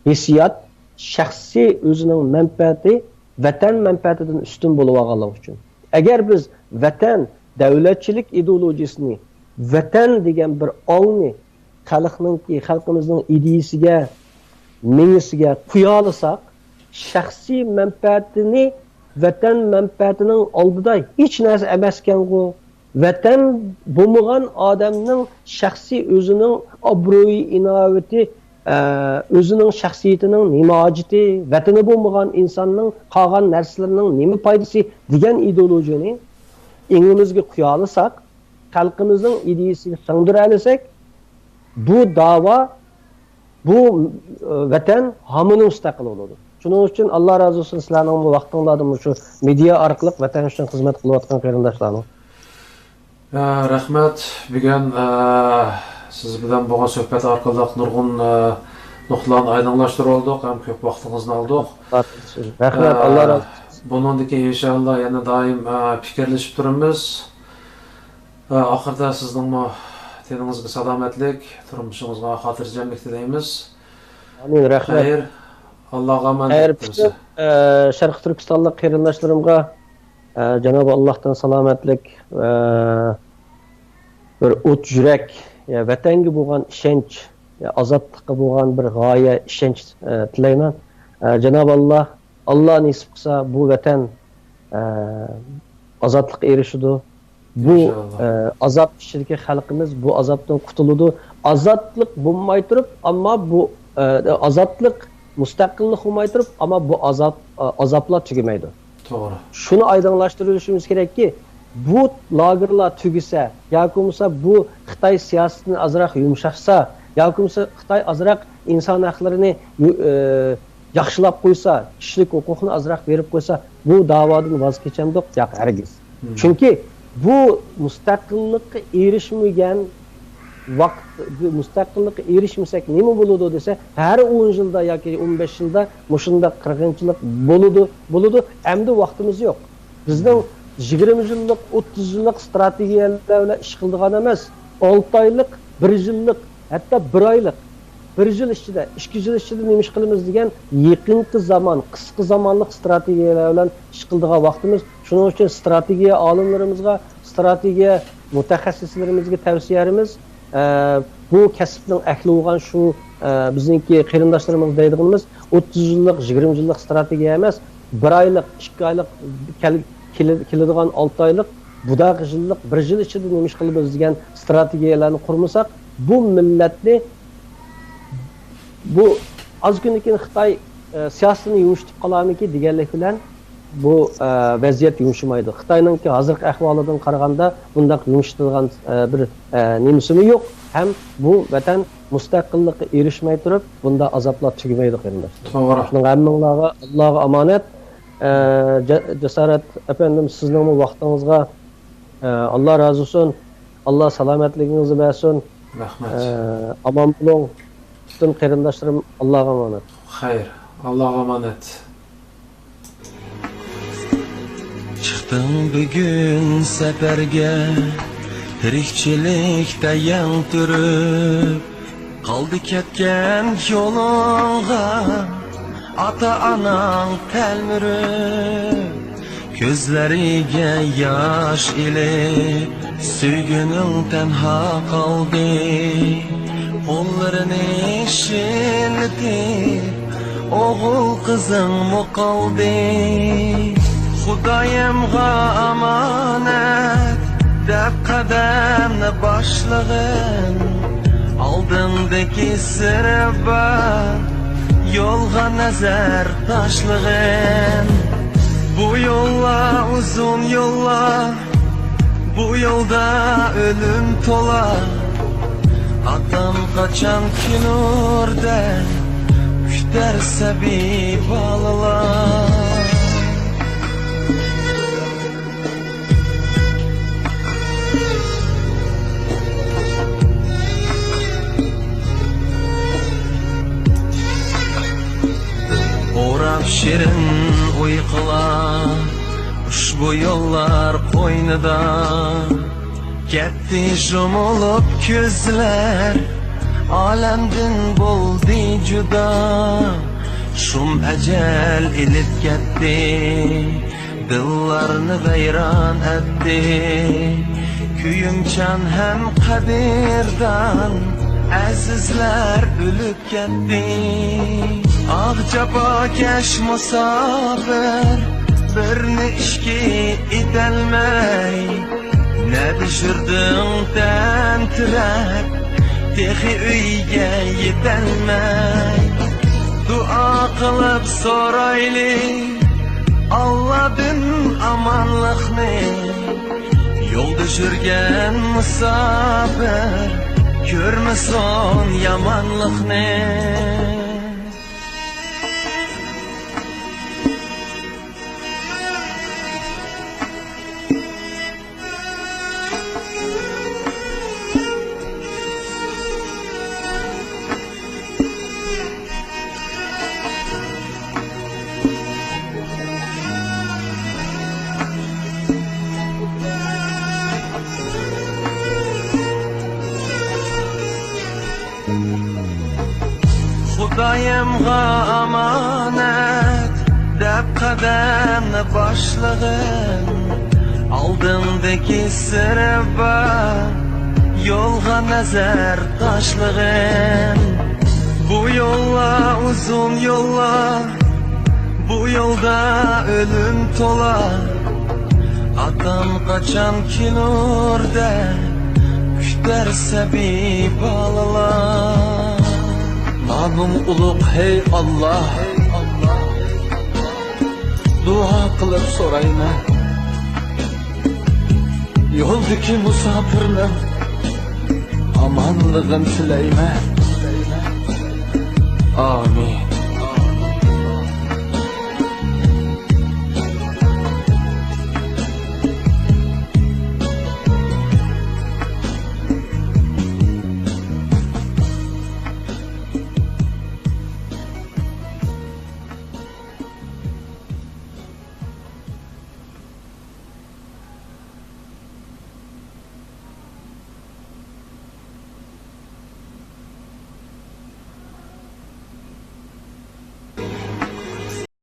ھېسسىيات، شەخسىي ئۆزىنىڭ مەنپەئەتى ۋەتەن مەنپەئەتىدىن ئۈستۈن بولۇۋالغانلىقى ئۈچۈن. ئەگەر بىز ۋەتەن، دەۋلەتچىلىك ئىدېئولوگىيىسىنى، ۋەتەن دېگەن بىر ئاڭنى خەلقنىڭكى، خەلقىمىزنىڭ ئىدىيىسىگە، مېڭىسىگە قويالىساق، شەخسىي مەنپەئەتىنى ۋەتەن مەنپەئەتىنىڭ ئالدىدا ھېچ نەرسە ئەمەسكەنغۇ. ۋەتەن بولمىغان ئادەمنىڭ شەخسىي ئۆزىنىڭ ئابرۇيى، ئىناۋىتى، ئە، ئۆزىنىڭ شەخسىيىتىنىڭ نېمە ھاجىتى، ۋەتىنى بولمىغان ئىنساننىڭ قالغان نەرسىلىرىنىڭ نېمە پايدىسى دېگەن ئىدېئولوگىيەنى ئېڭىمىزگە قويالىساق، خەلقىمىزنىڭ ئىدىيىسىگە سىڭدۈرەلىسەك، بۇ داۋا، بۇ، ئە، ۋەتەن ھامان مۇستەقىل بولىدۇ. شۇنىڭ ئۈچۈن ئاللا رازى بولسۇن سىلەرنىڭ بۇ ۋاقتىڭلاردا مۇشۇ مېدىيا ئارقىلىق ۋەتەن ئۈچۈن خىزمەت قىلىۋاتقان قېرىنداشلارنىڭ. ئە، رەھمەت. بۈگۈن، ئە، سىز بىلەن بولغان سۆھبەت ئارقىلىق نۇرغۇن، ئە، نۇقتىلارنى ئايدىڭلاشتۇرۇۋالدۇق ھەم كۆپ ۋاقتىڭىزنى ئالدۇق. رەھمەت، ئە، ئاللا رازى بولسۇن. بۇنىڭدىن كېيىن ئىنشائاللا يەنە دائىم، ئە، پىكىرلىشىپ تۇرىمىز. ئە، ئاخىردا سىزنىڭمۇ تېنىڭىزگە سالامەتلىك، تۇرمۇشىڭىزغا خاتىرجەملىك تىلەيمىز. ئامىن، رەھمەت. خەير، ئاللاغا ئامانەت. خەير، پۈتۈن، ئە، شەرقىي تۈركىستانلىق قېرىنداشلىرىمغا، ئە، جانابى ئاللاھتىن سالامەتلىك، ئە، بىر ئوت يۈرەك، يا ۋەتەنگە بولغان ئىشەنچ، يا ئازادلىققا بولغان بىر غايە، ئىشەنچ، ئە، تىلەيمەن. ئە، جانابى ئاللا، ئاللا نېسىپ قىلسا، بۇ ۋەتەن، ئە، ئازادلىققا ئېرىشىدۇ. بۇ، ئىنشائاللا. ئە، ئازاب ئىچىدىكى خەلقىمىز بۇ ئازابتىن قۇتۇلىدۇ. ئازادلىق بولماي تۇرۇپ، ئەمما بۇ، ئە، ئازادلىق، مۇستەقىللىق بولماي تۇرۇپ، ئەمما بۇ ئازاب، ئە، ئازابلار تۈگىمەيدۇ. توغرا. شۇنى ئايدىڭلاشتۇرۇۋېلىشىمىز كېرەككى، بۇ لاگېرلار تۈگىسە، ياكى بولمىسا بۇ خىتاي سىياسىتىنى ئازراق يۇمشاتسا، ياكى بولمىسا خىتاي ئازراق ئىنسان ھەقلىرىنى، ئە، ياخشىلاپ قويسا، كىشىلىك ھوقۇقنى ئازراق بېرىپ قويسا، بۇ داۋادىن ۋاز كېچەمدۇق؟ ياق، ھەرگىز. مم. چۈنكى بۇ مۇستەقىللىققا ئېرىشمىگەن ۋاقىت، بۇ مۇستەقىللىققا ئېرىشمىسەك نېمە بولىدۇ دېسە، ھەر ئون يىلدا ياكى ئون بەش يىلدا مۇشۇنداق قىرغىنچىلىق بولىدۇ، بولىدۇ. ئەمدى ۋاقتىمىز يوق. بىزنىڭ يىگىرمە يىللىق، ئوتتۇز يىللىق ستراتېگىيەلەر بىلەن ئىش قىلىدىغان ئەمەس. ئالتە ئايلىق، بىر يىللىق، ھەتتا بىر ئايلىق، بىر يىل ئىچىدە، ئىككى يىل ئىچىدە نېمە ئىش قىلىمىز دېگەن يېقىنقى زامان، قىسقا زامانلىق ستراتېگىيەلەر بىلەن ئىش قىلىدىغان ۋاقتىمىز. شۇنىڭ ئۈچۈن ستراتېگىيە ئالىملىرىمىزغا، ستراتېگىيە مۇتەخەسسىسلىرىمىزگە تەۋسىيەلىرىمىز، ئە، بۇ كەسىپنىڭ ئەھلى بولغان شۇ، ئە، بىزنىڭكى قېرىنداشلىرىمىز دەيدىغىنىمىز ئوتتۇز يىللىق، يىگىرمە يىللىق ستراتېگىيە ئەمەس، بىر ئايلىق، ئىككى ئايلىق، كەل-، كېلە-، كېلىدىغان ئالتە ئايلىق، بۇداق يىللىق، بىر يىل ئىچىدە نېمە ئىش قىلىمىز دېگەن ستراتېگىيەلەرنى قۇرمىساق، بۇ مىللەتنى، بۇ ئاز كۈندىن كېيىن خىتاي، ئە، سىياسىتىنى يۇمشىتىپ قالارمىكىن دېگەنلىك بىلەن بۇ، ئە، ۋەزىيەت يۇمشىمايدۇ. خىتاينىڭكى ھازىرقى ئەھۋالىدىن قارىغاندا بۇنداق يۇمشىتىدىغان، ئە، بىر، ئە، نېمىسىمۇ يوق. ھەم بۇ ۋەتەن مۇستەقىللىققا ئېرىشمەي تۇرۇپ، بۇنداق ئازابلار تۈگىمەيدۇ، قېرىنداشلار. توغرا. شۇنىڭ ھەممىڭلارغا، ئاللاغا ئامانەت. ئە، جا-، جاسارەت ئەپەندىم، سىزنىڭمۇ ۋاقتىڭىزغا، ئە، ئاللا رازى بولسۇن. ئاللا سالامەتلىكىڭىزنى بەرسۇن. رەھمەت. ئە، ئامان بولۇڭ. پۈتۈن قېرىنداشلىرىم ئاللاغا ئامانەت. خەير، ئاللاغا ئامانەت. چىقتىڭ بۈگۈن سەپەرگە، تىرىكچىلىكتە يەڭ تۈرۈپ. قالدى كەتكەن يولۇڭغا ئاتا-ئاناڭ تەلمۈرۈپ. كۆزلىرىگە ياش ئېلىپ، سۆيگۈنۈڭ تەنھا قالدى. قوللىرىنى شىللىتىپ، ئوغۇل قىزىڭمۇ قالدى. خۇدايىمغا ئامانەت دەپ قەدەمنى باشلىغىن. ئالدىڭدىكى سىرى بار يولغا نەزەر تاشلىغىن. بۇ يوللار ئۇزۇن يوللار، بۇ يولدا ئۆلۈم تولا. ئاتام قاچان كېلۇر دەپ كۈتەر سەبىي بالىلار. ئوراپ شېرىن ئۇيقۇلار ئۇشبۇ يوللار قوينىدا. كەتتى يۇمۇلۇپ كۆزلەر، ئالەمدىن بولدى جۇدا. شۇم ئەجەل ئېلىپ كەتتى، دىللارنى ۋەيران ئەتتى. كۆيۈمچان ھەم قەدىردان ئەزىزلەر ئۆلۈپ كەتتى. ئاھ، جاپاكەش مۇساپىر، بىرنى ئىچكى ئېتەلمەي، نەدە يۈردۈڭ تەمتىرەپ، تېخى ئۆيگە يېتەلمەي. دۇئا قىلىپ سورايلى ئاللادىن ئامانلىقنى. يولدا يۈرگەن مۇساپىر كۆرمىسۇن يامانلىقنى. خۇدايىمغا ئامانەت دەپ قەدەمنى باشلىغىن. ئالدىڭدىكى سىرى بار يولغا نەزەر تاشلىغىن. بۇ يوللار ئۇزۇن يوللار، بۇ يولدا ئۆلۈم تولا. ئاتام قاچان كېلۇر دەپ كۈتەر سەبىي بالىلار. نامىڭ ئۇلۇغ، ھەي ئاللا، دۇئا قىلىپ سورايمەن. يولدىكى مۇساپىرنىڭ ئامانلىقىنى تىلەيمەن. ئامىن.